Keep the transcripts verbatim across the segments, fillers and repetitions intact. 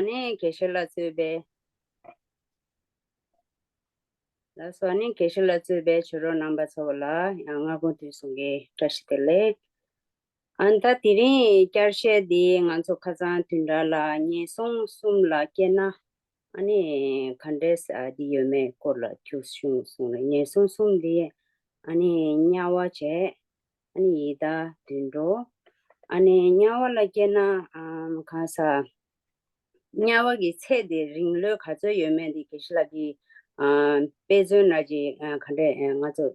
ནས་དགེ་བཤེས་ལགས་གཙོས་པའི། ལགས་སོ། ཨ་ནི་དགེ་བཤེས་ལགས་གཙོས་པའི་ཆོས་གྲོགས་རྣམ་པ་ཚོ་ལ་ཡང་སྔ་དགོང་དུས་གསུམ་གྱི་བཀྲ་ཤིས་བདེ་ལེགས། ཨ་ནི་ད་དེ་རིང་བསྐྱར་བཤད་འདི་ང་ཚོ་ཁ་སང་བདུན་ཕྲག་ལ་ཉེན་སྲུང་གསུམ་ལ་སྐྱེས་ན་ཨ་ནི་ག་འདྲས་འདི་ཡོད་མེད་སྐོར་ལ་ཐུགས་ཞུ་གསུངས་རེད། ཉེན་སྲུང་གསུམ་འདི་ཨ་ནི་དམྱལ་བ་བྱས། ཨ་ནི་ཡི་དྭགས་དུད་འགྲོ། ཨ་ནི་དམྱལ་བ་ལ་སྐྱེས་ན་ཨམ་གང་ཟག་དམྱལ་བ་གི་ཚེ་དེ་རིང་ལོས་ག་ཚོད་ཡོད་མེད་དེ་དགེ་བཤེས་ལགས་ཀྱིས་ཨམ་དཔེ་མཚོན་ནང་གི་ཨ་ག་འདྲས་ཨ་ང་ཚོ་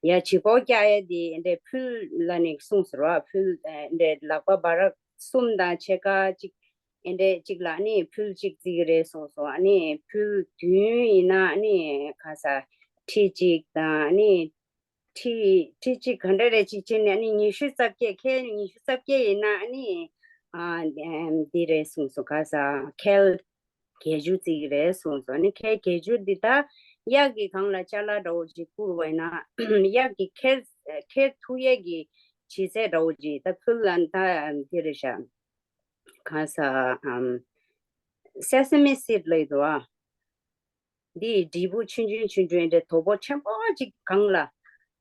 ཡ་བྱི་གོག་བཀྱག་ཡས་དེ་འདྲས་ཕུལ་ལ་ནི་གསུངས་ཟེར་བ། ཕུལ་ཨ་འདྲས་ལག་པ་འབའ་རག་གསུམ་དང་ཕྱེད་ཀ་གཅིག་ཨ་འདྲས་གཅིག་ལ་ནི་ཕུལ་གཅིག་བརྩི་གི་རེད་གསུངས་སོང་། ཨ་ནི་ཕུལ་བདུན་ཡིན་ན་ཨ་ནི་གང་ཟག་ཁྲི་གཅིག་དང་ཨ་ནི་ཁྲི་ཁྲི་གཅིག་ག་འདྲ་རེ་གཅིག་བྱས་ནས་ཨ་ནི་ཉི་ཤུ་རྩ་བརྒྱད། ཁལ་ཉི་ཤུ་རྩ་བརྒྱད་ཡིན་ན་ཨ་ནི་ཨ་འདི་རེད་གསུངས་སོང་། ག་ས་ཁལ་བརྒྱད་ཅུ་བརྩི་གི་རེད་གསུངས་སོང་། ཨ་ནི་ཁལ་བརྒྱད་ཅུ་འདི་ད་གཡག་གི་སྒང་ལ་ཅ་ལག་འདྲ་བོ་ཅིག་བསྐུར་བ་ཡིན་ན་གཡག་གི་ཁྱེར་ཁྱེར་ཐུབ་ཡས་ཀྱི་ལྗིད་ཚད་འདྲ་བོ་ཅིག་ད་ཕུལ་ལ་ད་འདི་རེད་ཤག་ག་ས་ཨམ་སེ་སེ་མི་སིཌ་ལབ་ཡོད་དོ། འདི་འབྲས་བུ་ཆུང་ཆུང་ཆུང་ཆུང་འདྲ་དོ་པོ་ཆེན་པོ་ཅིག་སྒང་ལ་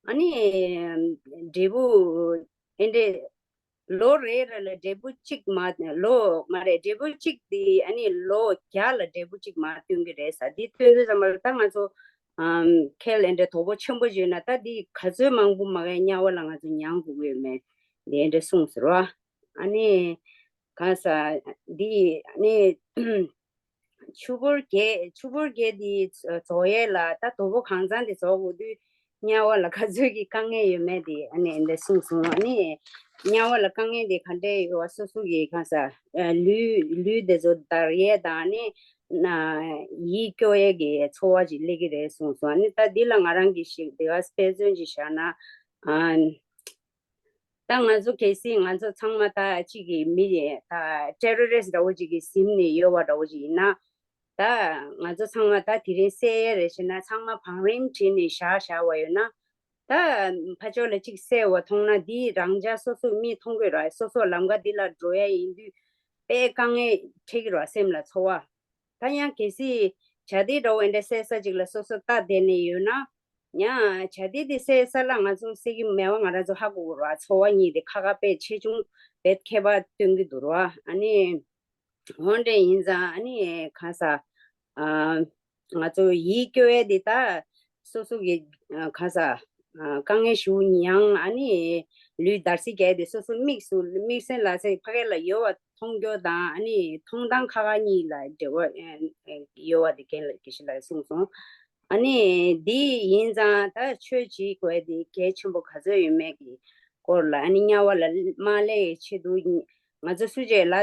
ཨ་ནི་འབྲས་བུ་ཨེ་འདྲ་ལོ་རེ་རེ་ལ་འབྲས་བུ་གཅིག་མ་ལོ་མ་རེད། འབྲས་བུ་གཅིག་འདི་ཨ་ནི་ལོ་བརྒྱ་ལ་འབྲས་བུ་གཅིག་མ་སྟོན་གི་རེད་ཟེར། འདི་སྟོན་དུས་ཙམ་པ་ལ་ད་ང་ཚོ་ཨམ་ཁལ་ཨེ་འདྲ་དོ་པོ་ཆེན་པོ་བྱས་ན་ད་འདི་ག་ཚོད་མང་པོ་མ་གས་དམྱལ་བ་ལ་ང་ཚོ་མྱང་དགོས་ཀྱི་ཡོད་མེད་འདི་ཨེ་འདྲ་གསུངས་ཟེར་བ། ཨ་ནི་གང་ཟག་འདི་ཨ་ནི་ཆུ་བུར་བརྒྱད། ཆུ་བུར་བརྒྱད་འདི་རྫོགས་ཡས་ལ་ད་དོ་པོ་གང་ཚང་འདི་རྫོགས་དགོས་དུས་དམྱལ་བ་ལ་ག་ཚོད་ཀྱི་དཀའ་ངལ་ཡོད་མེད་འདི་ཨ་ནི་འདི་གསུངས་སོང་། ཨ་ནི་དམྱལ་བ་ལ་དཀའ་ངལ་འདི་ག་འདྲས་ཡོད་པ་སོ་སོ་གི་གང་ཟག་ལུས་ལུས་འདི་ཚོ་འདར་ཡས་དང་ཨ་ནི་ན་ཡིད་སྐྱོ་ཡས་ཀྱི་ཚོར་བ་ཅིག་སླེབས་ཀྱི་རེད་གསུངས་སོང་། ཨ་ནི་ད་འདི་ལ་ང་རང་གིས་ཤིག་འདི་ག་དཔེ་མཚོན་ཅིག་བཞག་ན་ཨ། ད་ང་ཚོ་གལ་སྲིད་ང་ཚོ་ཚང་མ་ད་གཅིག་གི་མི་ད་ཊེ་རོ་རི་སི་འདྲ་བོ་གཅིག་གི་གཟིམ་ནས་ཡོད་པ་འདྲ་བོ་གཅིག་ཡིན་ན། ད་ང་ཚོ་ཚང་མ་ད་དེ་རིང་བསད་ཡས་རེད་ཟེར་ན་ཚང་མ་བང་རིམ་བྲིས་ནས་བཞག་བཞག་པ་ཡོད་ན། ད་ཕར་ཕྱོགས་ལ་གཅིག་བསད་པ་མཐོང་ན་འདི་རང་ཅག་སོ་སོ་མིས་མཐོང་གི་རེད། སོ་སོ་ལམ་ཁ་འདི་ལ་འགྲོ་ཡས་ཡིན་དུས་དཔེ་དཀའ་ངལ་འཕྲད་ཀྱི་རེད་སེམས་ལ་ཚོར་བ། ད་ཡང་གལ་སྲིད་བྱ་དེ་འདྲ་བོ་འདྲ་བསད་ས་ཅིག་ལ་སོ་སོ་ལྟ་བསྡད་ནས་ཡོད་ན། ཡང་བྱ་དེ་དེ་བསད་ས་ལ་ང་ཚོ་བསད་ཀྱི་མེད་པ་ང་རང་ཚོ་ཧ་གོ་གི་རེད། ཚོར་བ་གཉིས་དེ་ཁ་ཁ་དཔེ་ཆེ་ཆུང་དཔེ་ཁྱད་པར་སྟོན་གྱི་འདུག་རེད་བ། ཨ་ནི་འོན་ཏེ་ཡིན་ཙང་ཨ་ནི་གང་ཟག་ཨ་ང་ཚོ་ཡིད་སྐྱོ་ཡས་དེ་ད་སོ་སོ་གི་ཨ་གང་ཟག་ཨ་དཀའ་ངལ་ཞེ་པོ་མྱངས། ཨ་ནི་ལུས་འདར་སིག་རྒྱག་དེ་སོ་སོ་དམིགས་སུ་དམིགས་བསལ་ལ་ཚེ་ཕ་གི་ལ་ཡོད་པ་མཐོང་རྒྱུ་དང་ཨ་ནི་མཐོང་སྟངས་ཁ་ཁ་གཉིས་ལ་འབྲེལ་བ་ཨ་ཨ་ཡོད་པ་དེ་རྒན་ལགས་དགེ་བཤེས་ལགས་གསུངས་སོང་། ཨ་ནི་འདི་ཡིན་ཙང་ད་ཆོས་བྱེད་དགོས་དེ་གལ་ཆེན་པོ་ག་ཚོད་ཡོད་མེད་ཀྱི་སྐོར་ལ། ཨ་ནི་དམྱལ་བ་ལ་མ་སླེབས་ཆེད་དུ་ང་ཚོ་སུ་གཅིག་ལ་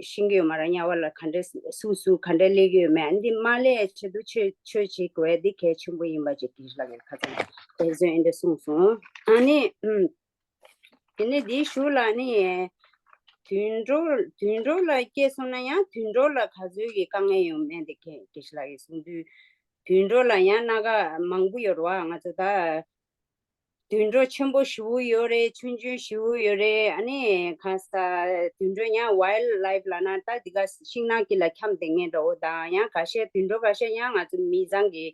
ཤེས་ཀྱི་ཡོད་མ་རེད། དམྱལ་བ་ལ་ག་འདྲས་སུ་སུ་ག་འདྲས་སླེབས་ཀྱི་ཡོད་མེད། ཨ་ནི་འདི་མ་སླེབས་ཆེད་དུ་ཆོས་ཆོས་བྱེད་དགོས་དེ་གལ་ཆེན་པོ་ཡིན་པ་ཅིག་དེ་ལ་ཁ་ཚང་དེ་ཚོ་ཨེ་འདྲས་གསུངས་སོང་། ཨ་ནི་ཨུམ། དེ་ནས་འདིའི་གཞུག་ལ་ནི། དུད་འགྲོ་དུད་འགྲོ་ལ་སྐྱེས་སོང་ན་ཡང་དུད་འགྲོ་ལ་ག་ཚོད་ཀྱི་དཀའ་ངལ་ཡོང་མིན་དེ་ཁྱེད་དགེ་བཤེས་ལགས་ཀྱིས་གསུངས་དུས། དུད་འགྲོ་ལ་ཡང་སྣ་ཁ་མང་པོ་ཡོད་རེད་བ། ང་ཚོ་ད་དུད་འགྲོ་ཆེན་པོ་ཞེ་པོ་ཡོད་རེད། ཆུང་ཆུང་ཞེ་པོ་ཡོད་རེད། ཨ་ནི་གང་ཟག་དུད་འགྲོ་ཡང་ཝའིལ་ལའིཕ་ལབ་ན་ད་འདི་ག་ཤིང་ནགས་དཀྱིལ་ལ་འཁྱམས་བསྡད་མཁན་འདྲ་བོ་དང་། ཡང་ཁ་ཤས་དུད་འགྲོ་ཁ་ཤས་ཡང་ང་ཚོ་མི་ཚང་གི་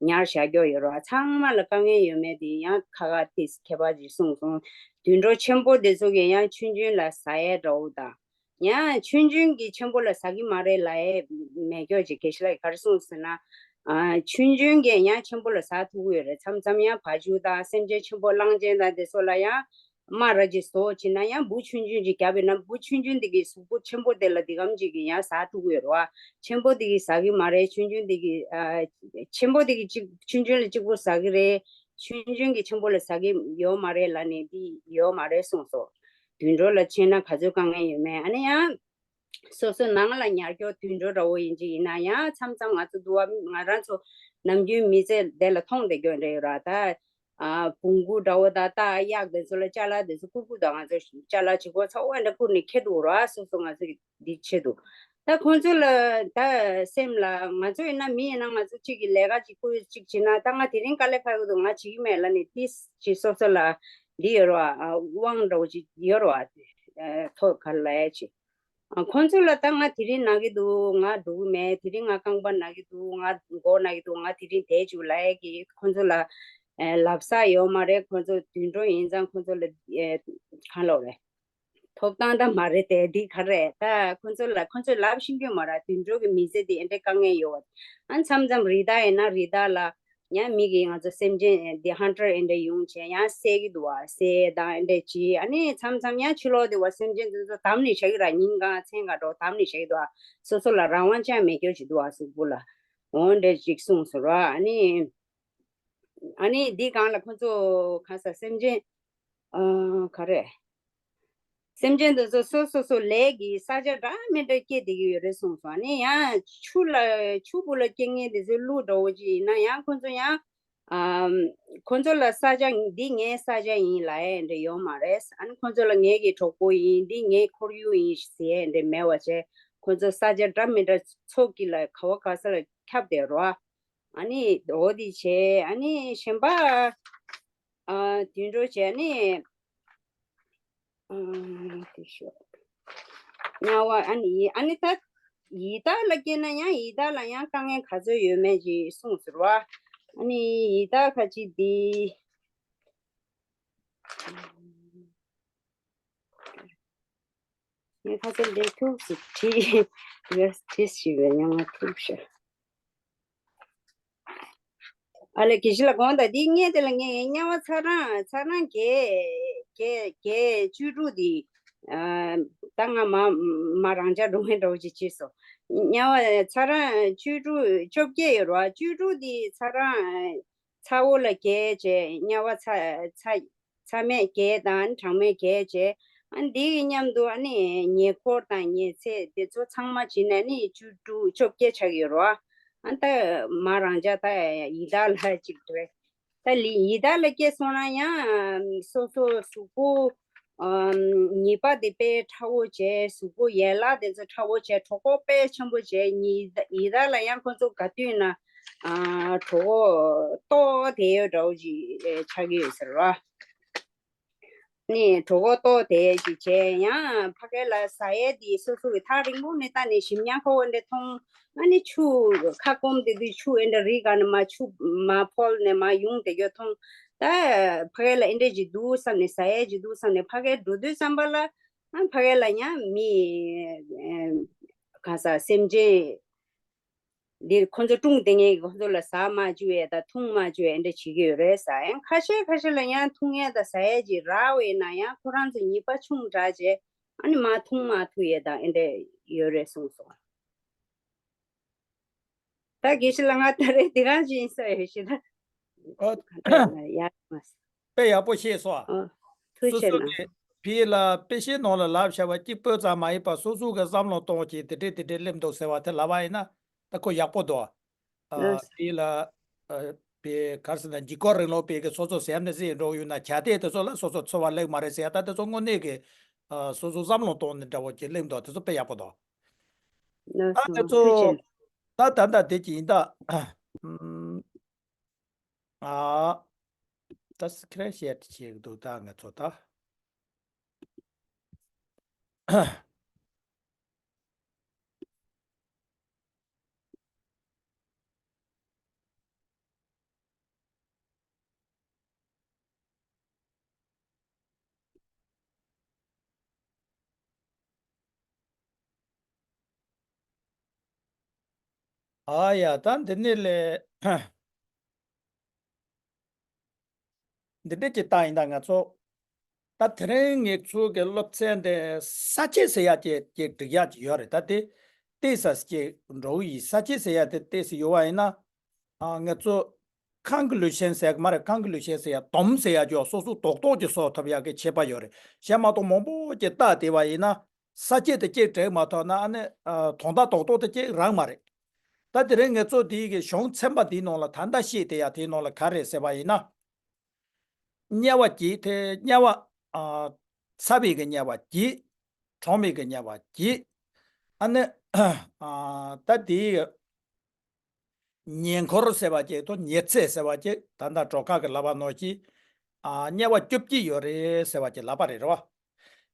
ཉར་བཞག་རྒྱུ་ཡོད་རེད་བ། ཚང་མ་ལ་དཀའ་ངལ་ཡོད་མེད་དེ་ཡང་ཁ་ཁ་ཏིས་ཁྱད་པར་ཅིག་གསུངས་སོང་། དུད་འགྲོ་ཆེན་པོ་དེ་ཚོ་གིས་ཡང་ཆུང་ཆུང་ལ་ཟ་ཡས་འདྲ་བོ་དང་། ཡང་ཆུང་ཆུང་གིས་ཆེན་པོ་ལ་ཟ་གི་མ་རེད་ལབ་ཡས་མེད་སྐྱོ་ཅིག་དགེ་བཤེས་ལགས་ཀྱིས་ག་རེ་གསུངས་ཟེར་ན། ཨ་ཆུང་ཆུང་གིས་ཡང་ཆེན་པོ་ལ་ཟ་ཐུབ་ཀྱི་ཡོད་རེད། མཚམས་མཚམས་ཡང་བ་ཕྱུགས་དང་སེམས་ཅན་ཆེན་པོ་གླང་ཆེན་དང་དེ་ཚོ་ལ་ཡང་རྨ་ར་ཅིག་བཟོ་བྱས་ན་ཡང་འབུ་ཆུང་ཆུང་ཅིག་བརྒྱབ་ཡོད་ན་འབུ་ཆུང་ཆུང་དེ་གིས་གཟུགས་པོ་ཆེན་པོ་དེ་ལ་འདི་གམ་ཅིག་གིས་ཡང་ཟ་ཐུབ་ཀྱི་ཡོད་རེད་བ། ཆེན་པོ་དེ་གིས་ཟ་གི་མ་རེད། ཆུང་ཆུང་དེ་གིས་ཨ་ཆེན་པོ་དེ་གིས་གཅིག་ཆུང་ཆུང་ལ་གཅིག་པོ་ཟ་གི་རེད། ཆུང་ཆུང་གིས་ཆེན་པོ་ལ་ཟ་གི་ཡོད་མ་རེད་ལབ་ནས་འདི་ཡོད་མ་རེད་གསུངས་སོང་། དུད་འགྲོ་ལ་མཚོན་ན་ག་ཚོད་དཀའ་ངལ་ཡོད་མེད། ཨ་ནི་ཡང་སོ་སོ་ནང་ལ་ཉར་སྐྱོ་དུད་འགྲོ་འདྲ་བོ་ཡིན་གཅིག་ཡིན་ན་ཡང་མཚམས་མཚམས་ང་ཚོ་འདུག་བ། ང་རང་ཚོ་ནམ་རྒྱུན་མི་ཚེ་འདི་ལ་མཐོང་བསྡད་རྒྱུ་འདྲ་ཡོད་ར། ད་ཨ་བོང་གུ་འདྲ་བོ་དང་སྟག་གཡག་དེ་ཚོ་ལ་ཅ་ལག་དེ་ཚོ་བསྐུར་བསྐུར་དང་། ང་ཚོ་ཅ་ལག་ཅིག་གོ་ཚ་བོ་འདྲ་བསྐུར་ནས་ཁྱེར་འདུག་ར། སོ་སོ་ང་ཚོ་གི་འདི་ཆེད་དུ། ད་ཁོང་ཚོ་ལ་ད་སེམས་ལ་ང་ཚོ་ཡིན་ན་མི་ཡིན་ན་ང་ཚོ་གཅིག་གི་ལས་ཀ་གཅིག་ཁུར་གཅིག་བྱེད་ན། ད་ང་དེ་རིང་དཀའ་ལས་ཁག་གི་འདུག་ང་བྱེད་ཀྱི་མེད་ལབ་ནས་ཏིས་ཅིག་སོ་སོ་ལ་འདི་ཡོད་རེད་བ། དབང་འདྲ་བོ་ཅིག་ཡོད་རེད་བ། ཐོག་ག་ལ་ཡ་ཅིག་ཨ། ཁོང་ཚོ་ལ་ད་ང་དེ་རིང་ན་གི་འདུག་ང་འགྲོ་གི་མེད། དེ་རིང་ང་རྐང་པ་ན་གི་འདུག་ང་མགོ་ན་གི་འདུག་ང་དེ་རིང་བསྡད་བཅུག་ལབ་ཡས་ཀྱི་ཁོང་ཚོ་ལ་ཨེ་ལབ་ས་ཡོད་མ་རེད། ཁོང་ཚོ་དུད་འགྲོ་ཡིན་ཙང་ཁོང་ཚོ་ལ་ཨེ་གང་ལབ་རེད། ཐོབ་ཐང་ད་མ་རེད་དེ། འདི་ག་རེད། ད་ཁོ་ཚོ་ལ་ཁོ་ཚོས་ལབ་ཤེས་ཀྱི་མ་རེད། དུད་འགྲོ་གི་མི་ཚེ་འདི་ཨེ་འདྲའི་དཀའ་ངལ་ཡོད་པ། ཨ་མཚམས་མཚམས་རི་དྭགས་ཡིན་ན་རི་དྭགས་ལ་ཡང་མི་གིས་ང་ཚོ་སེམས་ཅན་འདི་ཧན་ཊར་ཨེ་འདྲ་ཡོང་བྱས་ཡང་བསད་ཀྱི་འདུག་བ། བསད་དང་ཨེ་འདྲ་བྱས། ཨ་ནི་མཚམས་མཚམས་ཡང་ཕྱི་ལོགས་དེ་བ་སེམས་ཅན་དེ་ཚོ་བསྡམས་ནས་བཞག་གི་ར། ཉིན་གང་མཚན་གང་འགྲོ་བསྡམས་ནས་བཞག་གི་འདུག་བ། སོ་སོ་ལ་རང་དབང་ཅང་མེད་སྐྱོ་ཅིག་འདུག་བ། གཟུགས་པོ་ལ་འོ་འདྲ་ཅིག་གསུངས་སོང་ར། ཨ་ནི་ཨ་ནི་འདི་སྒང་ལ་ཁོ་ཚོ་ག་ས་སེམས་ཅན་ཨ་ག་རེ། སེམས་ཅན་དེ་ཚོ་སོ་སོ་སོ་ལས་ཀྱི་ས་ཆ་འདྲ་མི་འདྲ་སྐྱེ་བསྡད་ཀྱི་ཡོད་རེད་གསུངས་སོང་། ཨ་ནི་ཡང་ཆུ་ལ་ཆུ་བུ་ལ་སྐྱེ་མཁན་དེ་ཚོའི་ཀླུ་འདྲ་བོ་ཅིག་ཡིན་ན་ཡང་ཁོ་ཚོ་ཡང་ཨམ། ཁོ་ཚོ་ལ་ས་ཆ་འདི་ངའི་ས་ཆ་ཡིན་ལབ་ཡས་འདྲ་ཡོད་མ་རེད། ཨ་ནི་ཁོ་ཚོ་ལ་ངའི་གི་གྲོགས་པོ་ཡིན། འདི་ངའི་ཁོར་ཡུག་ཡིན་ཟེར་ཡས་འདྲ་མེད་པ་བྱས། ཁོ་ཚོ་ས་ཆ་འདྲ་མི་འདྲ་ཚོགས་ཀྱི་ལ་ག་བ་ག་ས་ལ་ཁྱབ་བསྡད་རོ། ཨ་ནི་འོ་དེ་བྱས། ཨ་ནི་གཞན་པ་ཨ་དུད་འགྲོ་བྱས། ཨ་ནི་ཨ་དེ་ཤོག་དམྱལ་བ། ཨ་ནི་ཡི་ཨ་ནི་ད་ཡི་དྭགས་ལ་སྐྱེས་ན་ཡང་ཡི་དྭགས་ལ་ཡང་དཀའ་ངལ་ག་ཚོད་ཡོད་མེད་ཅིག་གསུངས་ཟེར་བ། ཨ་ནི་ཡི་དྭགས་ཁ་ཅིག་འདི། ངས་ཁ་ཚོན་འདི་ཐུགས་སུ་བྲིས། ངས་བྲིས་ཞིག་བས་ཡང་ང་ཐུགས་ཤ། ཨ་ལས་དགེ་བཤེས་ལགས་དགོངས་དག་འདི་སྔས་དེ་ལ་ངས་དམྱལ་བ་ཚ་གྲང་ཚ་གྲང་བརྒྱད་བརྒྱད་བརྒྱད་བཅུ་དྲུག་འདི། ཨ་ད་ང་མ་མ་རང་འཇགས་འགྲོ་མཁན་འདྲ་བོ་ཅིག་བྱས་སོང་། དམྱལ་བ་ཚ་གྲང་བཅུ་དྲུག་བཅོ་བརྒྱད་ཡོད་རེད་བ། བཅུ་དྲུག་འདི་ཚ་གྲང་ཚ་བོ་ལ་བརྒྱད་བྱས། དམྱལ་བ་ཚ་ཚ་ཚ་མེད་བརྒྱད་དང་གྲང་མོ་བརྒྱད་བྱས། ཨ་འདི་གི་མཉམ་དུ་ཨ་ནི་ཉེ་འཁོར་དང་ཉེ་ཚེ་དེ་ཚོ་ཚང་མ་བྱིན་ན་ནི་བཅུ་དྲུག་བཅོ་བརྒྱད་ཆགས་ཡོད་རེད་བ། ཨ་ད་མ་རང་འཇགས་ད་ཡི་དྭགས་ལ་ཅིག་རེད། ད་ལི་ཡི་དྭགས་ལ་སྐྱེས་སོང་ན་ཡང་སོ་སོ་གཟུགས་པོ་ཨམ། ཉེས་པ་དེ་དཔེ་ཕྲ་བོ་བྱས། གཟུགས་པོ་ཡན་ལག་དེ་ཚོ་ཕྲ་བོ་བྱས། གྲོད་ཁོག་དཔེ་ཆེན་པོ་བྱས། ཉི་ཡི་དྭགས་ལ་ཡང་ཁོ་ཚོ་ག་དུས་ན་ཨ་གྲོད་ཁོག་ལྟོགས་དེ་ཡོད་འདྲ་བོ་ཅིག་ཆགས་ཀྱི་ཡོད་ཟེར་བ། ནི་གྲོད་ཁོག་ལྟོགས་དེ་ཅིག་བྱས། ཡང་ཕ་གི་ལ་ཟ་ཡས་དེ་སོ་སོ་གི་ཐག་རིང་པོ་ནས་ལྟ་ནས་ཞིམ་ཉམས་ཁ་བོ་འདྲ་མཐོང་། ཨ་ནི་ཆུ་ཁ་སྐོམ་དེ་དུས་ཆུ་ཨེ་འདྲ་རི་སྒང་ནས་མར་ཆུ་མར་ཕོལ་ནས་མར་ཡོང་དེ་གྱོ་མཐོང་། ད་ཕ་གི་ལ་ཨེ་འདྲ་ཅིག་འདུག་བསམ་ནས། ཟ་ཡས་ཅིག་འདུག་བསམ་ནས་ཕ་གི་འགྲོ་དུས་ཙམ་པ་ལ། ཨ་ཕ་གི་ལ་ཡང་མི་ག་ས་སེམས་ཅན་འདིར་ཁོ་ཚོ་སྲུང་བསྡད་མཁན་གྱི་ཁོ་ཚོ་ལ་ཟ་མ་བཅུག་ཡས་དང་འཐུང་མ་བཅུག་ཡས་འདྲ་བྱེད་ཀྱི་ཡོད་རེད་ཟེར། ཡང་ཁ་ཤས་ཁ་ཤས་ལ་ཡང་འཐུང་ཡས་དང་ཟ་ཡས་ཅིག་རག་པ་ཡིན་ན་ཡང་ཁོ་རང་ཚོ་ཉེས་པ་ཆུང་དྲགས་བྱས། ཨ་ནི་མ་འཐུང་མ་ཐུབ་ཡས་དང་ཨེ་འདྲ་ཡོད་རེད་གསུངས་སོང་། ད་དགེ་བཤེས་ལགས་ང་ད་རེས་འདི་རང་ཅིག་ཡིན་ས་ཡོད་ཤི་ད། ཨོ། ཡ་མ། དཔེ་ཡག་པོ་ཤེས་སོང་ཨ། ཨོ། ཐུགས་སོ་རྗེ་སོ་གནང་། གི་ཕི་ལ་དཔེ་ཤེས་ནང་ལ་ལབ་བྱ་བ་གཅིག་པོ་ཙམ་མ་ཡིན་པ་སོ་སོ་གི་བསམ་བློ་གཏོང་གི་དེ་འདྲས་དེ་འདྲས་སླེབས་འདུག་ཟེར་བ་དེ་ལབ་པ་ཡིན་ན་ད་ཁོ་ཡག་པོ་འདུག་ཨ། ཨ། ཕི་ལ་ཨ་པའི་གར་ཟེར་ན་འཇིགས་སྐུལ་རིང་ལུགས་པའི་གི་སོ་སོ་ཟེར་ནས་ཟེར་འགྲོ་ཡོད་ན་བྱ་དེ་དེ་ཚོ་ལ་སོ་སོ་འཚོ་བ་ལེགས་མ་རེད་ཟེར་ཡ་ད་དེ་ཚོ་དངོས་གནས་གི་ཨ་སོ་སོ་བསམ་བློ་གཏོང་ནས་འདྲ་བོ་ཅིག་སླེབས་འདུག་དེ་ཚོ་དཔེ་ཡག་པོ་འདུག་ཨ་དེ་ཚོ་ད་ད་ད་དེ་ཅི་ཡིན་ད། ཨ། ད་སི་ཀི་རིན་ཤོ་ཊི་བྱེད་ཀྱི་འདུག་ད་ང་ཚོ་ད། ཨ་ཡ་ད་འདི་ནས་ལས། འདི་འདྲས་ཀྱི་རྟགས་ཡིན་ད་ང་ཚོ། ད་དེ་རིང་ངེད་ཚོ་གི་སློབ་ཚན་དེ་ས་བཅད་ཟེར་ཡ་ཅིག་ཅིག་སྒྲིག་ཡ་ཅིག་ཡོད་རེད། ད་དེ་ཏོག་ཙམ་ཅིག་འགྲོ་གི་ཡིན། ས་བཅད་ཟེར་ཡ་དེ་ཏོག་ཙམ་ཡོད་པ་ཡིན་ན། ཨ་ངེད་ཚོ་ཀོན་ཀུ་ལུ་ཤན་ཟེར་གི་མ་རེད། ཀོན་ཀུ་ལུ་ཤན་ཟེར་ཡ་སྡོམ་ཟེར་ཡ་ཅིག་སོ་སོ་རྡོག་རྡོག་ཅིག་བཟོ་ཐུབ་ཡ་གི་ཁྱད་པར་ཡོད་རེད། གཞན་མ་གཏོགས་མང་པོ་ཅིག་བལྟས་བསྡད་པ་ཡིན་ན། ས་བཅད་དེ་གཅིག་འགྲིག་མ་ཐུབ་ན་ཨ་ནི་ཨ་དོན་དག་རྡོག་རྡོག་དེ་གཅིག་རང་མ་རེད། ད་དེ་རིང་ངེད་ཚོ་དེའི་གི་གཞུང་ཚན་པ་འདིའི་ནང་ལ་ད་ལྟ་བཤད་བསྡད་ཡ་དེའི་ནང་ལ་ག་རེ་ཟེར་བ་ཡིན་ན། དམྱལ་བ་བརྒྱད་དེ་དམྱལ་བ་ཨ་ཚ་བའི་གི་དམྱལ་བ་བརྒྱད། གྲང་མོའི་གི་དམྱལ་བ་བརྒྱད། ཨ་ནི་ཨ་ད་དེའི་ཉེ་འཁོར་ཟེར་བ་ཅིག་དང་ཉེ་ཚེ་ཟེར་བ་ཅིག་ད་ལྟ་གྲོགས་ཁ་གི་ལབ་པ་ནང་བཞིན། ཨ་དམྱལ་བ་བཅོ་བརྒྱད་ཡོད་རེད་ཟེར་བ་ཅིག་ལབ་པ་རེད། རེད་བ།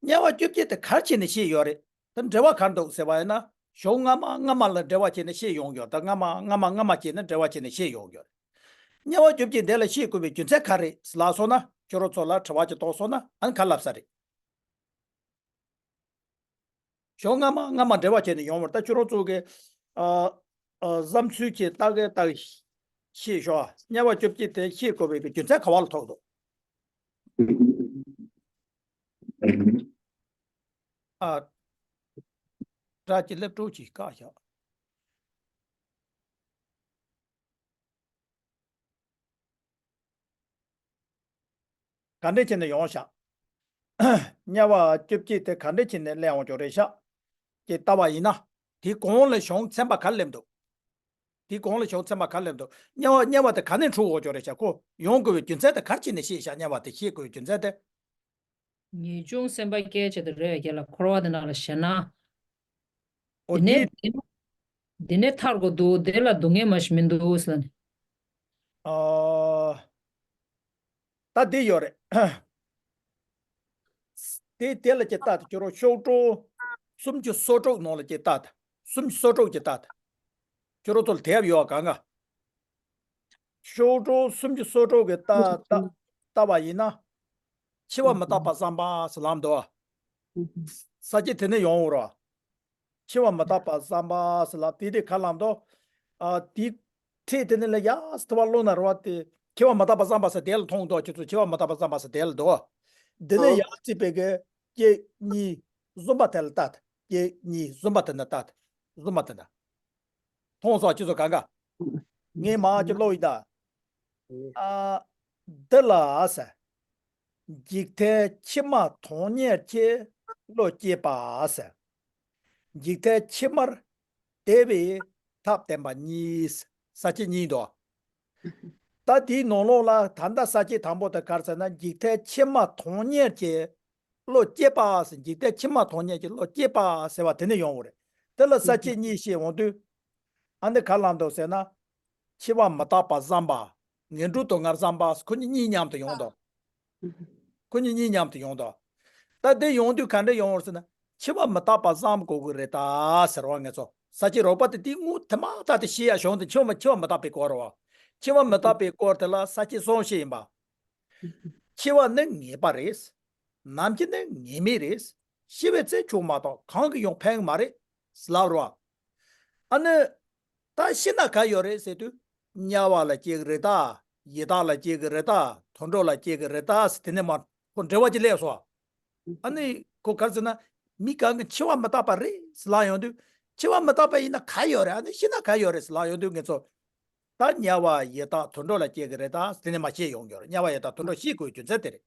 དམྱལ་བ་བཅོ་བརྒྱད་དེ་ག་རེ་བྱས་ནས་བཤད་ཡོད་རེད། ད་འབྲེལ་བ་ག་རེ་འདུག་ཟེར་བ་ཡིན་ན། གཞུང་སྔ་མ་སྔ་མ་ལ་འབྲེལ་བ་བྱས་ནས་བཤད་ཡོང་ཡོད། ད་སྔ་མ་སྔ་མ་སྔ་མ་བྱས་ནས་འབྲེལ་བ་བྱས་ནས་བཤད་ཡོང་ཡོད། དམྱལ་བ་བཅོ་བརྒྱད་འདི་ལ་བཤད་དགོས་པའི་རྒྱུ་མཚན་ག་རེ་ལབ་སོང་ན། ཁྱོད་རང་ཚོ་ལ་དྲི་བ་ཅིག་གཏོང་སོང་ན་ཨ་ནི་ག་ལབ་ས་རེད། གཞུང་སྔ་མ་སྔ་མ་འབྲེལ་བ་བྱས་ནས་ཡོང་བར། ད་ཁྱོད་རང་ཚོ་གི་ཨ་ཨ་བསམ་ཚུལ་གྱི་ལྟ་གི་ལྟ་གི་ཤེས་ཤོག་དམྱལ་བ་བཅོ་བརྒྱད་དེ་བཤད་དགོས་པའི་རྒྱུ་མཚན་ག་བ་ལ་ཐུག་འདུག་ཨ། སྒྲ་གི་སླེབས་འགྲོ་གི་བཀག་བཞག་ག་འདྲས་བྱས་ནས་ཡོང་ཤག་དམྱལ་བ་བཅོ་བརྒྱད་དེ་ག་འདྲས་བྱས་ནས་སླེབས་འོང་ཆོག་རེད་ཤག་ཅེས་བལྟ་བ་ཡིན་ན། དེའི་གོང་ལ་གཞུང་ཚན་པ་ག་རེ་སླེབས་འདུག་དེའི་གོང་ལ་གཞུང་ཚན་པ་ག་རེ་སླེབས་འདུག་དམྱལ་བ་དམྱལ་བ་དེ་ག་ནས་འཁྲུགས་འོང་ཆོག་རེད་ཤག་ཁོ་ཡོང་དགོས་པའི་རྒྱུ་མཚན་དེ་ག་རེ་བྱས་ནས་ཤེས་ཤག་དམྱལ་བ་དེ་ཤེས་དགོས་པའི་རྒྱུ་མཚན་དེ། ངེས་འབྱུང་སེམས་པ་སྐྱེ་བྱེད་དུ་རེད་ཡ། ལ་འཁོར་བ་དེ་ནང་ལ་ཞེད་སྣང་། འོ་དེ་ནས་དེ་དེ་ནས་ཐར་དགོས་འདུག་དེ་ལ་སྡུག་བསྔལ་མ་ཞིག་མི་འདུག་ཟེར་ནས། ཨ། ད་དེ་ཡོད་རེད། དེ་དེ་ལ་ཅིག་ལྟ་དང་། ཁྱོད་རང་གཤོག་སྒྲོ་སུམ་ཅུ་སོ་དྲུག་ནང་ལ་ཅིག་ལྟ་དང་། སུམ་ཅུ་སོ་དྲུག་ཅིག་ལྟ་དང་། ཁྱོད་རང་ཚོ་ལ་དེབ་ཡོད་ག་ག་གཤོག་སྒྲོ་སུམ་ཅུ་སོ་དྲུག་གི་ལྟ་ལྟ་ལྟ་བ་ཡིན་ན། འཆི་བ་མི་རྟག་པ་བསམ་པ་ཟེར་ལབ་འདུག་ས་བཅད་དེ་ནས་ཡོང་འོང་ར། འཆི་བ་མི་རྟག་པ་བསམ་པ་ཟེར་ལབ་དེ་དེ་ག་ལབ་འདུག་ཨ། དེ་ཁྲིད་དེ་ནས་ལ་ཡ་སི་ཐི་བ་ལོ་ན་ར་བ་དེ་འཆི་བ་མི་རྟག་པ་བསམ་པ་ཟེར་དེ་ལ་མཐོང་འདུག་ཁྱེད་ཚོ་འཆི་བ་མི་རྟག་པ་བསམ་པ་ཟེར་དེ་ལ་འདུག་དེ་ནས་ཡ་རྩིས་པའི་གི་སྐྱེ་གཉིས་བཟུམ་པ་དེ་ལ་ལྟ་དང་། སྐྱེ་གཉིས་བཟུམ་པ་དེ་ན་ལྟ་དང་། བཟུམ་པ་དེ་ན། མཐོང་སོང་ཁྱེད་ཚོ་གང་ག་ངས་མ་ཅི་ཀློག་ཡིན་ད། ཨ། འདི་ལ་ཟེར། འཇིག་རྟེན་ཕྱི་མ་མཐོང་ཉེར་གྱི་བློ་སྐྱེས་པ་ཟེར། འཇིག་རྟེན་ཕྱི་མར་བདེ་བའི་ཐབས་བསྟན་པ་གཉིས། ས་བཅད་གཉིས་འདུག་ད་དེའི་ནང་ལོགས་ལ་ད་ལྟ་ས་བཅད་དང་པོ་དེ་ག་རེ་ཟེར་ན། འཇིག་རྟེན་ཕྱི་མ་མཐོང་ཉེར་གྱི་བློ་སྐྱེས་པ་ཟེར། འཇིག་རྟེན་ཕྱི་མ་མཐོང་ཉེར་གྱི་བློ་སྐྱེས་པ་ཟེར་བ་དེ་ནས་ཡོང་བ་རེད། དེ་ལ་ས་བཅད་གཉིས་བཤད་འོང་དུས། ཨ་འདི་ག་ལབ་འདུག་ཟེར་ན། འཆི་བ་མི་རྟག་པ་བསམ་པ། ངན་འགྲོའི་སྡུག་བསྔལ་བསམ་པ། ཁོ་གཉིས་གཉིས་མཉམ་དུ་ཡོང་འདུག་ཁོ་གཉིས་གཉིས་མཉམ་དུ་ཡོང་དོ། ད་དེ་ཡོང་དུས་ག་འདྲ་ཡོང་བ་ཟེར་ན། འཆི་བ་མི་རྟག་པ་བསམ་དགོས་ཀྱི་རེད་ད་ཟེར་བ་ངེད་ཚོ། ས་བཅད་རོགས་པ་དེ་དེ་དངོས་དེ་མ་ཐག་དེ་ཤེས་ཡ་བྱུང་སྟེ། འཆི་བ་མི་འཆི་བ་མི་རྟག་པའི་སྐོར་རེད་བ། འཆི་བ་མི་རྟག་པའི་སྐོར་དེ་ལ་ས་བཅད་གསུམ་བཤད་ཡིན་པ། འཆི་བ་ནི་ངེས་པ་རེད། ནམ་འཆི་ནི་ངེས་མེད་རེད། ཤི་བའི་ཚེ་མཆོག་མ་གཏོགས་གང་གིས་ཡང་ཕན་གྱི་མ་རེད་ལབ་རོ། ཨ་ནི། ད་ཤི་ན་ག་ཡོད་རེད་ཟེར་དུས། དམྱལ་བ་ལ་སྐྱེ་གི་རེད་ད། ཡི་དྭགས་ལ་སྐྱེ་གི་རེད་ད། དུད་འགྲོ་ལ་སྐྱེ་གི་རེད་ད་ཟེར། དེ་ནས་མར་ཁོ་འགྲེལ་བ་ཅིག་སླེབས་སོང་། ཨ་ནི་ཁོ་ག་རེ་ཟེར་ན། མི་གང་གི་འཆི་བ་མི་རྟག་པ་རེད་ཟེར་ལབ་ཡོང་དུས། འཆི་བ་མི་རྟག་པ་ཡིན་ན་ག་ཡོད་རེད། ཨ་ནི་ཤི་ན་ག་ཡོད་རེད་ཟེར་ལབ་ཡོང་དུས་ངེད་ཚོ། ད་དམྱལ་བ་ཡི་དྭགས་དུད་འགྲོ་ལ་སྐྱེ་གི་རེད་ད་ཟེར། དེ་ནས་མར་བཤད་ཡོང་གི་ཡོད་རེད། དམྱལ་བ་ཡི་དྭགས་དུད་འགྲོ་ཤི་དགོས་རྒྱུ་མཚན་དེ་རེད།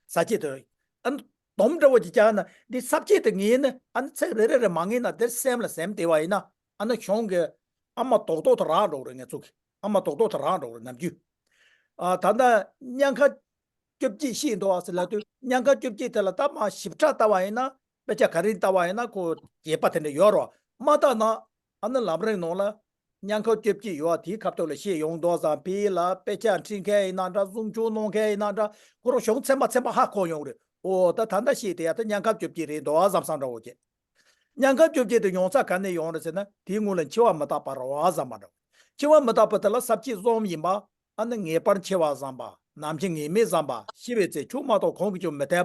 ས་བཅད་དུ། ཨ་ནི་སྡོམ་འདྲ་བོ་ཅིག་བརྒྱབ་ན། འདི་ས་བཅད་དེ་ངེས་ནས་ཨ་ནི་ཚིག་རེ་རེ་རེ་མ་ངེས་ན། དེར་སེམས་ལ་སེམས་དེ་བ་ཡིན་ན། ཨ་ནི་གཞུང་གི་ཨ་མ་རྡོག་རྡོག་ཏུ་རག་འགྲོ་གི་རེད། ངེད་ཚོ་གི་ཨ་མ་རྡོག་རྡོག་ཏུ་རག་འགྲོ་གི་རེད། ནམ་རྒྱུན། ཨ་ད་ལྟ་སྙན་ཁ་བཅོ་བརྒྱད་བཤད་འདུག་ཨ་ཟེར་ལབ་དུས། སྙན་ཁ་བཅོ་བརྒྱད་དེ་ལ་ད་མར་ཞིབ་ཕྲ་ལྟ་བ་ཡིན་ན། དཔེ་ཆ་ག་རེ་ལྟ་བ་ཡིན་ན་ཁོ་རྒྱས་པ་དེ་འདྲ་ཡོད་རོ། མ་ལྟ་ན་ཨ་ནི་ལམ་རིམ་ནང་ལ། སྙན་ཁ་བཅོ་བརྒྱད་ཡོད་པ་དེའི་ཁ་ཐུག་ལ་བཤད་ཡོང་དོ་བསམ། དཔེ་ལ་དཔེ་ཆ་འབྲི་མཁན་ཡིན་ན་འདྲ། གསུང་ཆོས་གནང་མཁན་ཡིན་ན་འདྲ། ཁོ་རང་གཞུང་ཚན་པ་ཚན་པ་ཧ་གོ་ཡོང་རེད། ཨོ་ད་ད་ལྟ་བཤད་དེ་ཡ་ད་སྙན་ཁ་བཅོ་བརྒྱད་རེད་འདུག་བསམ་བསམ་འདྲ་བོ་བྱས། སྙན་ཁ་བཅོ་བརྒྱད་དེ་ཡོང་ས་ག་ནས་ཡོང་རེད་ཟེར་ན། དེའི་སྔོན་ལ་འཆི་བ་མི་རྟག་པ་རེད་བ་བསམ་པ་འདྲ་བོ། འཆི་བ་མི་རྟག་པ་དེ་ལ་ས་བཅད་གསུམ་ཡིན་པ། ཨ་ནི་ངེས་པར་འཆི་བ་བསམ་པ། ནམ་འཆི་ངེས་མེད་བསམ་པ། ཤི་བའི་ཚེ་མཆོག་མ་གཏོགས་གང་གིས་ཀྱང་མི་ཐེ་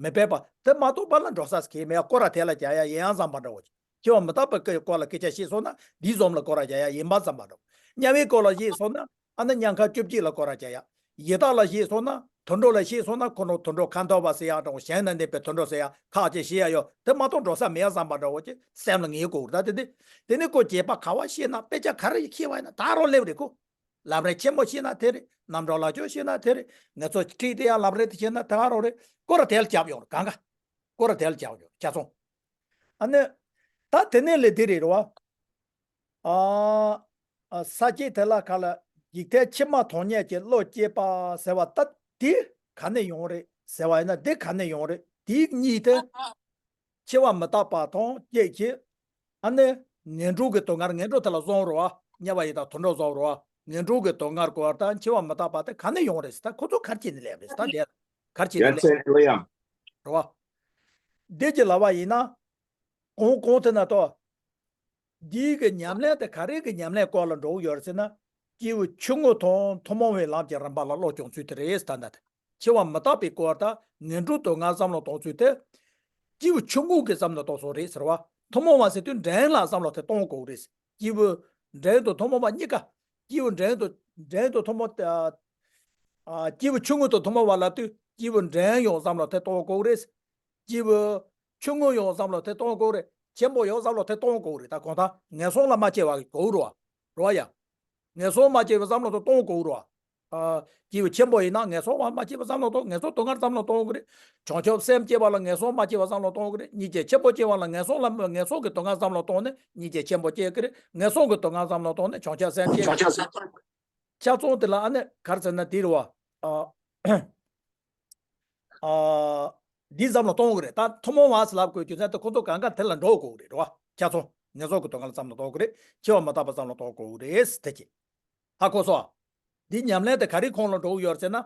མི་ཕན་པ་དེ་མ་གཏོགས་པ་ལ་འགྲོ་ས་གང་ཡང་མེད་ཡ། སྐོར་ར་དེ་ལ་རྒྱག་ཡ་ཡིན་ཡང་བསམ་པ་འདྲ་བོ། འཆི་བ་མི་རྟག་པའི་སྐོར་ལ་སྐད་ཆ་བཤད་སོང་ན་འདི་བཟུམ་ལ་སྐོར་ར་རྒྱག་ཡ་ཡིན་པ་བསམ་པ་འདྲ་བོ། དམྱལ་བའི་སྐོར་ལ་བཤད་སོང་ན་ཨ་ནི་སྙན་ཁ་བཅོ་བརྒྱད་ལ་སྐོར་ར་རྒྱག་ཡ། ཡི་དྭགས་ལ་བཤད་སོང་ན། དུད་འགྲོ་ལ་བཤད་སོང་ན་ཁོ་རང་དུད་འགྲོ་ཁ་འཐོར་བ་ཟེར་ཡ་འདྲ་བོ། གཞན་ན་གནས་པའི་དུད་འགྲོ་ཟེར་ཡ་ཁག་ཅིག་བཤད་ཡ་ཡོད། དེ་མ་གཏོགས་འགྲོ་ས་མེད་ཡ་བསམ་པ་འདྲ་བོ་ཅིག་སེམས་ལ་ངེས་དགོས་རེད། ད་དེ་དེ་དེ་ནི་ཁོ་རྒྱས་པ་ག་བ་བཤད་ན། དཔེ་ཆ་ག་རེ་ཡིས་ཁྱེར་བ་ཡིན་ན་ད་རུང་སླེབས་རེད་ཁོ། ལམ་རིམ་ཆེན་མོ་བཤད་ན་དེ་རེད། རྣམ་གྲངས་ལག་ཆོད་བཤད་ན་དེ་རེད། ངེད་ཚོ་ཁྲིད་དེ་ཡང་ལམ་རིམ་དེ་བཤད་ན་ད་རུང་རེད། སྐོར་ར་དེ་ལ་རྒྱབ་ཡོང་རེད། གང་ག་སྐོར་ར་དེ་ལ་རྒྱབ་ཡོང་ཆ་ཚང་། ཨ་ནི། ད་དེ་ནས་ལས་དེ་རེད་རེད་བ། ཨ། ཨ། ས་བཅད་དེ་ལ་ག་ལ། འཇིག་རྟེན་ཕྱི་མ་མཐོང་ཉེར་གྱི་བློ་སྐྱེས་པ་ཟེར་བ་ད་དེ་ག་ནས་ཡོང་རེད་ཟེར་བ་ཡིན་ན། དེ་ག་ནས་ཡོང་རེད། དེ་གཉིས་དེ། འཆི་བ་མི་རྟག་པ་དང་སྐྱེ་འཆི། ཨ་ནི། ངན་འགྲོ་གི་སྡུག་བསྔལ། ངན་འགྲོ་དེ་ལ་བཟུང་རོ་བ། དམྱལ་བ་ཡི་དྭགས་དུད་འགྲོ་བཟུང་རོ་བ། ངན་འགྲོ་གི་སྡུག་བསྔལ་སྐོར་དང་འཆི་བ་མི་རྟག་པ་དེ་ག་ནས་ཡོང་རེད་ཟེར། ད་ཁོ་ཚོ་ག་རེ་བྱས་ནས་སླེབས་རེད་ཟེར། ད་དེ་ག་རེ་བྱས་ནས་སླེབས་རེད་བ། དེ་གི་ལབ་པ་ཡིན་ན། གོང་གོང་དེ་ན་ཏོ། འདིའི་གི་ཉམས་ལེན་དེ་ག་རེ་གི་ཉམས་ལེན་སྐོར་ལ་འགྲོ་གི་ཡོད་རེད་ཟེར་ན། སྐྱེས་བུ་ཆུང་ངུ་དང་ཐུན་མོང་བའི་ལམ་གྱི་རིམ་པ་ལ་བློ་སྦྱོང་ཚུལ་དེ་རེད་ཟེར། ད་ལྟ་དེ་འཆི་བ་མི་རྟག་པའི་སྐོར་དང་ངན་འགྲོའི་སྡུག་བསྔལ་བསམ་བློ་གཏོང་ཚུལ་དེ། སྐྱེས་བུ་ཆུང་ངུ་གི་བསམ་བློ་གཏོང་ཚུལ་རེད་ཟེར་བ། ཐུན་མོང་བ་ཟེར་དུས་འབྲིང་ལ་བསམ་བློ་དེ་གཏོང་དགོས་རེད། སྐྱེས་བུ་འབྲིང་དང་ཐུན་མོང་བ་གཉིས་ཀ། སྐྱེས་བུ་འབྲིང་དང་འབྲིང་དང་ཐུན་མོང་། ཨ། ཨ། སྐྱེས་བུ་ཆུང་ངུ་དང་ཐུན་མོང་བ་ལབ་དུས་སྐྱེས་བུ་འབྲིང་ཡང་བསམ་བློ་དེ་གཏོང་དགོས་རེད། སྐྱེས་བུ་ཆུང་ངུ་ཡང་བསམ་བློ་དེ་གཏོང་དགོས་རེད། ཆེན་པོ་ཡང་བསམ་བློ་དེ་གཏོང་དགོས་རེད། ད་གང་ལྟར་ངན་སོང་ལ་མ་སྐྱེ་བ་དགོས་རེད་བ། རེད་བ་ཡ། ངན་སོང་མ་སྐྱེ་བའི་བསམ་བློ་དེ་གཏོང་དགོས་རེད་བ། ཨ། སྐྱེས་བུ་ཆེན་པོ་ཡིན་ན་ངན་སོང་མ་མ་སྐྱེ་བའི་བསམ་བློ་གཏོང་། ངན་སོང་སྡུག་བསྔལ་བསམ་བློ་གཏོང་གི་རེད། བྱང་ཆུབ་སེམས་སྐྱེ་བ་ལ་ངན་སོང་མ་སྐྱེ་བའི་བསམ་བློ་གཏོང་གི་རེད། སྙིང་རྗེ་ཆེན་པོ་སྐྱེ་བ་ལ་ངན་སོང་ལ་ངན་སོང་གི་སྡུག་བསྔལ་བསམ་བློ་གཏོང་ནས་སྙིང་རྗེ་ཆེན་པོ་སྐྱེ་གི་རེད། ངན་སོང་གི་སྡུག་བསྔལ་བསམ་བློ་གཏོང་ནས་བྱང་ཆུབ་སེམས་སྐྱེ་གི་རེད། ཆ་ཚང་དེ་ལ་ཨ་ནི་ག་རེ་ཟེར་ན་དེ་རེད་བ། ཨ། ཨ། འདི་བསམ་བློ་གཏོང་གི་རེད། ད་ཐུན་མོང་བ་ཟེར་ལབ་དགོས་རྒྱུ་མཚན་དེ་ཁོ་ཚོ་གང་ག་དེ་ལ་འགྲོ་དགོས་ཀྱི་རེད། རེད་བ། ཆ་ཚང་ངན་སོང་གི་སྡུག་བསྔལ་བསམ་བློ་གཏོང་གི་རེད། འཆི་བ་མི་རྟག་པ་བསམ་བློ་གཏོང་དགོས་ཀྱི་རེད་དེ་ཅི། ཧ་གོ་སོང་། འདི་ཉམས་ལེན་དེ་ག་རེ་ཁོངས་ལ་འགྲོ་གི་ཡོད་ཟེར་ན།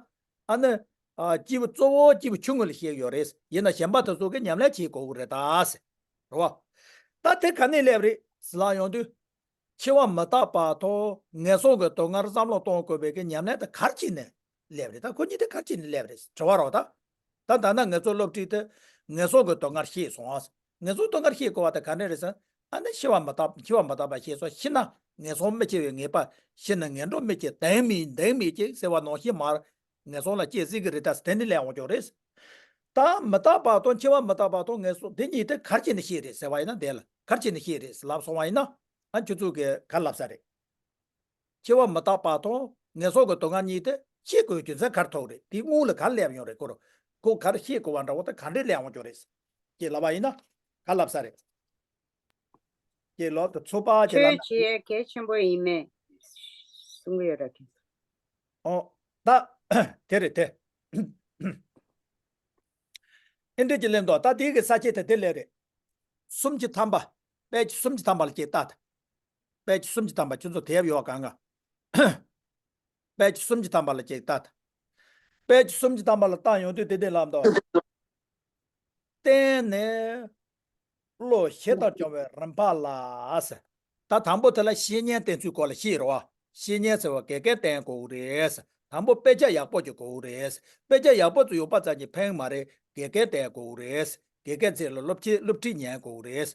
ཨ་ནི། ཨ། སྐྱེས་བུ་གཙོ་བོ་སྐྱེས་བུ་ཆུང་ངུ་ལ་བཤད་ཀྱི་ཡོད་རེད། ཡིན་ན་གཞན་པ་དེ་ཚོ་གི་ཉམས་ལེན་བྱེད་དགོས་ཀྱི་རེད་ད་ཟེར། རེད་བ། ད་དེ་ག་ནས་སླེབས་རེད་ཟེར་ལབ་ཡོང་དུས། འཆི་བ་མི་རྟག་པ་དང་ངན་སོང་གི་སྡུག་བསྔལ་བསམ་བློ་གཏོང་དགོས་པའི་གི་ཉམས་ལེན་དེ་ག་རེ་བྱས་ནས་སླེབས་རེད། ད་ཁོ་གཉིས་དེ་ག་རེ་བྱས་ནས་སླེབས་རེད་དྲི་བ་རོགས་ད། ད་ད་ནང་ང་ཚོ་སློབ་ཁྲིད་དེ་ངན་སོང་གི་སྡུག་བསྔལ་ཤེས་སོང་ཨ། ངན་སོང་སྡུག་བསྔལ་ཤེས་དགོས་པ་དེ་ག་ནས་རེད་ཟེར། ཨ་ནི་འཆི་བ་མི་རྟག་འཆི་བ་མི་རྟག་པ་ཤེས་སོང་། ཤི་ན་ངན་སོང་མི་སྐྱེ་བའི་ངེས་པ། ཤི་ན་ངན་འགྲོ་མི་སྐྱེ། གཏན་མི་གཏན་མི་སྐྱེ་ཟེར་བ་ནང་བཞིན་མར་ངན་སོང་ལ་སྐྱེ་སྲིད་ཀྱི་རེད་ད་དེ་ནི་ལས་དབང་ཆོག་རེད། ད་མི་རྟག་པ་དང་འཆི་བ་མི་རྟག་པ་དང་ངན་སོང་དེ་གཉིས་དེ་ག་རེ་བྱས་ནས་ཤེས་རེད་ཟེར་བ་ཡིན་ན། དེ་ལ་ག་རེ་བྱས་ནས་ཤེས་རེད་ལབ་སོང་བ་ཡིན་ན། ཨ། ཁྱོད་ཚོ་གིས་ག་རེ་ལབ་ས་རེད། འཆི་བ་མི་རྟག་པ་དང་ངན་སོང་གི་སྡུག་བསྔལ་གཉིས་དེ་ཤེས་དགོས་རྒྱུ་མཚན་ག་རེ་ཐུག་རེད། དེ་སྔོན་ལ་ག་རེ་སླེབས་ཡོང་རེད། ཁོ་རང་ཁོ་ག་རེ་ཤེས་དགོས་པ་འདྲ་བོ་དེ་ག་འདྲས་སླེབས་ཡོང་རྒྱུ་རེད་ཅེས་ལབ་པ་ཡིན་ན་ག་རེ་ལབ་ས་རེད། ཅེས་ལབ་དུས་ཚོད་པ་ཅེས་ལབ་ཆོས་ན། བྱེད་ཡས་གལ་ཆེན་པོ་ཡིན་མེད་གསུང་གི་ཡོད་ར། ཨོ། ད་དེ་རེད་དེ། ཨེ་འདྲས་ཀྱི་ལན་དུ་ད་དེའི་གི་ས་བཅད་དེ་དེ་ལས་རེད། སུམ་ཅུ་ཐམ་པ། དཔེ་ཆ་སུམ་ཅུ་ཐམ་པ་ལ་ཅིག་ལྟ་ད། དཔེ་ཆ་སུམ་ཅུ་ཐམ་པ་ཁྱོད་ཚོ་དེབ་ཡོད་གང་ག་དཔེ་ཆ་སུམ་ཅུ་ཐམ་པ་ལ་ཅིག་ལྟ་ད། དཔེ་ཆ་སུམ་ཅུ་ཐམ་པ་ལ་ལྟ་ཡོང་དུས་དེ་དེ་ལབ་འདུག་རྟེན་ནི་བློ་ཞེ་དྲག་སྦྱོང་བའི་རིམ་པ་ལ་ཟེར། ད་དང་པོ་དེ་ལ་བཤེས་གཉེན་བསྟེན་ཚུལ་སྐོར་ལ་བཤད་རོགས། བཤེས་གཉེན་ཟེར་བ་དགེ་རྒན་བསྟེན་དགོས་རེད། དང་པོ་དཔེ་ཆ་ཡག་པོ་ཅིག་དགོས་རེད། དཔེ་ཆ་ཡག་པོ་ཅིག་ཡོད་པ་ཙམ་གྱིས་ཕན་མ་རེད། དགེ་རྒན་བསྟེན་དགོས་རེད། དགེ་རྒན་ཚོ་ལ་སློབ་ཁྲིད་སློབ་ཁྲིད་ཉན་དགོས་རེད།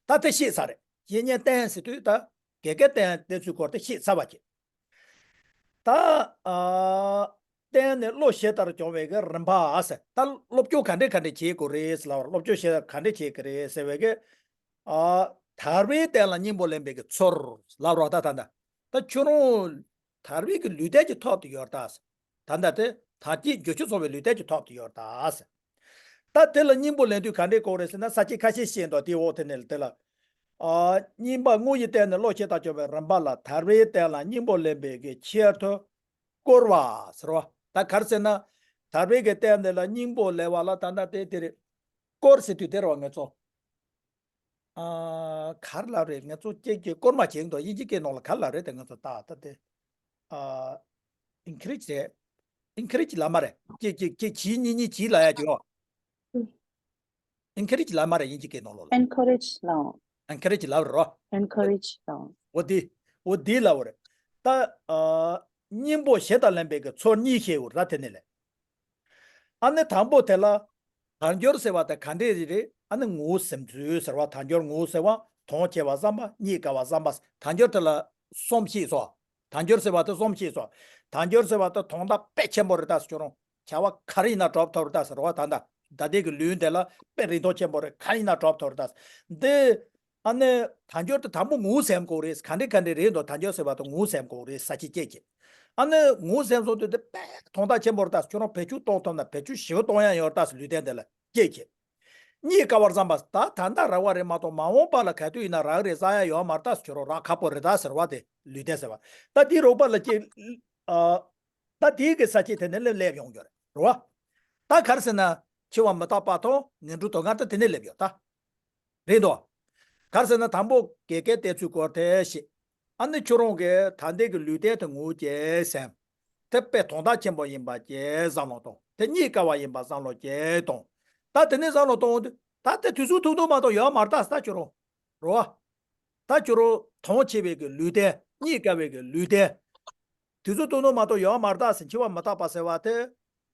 ད་དེ་ཤེས་ཚར་རེད། བཤེས་གཉེན་བསྟེན་ཟེར་དུས་ད་དགེ་རྒན་བསྟེན་བསྟེན་ཚུལ་སྐོར་དེ་ཤེས་ཚར་བ་ཅིག་ད། ཨ། བརྟེན་ནས་བློ་ཞེ་ལྟར་སྦྱོང་བའི་གི་རིམ་པ་ཟེར། ད་སློབ་སྦྱོང་ག་འདྲས་ག་འདྲས་བྱེད་དགོས་རེད་ལབ་པར། སློབ་སྦྱོང་ཞེ་ལྟར་ག་འདྲས་བྱེད་ཀྱི་རེད་ཟེར་བའི་གི། ཨ། དལ་བའི་རྟེན་ལ་སྙིང་པོ་ལེན་པའི་གི་ཚུལ་ལབ་རོགས། ད་ད་ད་ད་ཁྱོད་རང་དལ་བའི་གི་ལུས་རྟེན་གྱི་ཐོག་ཏུ་ཡོད་ད། ད་ད་དེ་དལ་བརྒྱད་འགྱུར་བཅོས་ཚོགས་པའི་ལུས་རྟེན་གྱི་ཐོག་ཏུ་ཡོད་ད། ད་དེ་ལ་སྙིང་པོ་ལེན་དུས་ག་འདྲས་དགོས་རེད་ཟེར་ན། ས་བཅད་ཁ་ཤས་བཤད་འདུག་དེའི་འོག་དེ་ནས་དེ་ལ། ཨ། སྙིང་པོ་དངོས་ཀྱི་སྟེང་ནས་བློ་ཞེ་དྲག་སྦྱོང་བའི་རིམ་པ་ལ། དལ་བའི་རྟེན་ལ་སྙིང་པོ་ལེན་པའི་གི་ཆེད་དུ་བསྐོར་བ་ཟེར་བ། ད་ག་རེ་ཟེར་ན། དལ་བའི་གི་རྟེན་དེ་ལ་སྙིང་པོ་ལེན་པ་ལ་ད་ལྟ་དེ་དེ་རེད། བསྐོར་ཟེར་དུས་དེ་རེད་བ་ང་ཚོ། ཨ། ག་རེ་ལབ་རེད། ང་ཚོ་ཅིག་ཅིག་བསྐོར་མ་བྱེད་འདུག་དབྱིན་ཇི་སྐད་ནང་ལ་ག་རེ་ལབ་རེད་དེ། ང་ཚོ་ད་ད་དེ། ཨ། ཨིན་ཁི་རེཇ་རེད། ཨིན་ཁི་རེཇ་ལབ་མ་རེད། ཅིག་ཅིག་ཅིག་གྱིས་གཉིས་གཉིས་གྱིས་ལབ་ཡ་ཅིག་ཡོད། ཨིན་ཁི་རེཇ་ལབ་མ་རེད། དབྱིན་ཇི་སྐད་ནང་ལོགས་ལ། ཨེན་ཁོ་རེཇ་ལབ། ཨེན་ཁོ་རེཇ་ལབ་རེད་རོ། ཨེན་ཁོ་རེཇ་ལབ། འོ་དེ། འོ་དེ་ལབ་རེད། ད། ཨ། སྙིང་པོ་ཞེ་དྲག་ལེན་པའི་གི་ཚུལ་གཉིས་བཤད་ཡོད་རེད་ད་དེ་ནས་ལས། ཨ་ནི་དང་པོ་དེ་ལ། དལ་འབྱོར་ཟེར་བ་དེ་ག་འདྲས་རེད། ཨ་ནི་ངོ་བོ་ཟིན་ཚུལ་ཟེར་བ། དལ་འབྱོར་ངོ་བོ་ཟེར་བ། དོན་ཆེ་བ་བསམ་པ། རྙེད་དཀའ་བ་བསམ་པ། དལ་འབྱོར་དེ་ལ་གསུམ་བཤད་སོང་། དལ་འབྱོར་ཟེར་བ་དེ་གསུམ་བཤད་སོང་། དལ་འབྱོར་ཟེར་བ་དེ་དོན་དག་དཔེ་ཆེན་པོ་རེད་ད་ཟེར། ཁྱོད་རང་བྱ་བ་ག་རེ་ཡིན་ན་འགྲུབ་ཐུབ་རེད་ད་ཟེར་བ། ད་ད་ད་ལྟའི་གི་ལུས་འདི་ལ་དཔེ་རིན་ཐང་ཆེན་པོ་རེད། ག་རེ་ཡིན་ན་འགྲུབ་ཐུབ་རེད་ད་ཟེར། འདི། ཨ་ནི། དལ་འབྱོར་དེ་དང་པོ་ངོ་བོ་ཟིན་དགོས་རེད། ག་འདྲས་ག་འདྲས་རེད་འདུག་དལ་འབྱོར་ཟེར་བ་དེ་ངོ་བོ་ཟིན་དགོས་རེད། ས་བཅད་གཅིག་གཅིག་ཨ་ནི་ངོ་བོ་ཟིན་སོང་དུས་དེ་དཔེ་དོན་དག་ཆེན་པོ་རེད་ད་ཟེར། ཁྱོད་རང་བེད་སྤྱོད་གཏོང་ཐུབ་ན་བེད་སྤྱོད་ཞེ་པོ་གཏོང་ཡ་ཡོད་རེད་ད་ཟེར། ལུས་རྟེན་དེ་ལ་གཅིག་གཅིག་རྙེད་དཀའ་བར་བསམ་པ། ད་ད་ལྟ་རག་པ་རེད་མ་གཏོགས་མ་འོངས་པ་ལ་ག་དུས་ཡིན་ན་རག་རེད་བསམ་ཡ་ཡོད་མ་རེད་ད་ཟེར། ཁྱོད་རང་རག་ཁག་པོ་རེད་ད་ཟེར་བ་དེ་ལུས་རྟེན་ཟེར་བ། ད་དེའི་རོགས་པ་ལ་ཅིག་ཨ། ད་དེའི་གི་ས་བཅད་དེ་ནས་སླེབས་སླེབས་ཡོང་རྒྱུ་རེད་རོ། ད་ག་རེ་ཟེར་ན། འཆི་བ་མི་རྟག་པ་དང་ངན་འགྲོའི་སྡུག་བསྔལ་དེ་དེ་ནས་སླེབས་ཡོད་ད། རེད་དོ། ག་རེ་ཟེར་ན་དང་པོ་དགེ་རྒན་བསྟེན་ཚུལ་སྐོར་དེ་བཤད། ཨ་ནི་ཁྱོད་རང་གིས་ད་ལྟའི་གི་ལུས་རྟེན་དེ་ངོ་བོ་ཅིག་ཟིན། དེ་དཔེ་དོན་དག་ཆེན་པོ་ཡིན་པ་ཅིག་བསམ་བློ་གཏོང་། དེ་རྙེད་དཀའ་བ་ཡིན་པ་བསམ་བློ་ཅིག་གཏོང་། ད་དེ་ནས་བསམ་བློ་གཏོང་དུས་ ད་དེ་དུས་ཚོད་ཐུང་ཐུང་མ་གཏོགས་ཡོད་མ་རེད་ད་ཟེར། ད་ཁྱོད་རང་རེད་བ། ད་ཁྱོད་རང་དོན་ཆེ་བའི་གི་ལུས་རྟེན། རྙེད་དཀའ་བའི་གི་ལུས་རྟེན། དུས་ཚོད་ཐུང་ཐུང་མ་གཏོགས་ཡོད་མ་རེད་ད་ཟེར། འཆི་བ་མི་རྟག་པ་ཟེར་བ་དེ།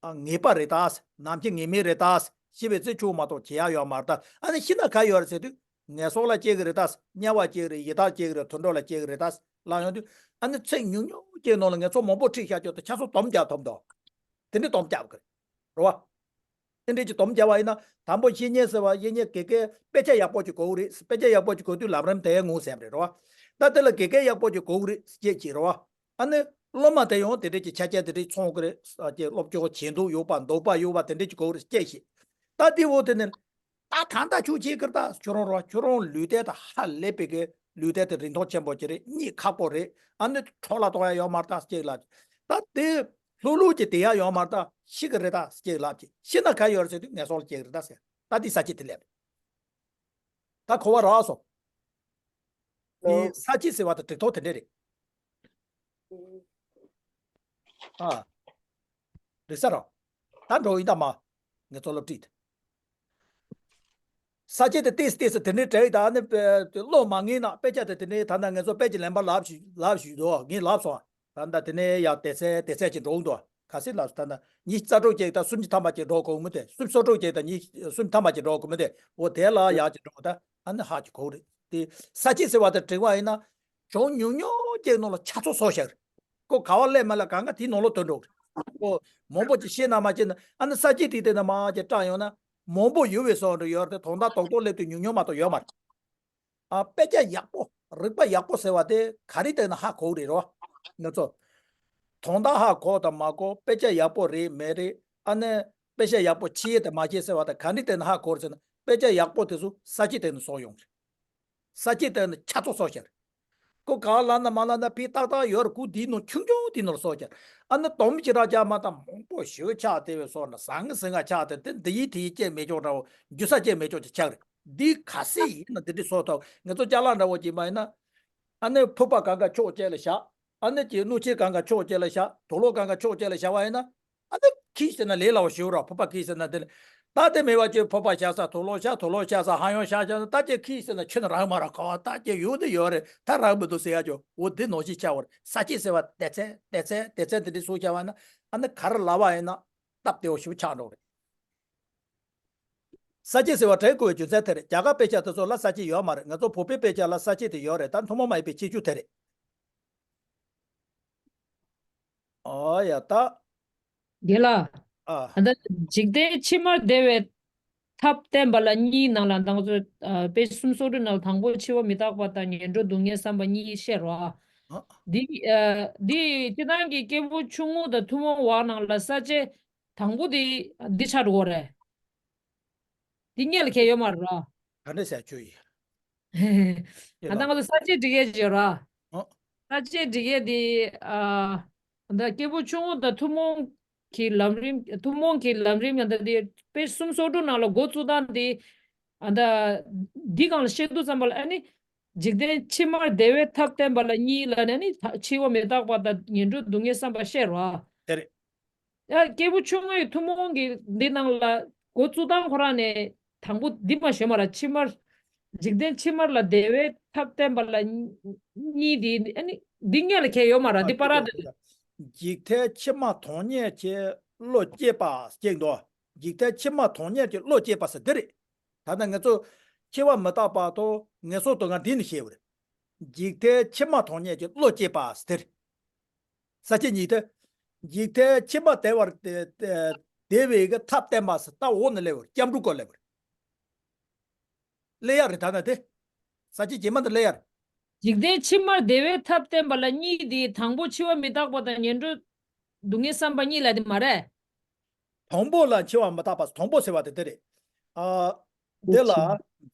ཨ། ངེས་པ་རེད་ད་ཟེར། ནམ་འཆི་ངེས་མེད་རེད་ད་ཟེར། ཤི་བའི་ཚེ་ཆུང་མ་གཏོགས་བྱེད་ཡ་ཡོད་མ་རེད་ད། ཨ་ནི་ཤི་ན་ག་ཡོད་རེད་ཟེར་དུས། ངན་སོང་ལ་སྐྱེ་གི་རེད་ད་ཟེར། དམྱལ་བ་སྐྱེ་གི་རེད། ཡི་དྭགས་སྐྱེ་གི་རེད། དུད་འགྲོ་ལ་སྐྱེ་གི་རེད་ད་ཟེར་ལབ་ཡོང་དུས། ཨ་ནི་ཚེ་ཉུང་ཉུང་ཅིག་ནང་ལ་ངན་སོང་མང་པོ་ཁྲིད་བཞག་ཆོག་ད། ཆ་ཚང་སྡོམ་རྒྱག་ཐུབ་འདུག་དེ་འདྲའི་སྡོམ་རྒྱག་གི་རེད། རེད་བ། དེ་འདྲའི་ཅིག་སྡོམ་རྒྱག་པ་ཡིན་ན། དང་པོ་བཤེས་གཉེན་ཟེར་བ། བཤེས་གཉེན་དགེ་རྒན་དཔེ་ཆ་ཡག་པོ་ཅིག་དགོས་ཀྱི་རེད། དཔེ་ཆ་ཡག་པོ་ཅིག་དགོས་དུས་ལམ་རིམ་དེ་ངོ་ཟེར་བ་རེད། རེད་བ། ད་དེ་ལ་དགེ་རྒན་ཡག་པོ་ཅིག་དགོས་ཀྱི་རེད་ཅེས་ཅིག་རེད་བ། ཨ་ནི་སློབ་མ་དེ་ཡང་དེ་འདྲའི་ཅིག་ཆ་རྐྱེན་དེ་འདྲའི་ཚང་གི་རེད། ཨ། ཅིག་སློབ་སྦྱོང་བྱེད་འདོད་ཡོད་པ། འདོད་པ་ཡོད་པ་དེ་འདྲའི་ཅིག་དགོས་ཀྱི་རེད་ཅེས་ཤིག་ད་དེ་འོ་དེ་ནི། ད་ད་ལྟ་ཁྱོད་བྱེད་ཀྱི་རེད་ད། ཁྱོད་རང་རེད་བ། ཁྱོད་རང་ལུས་རྟེན་ད་ཧ་ལས་པའི་གི་ལུས་རྟེན་དེ་རིན་ཐང་ཆེན་པོ་ཅིག་རེད། རྙེད་ཁག་པོ་རེད། ཨ་ནི་འཕྲོ་བརླག་གཏོང་ཡ་ཡོད་མ་རེད་ད་ཅེས་ལབ། ད་དེ་ལྷུག་ལྷུག་ཅིག་བསྡད་ཡ་ཡོད་མ་རེད་ད། ཤི་གི་རེད་ད་ཅེས་ལབ་ཀྱི། ཤི་ན་ག་ཡོད་རེད་ཟེར་དུས་ངན་སོང་ལ་སྐྱེ་གི་རེད་ད་ཟེར། ད་འདི་ས་བཅད་དེ་ལས་རེད། ད་གོ་བ་རག་སོང་། འདི་ཨོ། ས་བཅད་ཟེར་བ་དང་འབྲི་ཐོག་དེ་འདྲས་རེད། ཨ། རེད་ས་རོ། ད་འགྲོ་ཡིན་ད་མ། ངེད་ཚོ་སློབ་ཁྲིད། ས་བཅད་དེ་ཏིས་ཏིས་དེ་འདྲའི་གྲས་ད་ནི་ཀློག་མ་ངེས་ན། དཔེ་ཆ་དེ་དེ་འདྲའི་ད་ལྟ་ངེད་ཚོ་དཔེ་ཆ་ལེན་པ་ལབ་ཞུ་ལབ་ཞུས་འདུག་ངས་ལབ་སོང་། ད་ལྟ་དེ་ནས་ཡང་སྡེ་ཚན་སྡེ་ཚན་གྱི་འགྲོ་འདུག་ག་སྲིད་ལབ་སོང་། ད་ལྟ་ཉི་ཤུ་རྩ་དྲུག་ཅིག་དང་སུམ་ཅུ་ཐམ་པ་ཅིག་འགྲོ་དགོས་མི་དེ། སུམ་ཅུ་སོ་དྲུག་ཅིག་དང་ཉི་སུམ་ཅུ་ཐམ་པ་ཅིག་འགྲོ་དགོས་མི་དེ། འོ་དེ་ལ་ཡག་ཅིག་འགྲོ། ད་ཨ་ནི་ཧ་ཅིག་གོ་རེད། དེ་ས་བཅད་ཟེར་བ་དེ་འབྲི་བ་ཡིན་ན། གཞུང་ཉུང་ཉུང་ཅིག་ནང་ལ་ཆ་ཚང་བཟོ་བཞག་རེད། ཁོ་ག་བ་སླེབས་མ་སླེབས་གང་ག་དེའི་ནང་ལ་ཐོན་འགྲོ་གི་རེད། ཁོ་མང་པོ་ཅིག་ཤེས་ན་མ་ཤེས་ན། ཨ་ནི་ས་བཅད་དེ་དེ་ན་མ་ཅིག་བཀྲམ་ཡོང་ན་མང་པོ་ཡོད་པའི་བཟོ་འདྲ་ཡོད་རེད། དོན་དག་རྡོག་རྡོག་སླེབས་དུས་ཉུང་ཉུང་མ་གཏོགས་ཡོད་མ་རེད། ཨ། དཔེ་ཆ་ཡག་པོ། རིག་པ་ཡག་པོ་ཟེར་བ་དེ་ག་རེ་བལྟས་ན་ཧ་གོ་གི་རེད་རོ། ང་ཚོ་དོན་དག་ཧ་གོ་དང་མ་གོ། དཔེ་ཆ་ཡག་པོ་རེད་མེད་རེད། ཨ་ནི་དཔེ་ཆ་ཡག་པོ་ཤེས་དང་མ་ཤེས་ཟེར་བ་དེ་ག་རེ་བལྟས་ན་ཧ་གོ་རེད་ཟེར་ན། དཔེ་ཆ་ཡག་པོ་དེ་ཚོ་ས་བཅད་དེ་ནས་བཟོ་ཡོང་རེད། ས་བཅད་དེ་ནས་ཆ་ཚང་བཟོ་བཞག་རེད། ཁོ་ག་ལབ་ན་མ་ལབ་ན་དཔེ་ཏག་ཏག་ཡོད་རེད། ཁོ་དེའི་ནང་ཆུང་ཆུང་དེའི་ནང་ལ་བཟོ་བཞག་རེད། ཨ་ནི་སྡོམ་ཅིག་རག་རྒྱ་མ་ད་མང་པོ་ཞེ་པོ་ཆགས་བསྡད་པའི་བཟོ་ན། ཟང་ངེ་ཟིང་ང་ཆགས་ཏེ། དེ་འདི་ཡིན་དེ་ཡིན་ཅེས་མེད་ཅོག་འདྲ་བོ། རྒྱུ་ས་ཅེས་མེད་ཅོག་ཅིག་ཆགས་རེད། འདི་ག་སྲིད་ཡིན་ན་འདི་འདྲ་བཟོ་ཐུབ། ང་ཚོ་ཅ་ལག་འདྲ་བོ་ཅིག་མ་ཡིན་ན། ཨ་ནི་ཕུར་པ་གང་ག་ཕྱོགས་གཅིག་ལ་བཞག་ཨ་ནི་ཅིག་སྣུམ་ཕྱེ་གང་ག་ཕྱོགས་གཅིག་ལ་བཞག་དུག་ལོག་གང་ག་ཕྱོགས་གཅིག་ལ་བཞག་པ་ཡིན་ན། ཨ་ནི་ཁྱི་ཟེར་ན་ལས་སླ་བོ་ཞིག་རེད། ཕུར་པ་ཁྱི་ཟེར་ན་དེ་ལས། ད་དེ་མེད་པ་ཅིག་ཕུར་པ་བཞག་ས། དུག་ལོག་བཞག་དུག་ལོག་བཞག་ས། ཧ་ཡང་བཞག་བཞག་ན། ད་ཅིག་ཁྱི་ཟེར་ན་ཁྱོན་ནས་རག་མ་རག་ག་བ། ད་ཅིག་ཡོད་ནི་ཡོད་རེད། ད་རག་མི་འདུག་ཟེར་ཡ་ཅིག་འོ་དེ་ནང་བཞིན་ཆགས་པ་རེད། ས་བཅད་ཟེར་བ་སྡེ་ཚན་སྡེ་ཚན་སྡེ་ཚན་དེ་འདྲ་བཟོས་བཞག་པ་ན། ཨ་ནི་ག་རེ་ལབ་པ་ཡིན་ན་སྟབས་བདེ་བོ་ཞིག་ཆགས་འགྲོ་རེད། ས་བཅད་ཟེར་བ་འབྲི་དགོས་པའི་རྒྱུ་མཚན་དེ་རེད། རྒྱ་གར་དཔེ་ཆ་དེ་ཚོ་ལ་ས་བཅད་ཡོད་མ་རེད། ང་ཚོ་བོད་པའི་དཔེ་ཆ་ལ་ས་བཅད་དེ་ཡོད་རེད། ད་ཐུན་མོང་མ་ཡིན་པའི་ཁྱད་ཆོས་དེ་རེད། ཨོ་ཡ་ད། རྒན་ལགས། ཨ། ད་འཇིག་རྟེན་ཕྱི་མར་བདེ་བའི་ཐབས་བསྟན་པ་ལ་གཉིས་ནང་ལ། ད་ང་ཚོ་ཨ་དཔེ་སུམ་ཅུ་སོ་དྲུག་ནང་ལ་དང་པོ་འཆི་བ་མི་རྟག་པ་དང་ངན་འགྲོ་སྡུག་བསྔལ་བསམ་པ་གཉིས་བཤད་རོགས། ཨ། འདི་ཨ་འདི་སྤྱིར་བཏང་གི་སྐྱེས་བུ་ཆུང་ངུ་དང་ཐུན་མོང་བ་ནང་ལ་ས་བཅད་དང་པོ་དེ་འདི་ཆགས་འགྲོ་གི་རེད། འདི་སྔོན་ལ་ཁྱེར་ཡོད་མ་རེད་ར། ག་འདྲ་ཟེར་ཆོས་ཡིན། ཨ་ད་ང་ཚོ་ས་བཅད་འབྲི་མཁན་ཅིག་ཡོད་ར། ཨོ། ས་བཅད་འབྲི་མཁན་འདི་ཨ་ད་སྐྱེས་བུ་ཆུང་ངུ་དང་ཐུན་མོང་གི་ལམ་རིམ། ཐུན་མོང་གི་ལམ་རིམ་ཡང་ད་འདི་དཔེ་སུམ་ཅུ་སོ་དྲུག་ནང་ལ་འགོ་བཙུགས་སྟངས་འདི། ཨ་ད་འདི་སྒང་ལ་བཤད་དུས་ཙམ་པ་ལ་ཨ་ནི། འཇིག་རྟེན་ཕྱི་མར་བདེ་བའི་ཐབས་བསྟན་པ་ལ་གཉིས་ལབ་ནས་ནི། ད་འཆི་བ་མི་རྟག་པ་དང་ངན་འགྲོ་སྡུག་བསྔལ་བསམ་པ་བཤད་རོགས། དེ་རེད། ཡ་སྐྱེས་བུ་ཆུང་ངུའི་ཐུན་མོང་གི་འདི་ནང་ལ་འགོ་བཙུགས་སྟངས་ཁོ་རང་ནས་དང་པོ་འདི་མ་ཤེས་མ་ར། ཕྱི་མར། འཇིག་རྟེན་ཕྱི་མར་ལ་བདེ་བའི་ཐབས་བསྟན་པ་ལ་གཉིས་འདི་ཨ་ནི་འདི་སྔོན་ལ་ཁྱེར་ཡོད་མ་ར། འདི་པ་ར་འདི། འཇིག་རྟེན་ཕྱི་མ་དོན་གཉེར་གྱི་བློ་སྐྱེས་པ་སྐྱེས་འདུག་འཇིག་རྟེན་ཕྱི་མ་དོན་གཉེར་གྱི་བློ་སྐྱེས་པ་ཟེར་འདི་རེད། ད་ལྟ་ང་ཚོ་འཆི་བ་མི་རྟག་པ་དང་ངན་སོང་སྡུག་བསྔལ་འདི་ནས་བཤད་པ་རེད། འཇིག་རྟེན་ཕྱི་མ་དོན་གཉེར་གྱི་བློ་སྐྱེས་པ་ཟེར་དེ་རེད། ས་བཅད་གཉིས་དེ། འཇིག་རྟེན་ཕྱི་མ་བདེ་བར་བདེ་བའི་གི་ཐབས་བསྟན་པ་ཟེར། ད་འོག་ནས་སླེབས་པ་རེད། སྐྱབས་འགྲོའི་སྐོར་སླེབས་པ་རེད། སླེབས་ཡ་རེད། ད་ལྟ་དེ། ས་བཅད་རྗེས་མ་འདི་སླེབས་ཡ་རེད། འཇིག་རྟེན་ཕྱི་མར་བདེ་བའི་ཐབས་བསྟན་པ་ལ་གཉིས་དེ། དང་པོ་འཆི་བ་མི་རྟག་པ་དང་ངན་འགྲོ་སྡུག་བསྔལ་བསམ་པ་གཉིས་ལབ་དེ་མ་རེད། དང་པོ་ལ་འཆི་བ་མི་རྟག་པ། དང་པོ་ཟེར་བ་དེ་དེ་རེད། ཨ། དེ་ལ་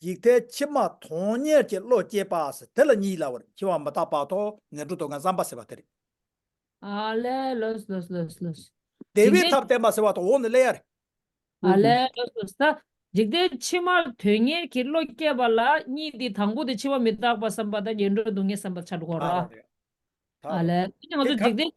འཇིག་རྟེན་ཕྱི་མ་དོན་གཉེར་གྱི་བློ་སྐྱེས་པ་ཟེར་དེ་ལ་གཉིས་ལབ་པ་རེད། འཆི་བ་མི་རྟག་པ་དང་ངན་འགྲོ་སྡུག་བསྔལ་བསམ་པ་ཟེར་བ་དེ་རེད། ཨ་ལས། ལོས་ལོས་ལོས་ལོས། བདེ་བའི་ཐབས་བསྟན་པ་ཟེར་བ་དང་འོག་ནས་སླེབས་ཡ་རེད། ཨ་ལས། ལོས་ལོས། ད་འཇིག་རྟེན་ཕྱི་མར་དོན་གཉེར་གྱི་བློ་སྐྱེས་པ་ལ་གཉིས་དེ། དང་པོ་དེ་འཆི་བ་མི་རྟག་པ་བསམ་པ་དང་ངན་འགྲོ་སྡུག་བསྔལ་བསམ་པ་ཆགས་འགྲོ་གི་རེད། ཨ་ལས། ང་ཚོ་འཇིག་རྟེན་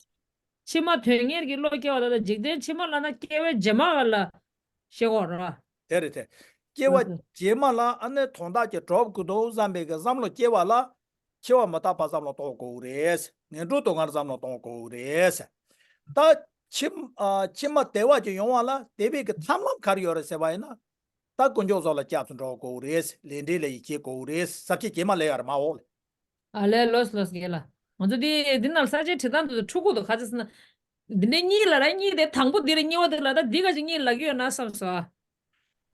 ཕྱི་མ་དོན་གཉེར་གྱི་བློ་སྐྱེ་བ་དང་། འཇིག་རྟེན་ཕྱི་མ་ལབ་ན་སྐྱེ་བའི་རྗེས་མ་ལ་བཤད་ཀྱི་ཡོད་རེད། དེ་རེད་དེ། སྐྱེ་བ་རྗེས་མ་ལ་ཨ་ནི་དོན་དག་ཅིག་འགྲུབ་དགོས་འདུག་བསམ་པའི་གི་བསམ་བློ་སྐྱེ་བ་ལ་འཆི་བ་མི་རྟག་པ་བསམ་བློ་གཏོང་དགོས་རེད། ངན་འགྲོ་དོན་ལྔ་བསམ་བློ་གཏོང་དགོས་རེད། ད་ཕྱི་ཨ་ཕྱི་མ་བདེ་བ་ཅིག་ཡོང་བ་ལ་བདེ་བའི་གི་ཐབས་ལམ་ག་རེ་ཡོད་རེད་ཟེར་བ་ཡིན་ན། ད་དཀོན་མཆོག་གསུམ་ལ་སྐྱབས་སུ་འགྲོ་དགོས་རེད། ལས་འབྲས་ལ་ཡིད་ཆེས་དགོས་རེད། ས་བཅད་རྗེས་མ་ལས་ཡར་མ་འོག་ལ། ཨ་ལས། ལོས་ལོས་རྒན་ལགས། ང་ཚོ་འདི་འདི་ནང་ལ་ས་བཅད་བྲིས་སྟངས་དེ་ཚོ་འཁྲུག་གི་འདུག་ག་ཚོད་ཟེར་ན། འདི་འདྲའི་གཉིས་ལ་ར་གཉིས་དེ་དང་པོ་འདི་རེད། གཉིས་པ་དེ་ལ་ད་འདི་ག་ཅིག་གཉིས་ལབ་ཀྱི་ཡོད་ན་བསམ་སོང་ཨ།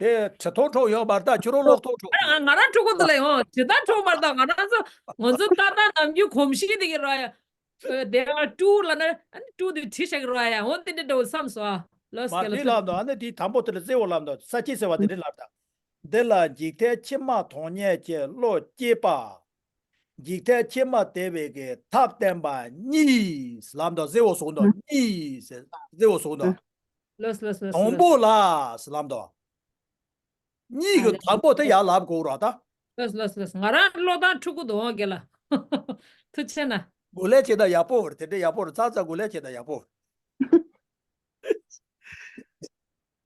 དེ་བྲི་ཐོག་འཕྲོག་ཡོད་པར་ད་ཁྱོད་རང་ཀློག་ཐོག་འཕྲོག་ང་རང་ང་རང་འཁྲུག་གི་འདུག་ལ་ཡོང་བྲིས་སྟངས་འཁྲུག་པར་ད་ང་རང་ཚོ་ང་ཚོ་ལྟ་སྟངས་ནམ་རྒྱུན་གོམས་གཤིས་དེ་གི་ར་ཡ། དེ་ཡང་ཀྲུའུ་ལབ་ན་ཨ་ནི་ཀྲུའུ་དེ་བྲིས་བཞག་གི་ར་ཡ། འོ་དེ་འདྲ་འདྲ་བོ་བསམ་སོང་ཨ། ལོས་མ་རྒན་ལགས་འདི་ལབ་འདུག་ཨ་ནི་དེའི་དང་པོ་དེ་ལ་རྩེ་བོ་ལབ་འདུག་ས་བཅད་ཟེར་བ་དེ་འདྲ་ལབ་ད། འདི་ལ་འཇིག་རྟེན་ཕྱི་མ་དོན་གཉེར་གྱི་བློ་སྐྱེས་པ། འཇིག་རྟེན་ཕྱི་མ་བདེ་བའི་གི་ཐབས་བསྟན་པ་གཉིས་ལབ་འདུག་རྩེ་བོ་བཟུང་འདུག་གཉིས་ཟེར་རྩེ་བོ་བཟུང་འདུག་ལོས་ལོས་ལོས་དང་ལོས། པོ་ལ་ཟེར་ལབ་འདུག་གཉིས་ཨ་ཀྱི་ལེ། དང་པོ་དེ་ཡར་ལབ་དགོས་ར་ད། ལོས་ལོས་ལོས། ང་རང་ཀློག་སྟངས་འཁྲུག་གི་འདུག་འོ་རྒན་ལགས། ཐུགས་རྗེ་ཆེ་གནང་། གོ་ལེ་བྱེད་ད་ཡག་པོ་རེད། དེ་འདྲ་ཡག་པོ་རེད། ཚ་ཚ་གོ་ལེ་བྱེད་ད་ཡག་པོ་རེད།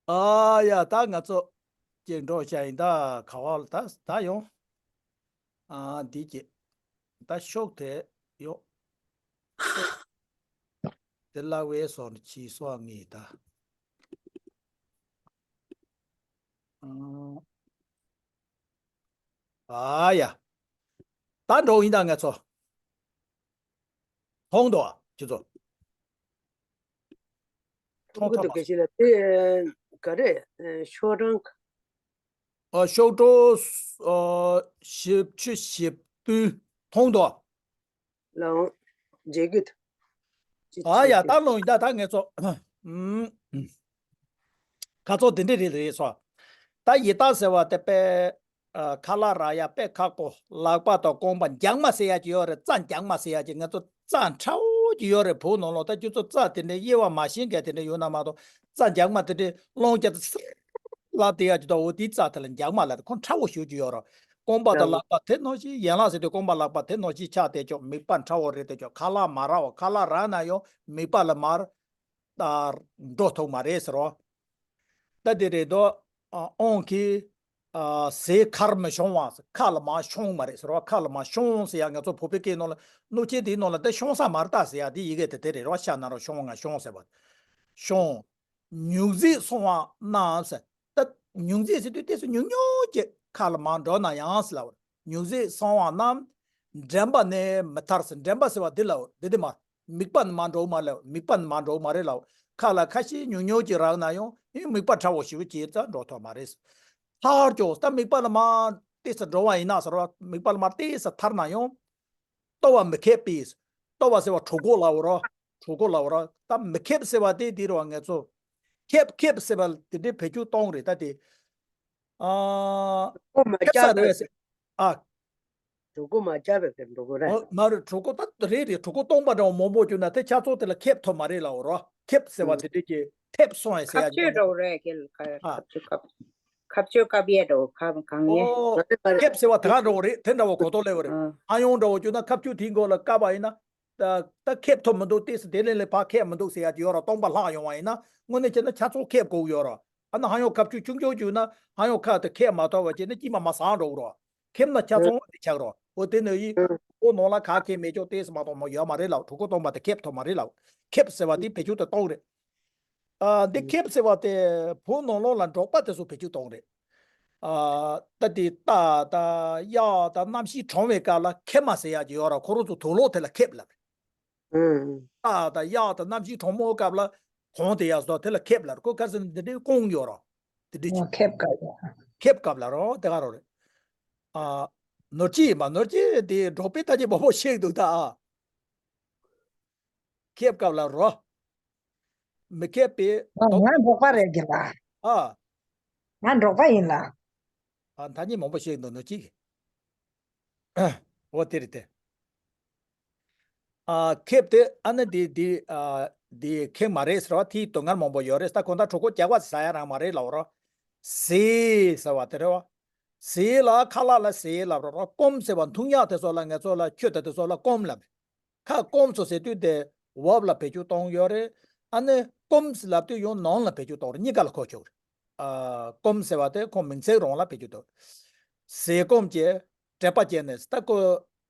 ཨ་ཡ་ད་ང་ཚོ་སྐྱེ་འགྲོ་བྱ་ཡིན་ད་ག་བ་ལ་ད་ད་ཡོང་། ཨ་འདི་ཀྱི་ད་ཤོག་དེ་ཡོ། དེ་ལ་བའི་སོ་ནི་ཕྱི་སོ་ངེས་ད། ཨ་ཡ། ད་འགྲོ་ཡིན་ད་ང་ཚོ། མཐོང་འདུག་ཨ་ཁྱེད་ཚོ། མཐོང་གི་འདུག་ག་ཞིག་ལ་དེ་ག་རེ་ཤོག་གྲངས། ཨ་ཤོག་གྲངས་ཨ་བཞི་བཅུ་ཞེ་བདུན་མཐོང་འདུག་ཨ། ལའང་མཇལ་གི་འདུག་ཨ་ཡ་ད་ལོང་ཡིན་ད་ད་ངས་ཚོ། ཁ་ཚོ་དེ་འདྲས་རེད་རེད་སོ། ད་ཡི་དྭགས་ཟེར་བ་དེ་དཔེ་ཁ་ལག་རག་ཡ་དཔེ་ཁག་པོ། ལག་པ་དང་རྐང་པ་འཇག་མ་ཟེར་ཡ་ཅིག་ཡོད་རེད། རྩ་འཇག་མ་ཟེར་ཡ་ཅིག་ང་ཚོ་རྩ་ཕྲ་བོ་ཅིག་ཡོད་རེད། བོད་ནང་ལོགས་ད་ཁྱོད་ཚོ་རྩ་དེ་འདྲས་དབྱེ་བ་མ་ཤེས་མཁན་དེ་འདྲས་ཡོད་ན་མ་གཏོགས་རྩ་འཇག་མ་དེ་འདྲས་སློང་རྒྱུ་དེ་སིར་ལབ་བསྡད་ཡ་ཅིག་ད་འོ་དེའི་རྩ་དེ་ལ་འཇག་མ་ལབ་རེད། ཁོང་ཕྲ་བོ་ཞེ་པོ་ཅིག་ཡོད་རེད། རྐང་པ་དང་ལག་པ་དེ་ནང་བཞིན་ཡན་ལག་ཟེར་དུས་རྐང་པ་ལག་པ་དེ་ནང་བཞིན་ཆགས་བསྡད་ཆོག་མིད་པ་ཕྲ་བོ་རེད་བསྡད་ཆོག་ཁ་ལག་མ་རག་པ། ཁ་ལག་རག་ན་ཡང་མིད་པ་ལ་མར་ད་འགྲོ་ཐུབ་མ་རེད་ཟེར་རོ། ད་དེ་རེད་དོ། ཨོང་གི་ཟས་ཁར་མི་ཤོང་བ། ཁ་ལ་མར་ཤོང་མ་རེད་ཟེར་རོ། ཁ་ལ་མར་ཤོང་ཟེར་ཡ་ང་ཚོ་བོད་པའི་སྐད་ནང་ལ་གནོད་སྐྱེལ་དེའི་ནང་ལ་ད་ཤོང་ས་མར་ལྟ་ཟེར་ཡ་དེ་ཡི་གེ་དེ་དེ་རེད་རོ། ཤ་ན་རོ་ཤོང་ང་ཤོང་ཟེར་བ། ཤོང་། ཉུག་ཟས་སོང་བ་རྣམས་ཟེར། ད་ཉུག་ཟས་ཟེར་དུས་ཏོག་ཙམ་ཉུང་ཉུང་ཅིག་ཁ་ལ་མར་འགྲོ་ན་ཡང་ཟེར་ལབ་པ་རེད། ཉུག་ཟས་སོང་བ་རྣམས་དྲན་པ་ནི་མི་ཐར་ཟེར། དྲན་པ་ཟེར་བ་འདི་ལབ་པ་རེད། འདི་འདི་མ་མིད་པ་ནི་མར་འགྲོ་མ་ལབ། མིད་པ་ནི་མར་འགྲོ་མ་རེད་ལབ། ཁ་ལ་ཁ་ཤས་ཉུང་ཉུང་ཅིག་རག་ན་ཡང་ཨེ་མིད་པ་ཕྲ་བོ་ཞེ་པོ་ཅིག་རྩ་འགྲོ་ཐུབ་མ་རེད། ཐར་ཀྱང་ད་མིད་པ་ལ་མར་ཏོག་ཙམ་འགྲོ་བ་ཡིན་ན་ཟེར་བ། མིད་པ་ལ་མར་ཏོག་ཙམ་ཐར་ན་ཡང་། ལྟོ་བ་མི་ཁེབས་པས། ལྟོ་བ་ཟེར་བ་གྲོད་ཁོག་ལབ་པ་རོ། གྲོད་ཁོག་ལབ་པ་རོ། ད་མི་ཁེབས་ཟེར་བ་དེ་འདི་རོ་ང་ཚོ། ཁེབས་ཁེབས་ཟེར་བ་དེ་འདྲའི་བེད་སྤྱོད་གཏོང་རེད་ད་དེ། ཨ། གྲོད་ཁོག་མ་ཁེབས་ས་རེད་བ་ཟེར། ཨ། གྲོད་ཁོག་མ་བཅག་པའི་ཕེབས་འགྲོ་གི་རེད། ཨོ་མ་རེད། གྲོད་ཁོག་ད་རེད་རེད། གྲོད་ཁོག་སྟོང་པ་འདྲ་བ་མང་པོ་བསྐྱུར་ན་དེ་ཆ་ཚང་དེ་ལ་ཁེབས་ཐུབ་མ་རེད་ལབ་པ་རོ། ཁེབས་ཟེར་བ་དེ་འདྲའི་གི་ཐེབས་སོང་ཡ་ཟེར་ཡ་ཁ་གཅོད་འདྲ་བོ་རེད་ཁེ་ལ་ཁ་ཨ། ཁ་གཅོད་ཁ། ཁ་གཅོད་བཀབ་ཡས་འདྲ་བོ་ཁ་གང་ཡས། ཨོ། ཁེབས་ཟེར་བ་དེ་ག་འདྲ་བོ་རེད། དེ་འདྲ་བོ་གོ་རྟོགས་སླེབས་པ་རེད། ཨ། ཨ་ཡོང་འདྲ་བོ་བསྐྱུར་ན་ཁ་གཅོད་དེའི་མགོ་ལ་བཀབ་པ་ཡིན་ན། ད་ད་ཁེབས་ཐུབ་མི་འདུག་ཏོག་ཙམ་དེ་ལས་ལས་ཕར་ཁེབས་མི་འདུག་ཟེར་ཡ་དེ་ཡོད་ར། སྟོང་པ་ལྷག་ཡོང་བ་ཡིན་ན་དངོས་གནས་བྱས་ན་ཆ་ཚང་ཁེབས་དགོས་ཡོད་ར། ཨ་ན་ཧ་ཡོང་ཁ་གཅོད་ཆུང་ཆུང་བསྐྱུར་ན་ཧ་ཡོང་ཁ་དེ་ཁེབས་མ་ཐུབ་པ་བྱས་ན་དཀྱིལ་མ་མར་ཟག་འགྲོ་གི་ར། ཁེབས་ན་ཆ་ཚང་དེ་ཆགས་ར། འོ་དེ་ནས་ཡིན། ཨོ་ནང་ལ་ག་ཁེབས་མེད་ཅོག་ཏོག་ཙམ་མ་གཏོགས་མ་ཡོད་མ་རེད་ལབ། གྲོད་ཁོག་སྟོང་པ་དེ་ཁེབས་ཐུབ་མ་རེད་ལབ། ཁེབས་ཟེར་བ་དེ་བེད་སྤྱོད་དེ་གཏོང་རེད། ཨ། འདི་ཨུ། ཁེབས་ཟེར་བ་དེ་བོད་ནང་ལོགས་ལ་འབྲོག་པ་དེ་ཚོ་བེད་སྤྱོད་གཏོང་རེད། ཨ། ད་དེ་རྟ་དང་གཡག་དང་གནམ་གཤིས་གྲང་བའི་སྐབས་ལ་ཁེབས་མ་ཟེར་ཡག་ཅིག་ཡོད་ར། ཁོ་རང་ཚོ་དུག་ལོག་དེ་ལ་ཁེབས་ལབ་རེད། ཨུ། རྟ་དང་གཡག་དང་གནམ་གཤིས་གྲང་མོའི་སྐབས་ལ་གོན་བསྡད་ཡག་ཚོ་དེ་ལ་ཁེབས་ལབ་རེད། ཁོ་ག་ཟེར་ན་འདི་འདྲའི་རྐང་ཡོད་ར། འདི་འདྲའི་ཨོ་ཅིག་ཁེབས་སྐབས་ལ། ཁེབས་སྐབས་ལ་ར་དེ་ག་རང་རེད། ཨ། ནོར་གྱི་ཡིན་པ། ནོར་གྱི་དེ་འབྲོག་པའི་ཐ་སྙད་མང་པོ་ཤེས་འདུག་ད་ཨ། ཁེབས་སྐབས་ལ་རོ། མི་ཁེབས་པའི་ཨ། དོག་ང་འབྲོག་པ་རེད་རྒན་ལགས། ཨ། ང་འབྲོག་པ་ཡིན་ལགས། ཨ། ཐ་སྙད་མང་པོ་ཤེས་འདུག་ནོ་ཅིག་འོ་དེ་རེད་དེ། ཨ། ཁེབས་དེ་ཨ་ནི་དེ་དེ་ཨ། དེ་ཁེབས་མ་རེད་ཟེར་བ་དེའི་དོན་ངར་མང་པོ་ཡོད་རེད། ད་གོ་ད་གྲོད་ཁོག་རྒྱགས་པ་ཟ་ཡ་རང་མ་རེད་ལབ་རོ། ཟས་ཟེར་བ་དེ་རེད་བ། ཟས་ལ་ཁ་ལག་ལ་ཟས་ལབ་རོ། རྐངམ་ཟེར་བ་འཐུང་ཡག་དེ་ཚོ་ལ་ང་ཚོ་ལ་ཁྱོད་ད་དེ་ཚོ་ལ་རྐངམ་ལབ་རེད། ཁ་སྐོམ་སོང་ཟེར་དུས་དེ་འོབས་ལ་བེད་སྤྱོད་གཏོང་ཡོད་རེད། ཨ་ནི་སྐོམ་ཟེར་ལབ་དུས་ཡང་ནང་ལ་བེད་སྤྱོད་གཏོང་རེད། གཉིས་ཀ་ལ་གོ་ཆོག་རེད། ཨ་སྐོམ་ཟེར་བ་དེ་ཁོ་མིང་ཚིག་རང་ལ་བེད་སྤྱོད་འདུག་ཟས་སྐོམ་གྱི་དྲེགས་པ་བྱས་ནས་ད་ཁོ་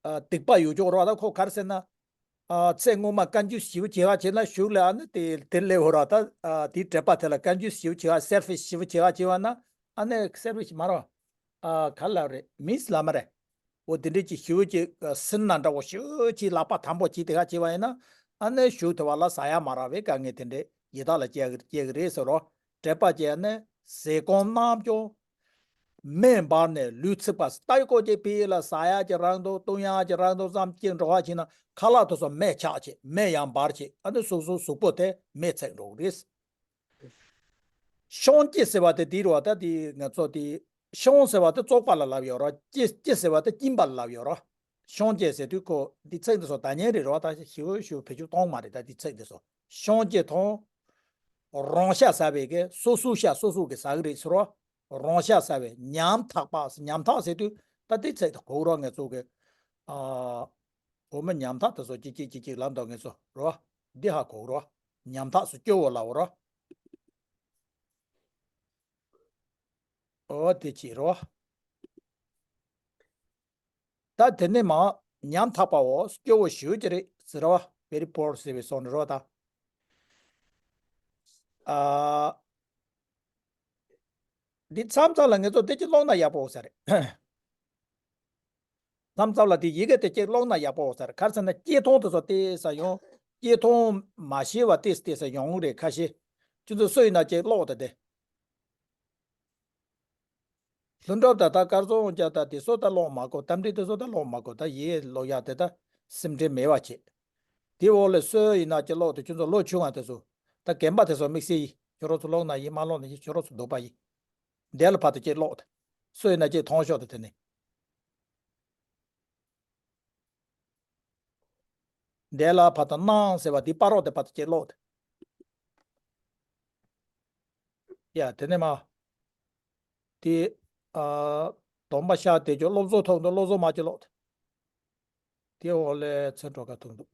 ཨ་སྡིག་པ་ཡོད་ཅོག་རོགས་ད་ཁོ་ག་རེ་ཟེར་ན། ཨ་ཚེ་སྔོན་མ་བཀའ་འགྱུར་ཞིབ་བྱེད་ག་བྱེད་ན་གཞུག་ལ་ཨ་ནི་དེ་དེ་སླེབས་འོ་ར་ད་ཨ་དེའི་དྲེགས་པ་དེ་ལ་བཀའ་འགྱུར་ཞིབ་བྱེད་ག་སེར་ཕི་ཞིབ་བྱེད་ག་བྱེད་བ་ན་ཨ་ནི་སེར་ཕི་ཞིག་མ་རོ། ཨ་ག་ལ་རེད་མིས་ལ་མ་རེད། འོ་དེ་འདྲས་ཀྱི་ཞིབ་ཀྱི་སིན་ན་འདྲ་བོ་ཞིབ་ཀྱི་ལག་པ་དམ་པོ་ཅིག་དེ་ག་བྱེད་བ་ཡིན་ན་ཨ་ནི་གཞུག་དེ་བ་ལ་ཟ་ཡ་མ་རག་བའི་དཀའ་ངལ་དེ་འདྲས་ཡི་དྭགས་ལ་སྐྱེ་སྐྱེ་གི་རེད་ཟེར་རོ། དྲེགས་པ་བྱས་ནས་ཟས་སྐོམ་རྣམས་ཀྱང་། མེ་འབར་ནས་ལུས་ཚིག་པ་ལྟ་ཡི་ཀོ་ཅེ་ཕི་ལ་ཟ་ཡ་ཅེ་རང་དོ་བཏུང་ཡ་ཅེ་རང་དོ་ཙམ་ཅིག་འགྲོ་བ་ཅིག་ན་ཁ་ལག་དེ་ཚོ་མེ་ཆགས་ཅེ་མེ་ཡང་འབར་ཅེ་ཨ་ནི་སོ་སོའི་གཟུགས་པོ་དེ་མེ་ཚིག་འགྲོ་གི་རེད། ཤོང་སྐྱེ་ཟེར་བ་དེ་དེ་རུ་བ་ད་དེ་ང་ཚོ་དེ་ཤོང་ཟེར་བ་དེ་བཙོག་པ་ལ་ལབ་ཡོད་ར་སྐྱེ་སྐྱེ་ཟེར་བ་དེ་སྐྱིན་པ་ལ་ལབ་ཡོད་ར། ཤོང་སྐྱེ་ཟེར་དུས་ཁོ་འདི་ཚིག་འདི་ཚོ་ད་ཉན་རེད་རོ་ད་ཞིབ་ཞིབ་བེད་སྤྱོད་གཏོང་མ་རེད་ད་འདི་ཚིག་འདི་ཚོ་ཤོང་སྐྱེ་མཐོང་། རང་ཤ་ཟ་བའི་གི་སོ་སོའི་ཤ་སོ་སོ་གི་ཟ་གི་རེད་ཟེར་རོ། རང་ཤ་ཟ་བའི་ཉམ་ཐག་པ་ཉམ་ཐག་ཟེར་དུས་ད་འདི་ཚིག་ད་གོ་རོ་ང་ཚོ་གི་ཨ་བོད་མི་ཉམ་ཐག་དེ་ཚོ་ཅིག་ཅིག་ཅིག་ཅིག་ལབ་འདུག་ངེས་ཚོ་རོ། འདི་ཧ་གོ་རོ། ཉམ་ཐག་སུ་སྐྱོ་བོ་ལབ་རོ། ཨོ་དེ་ཅི་རོ། ད་དེ་ནས་མ་ཉམ་ཐག་པའོ་སྐྱོ་བོ་ཞུ་གི་རེད་ཟེར་བ་very poor ཟེར་བའི་སོང་རོ་ད། ཨ། འདི་མཚམས་མཚམས་ལ་ངེས་ཚོ་དེ་ཅི་ཀློག་ན་ཡག་པོ་ཟེར། མཚམས་མཚམས་ལ་དེ་ཡི་གེ་དེ་ཅི་ཀློག་ན་ཡག་པོ་ཟེར་ག་རེ་ཟེར་ན་སྐྱེ་མཐོང་དེ་ཚོ་དེ་ས་ཡོང་སྐྱེ་མཐོང་མ་ཤེས་བ་དེ་དེ་ས་ཡོང་རེད་ཁ་ཤས་ཁྱོད་ཚོ་སུ་ཡིན་ན་ཅི་ཀློག་དེ་དེ། ལྷུན་གྲུབ་དང་ད་སྐལ་བཟང་རྒྱལ་དང་དེ་ཚོ་ད་ཀློག་མ་དགོས་གཏམ་འདྲི་དེ་ཚོ་ད་ཀློག་མ་དགོས་ད་ཡིག་ཀློག་ཡག་དེ་ད་སེམས་ཁྲལ་མེད་པ་བྱེད། དེ་འོག་ལ་སུ་ཡིན་ན་ཅི་ཀློག་དེ་ཁྱོད་ཚོ་ལོ་ཆུང་བ་དེ་ཚོ་ད་རྒན་པ་དེ་ཚོ་དམིགས་བསལ་ཡིན་ཁྱོད་རང་ཚོ་ཀློག་ན་ཡིན་མ་ཀློག་ན་ཡིན་ཁྱོད་རང་ཚོ་སྡུག་པ་ཡིན། དེ་ལ་ཕར་དུ་ཅི་ཀློག་དེ་སུ་ཡིན་ན་ཅི་མཐོང་ཤོག་དེ་དེ་ནི། འདས་ལ་ཕར་དང་སྣང་ཟེར་བ་འདི་པ་རོག་དེ་ཕར་དང་ཅེས་ཀློག་དེ། ཡ་དེ་ནས་མ། དེ། ཨ། སྡོམ་པ་ཤ་དེ་ཅོ་སློབ་གསོ་ཐོག་ཏུ་སློབ་གསོ་མ་ཅེས་ཀློག་དེ། དེ་འོག་ལས་ཚེ་འགྲོ་ཁ་ཐུག་འདུག་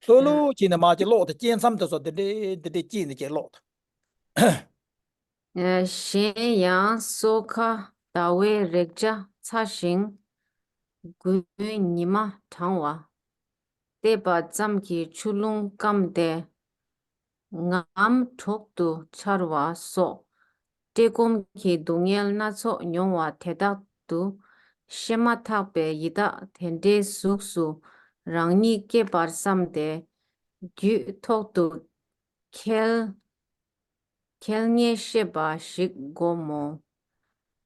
ལྷོད་ལྷོད་བྱས་ནས་མ་ཅིག་ཀློག་དང་བཅད་མཚམས་དེ་ཚོ་འདི་འདྲས་འདི་འདྲས་བཅད་ནས་ཅིག་ཀློག་དང་། གཞན་ཡང་སོ་ཁ་ཟླ་བའི་རེག་བྱ་ཚ་ཞིང་། དགུན་ཉི་མ་གྲང་བ། བལྟས་པ་ཙམ་གྱིས་ཆུ་རླུང་སྐམ་སྟེ། ངམ་དྲག་ཏུ་འཆར་བ་སོགས། བཀྲེས་སྐོམ་གྱི་སྡུག་བསྔལ་སྣ་ཚོགས་མྱོང་བ་དེ་དག་ཏུ། བཤད་མ་ཐག་པའི་ཡི་དྭགས་དེ་འདྲའི་གཟུགས་སུ་རང་ཉིད་སྐྱེས་པར་བསམས་ཏེ། རྒྱུད་ཐོག་ཏུ་ཁས་ཁས་ངེས་ཤེས་པ་ཞིག་སྒོམ་མོ།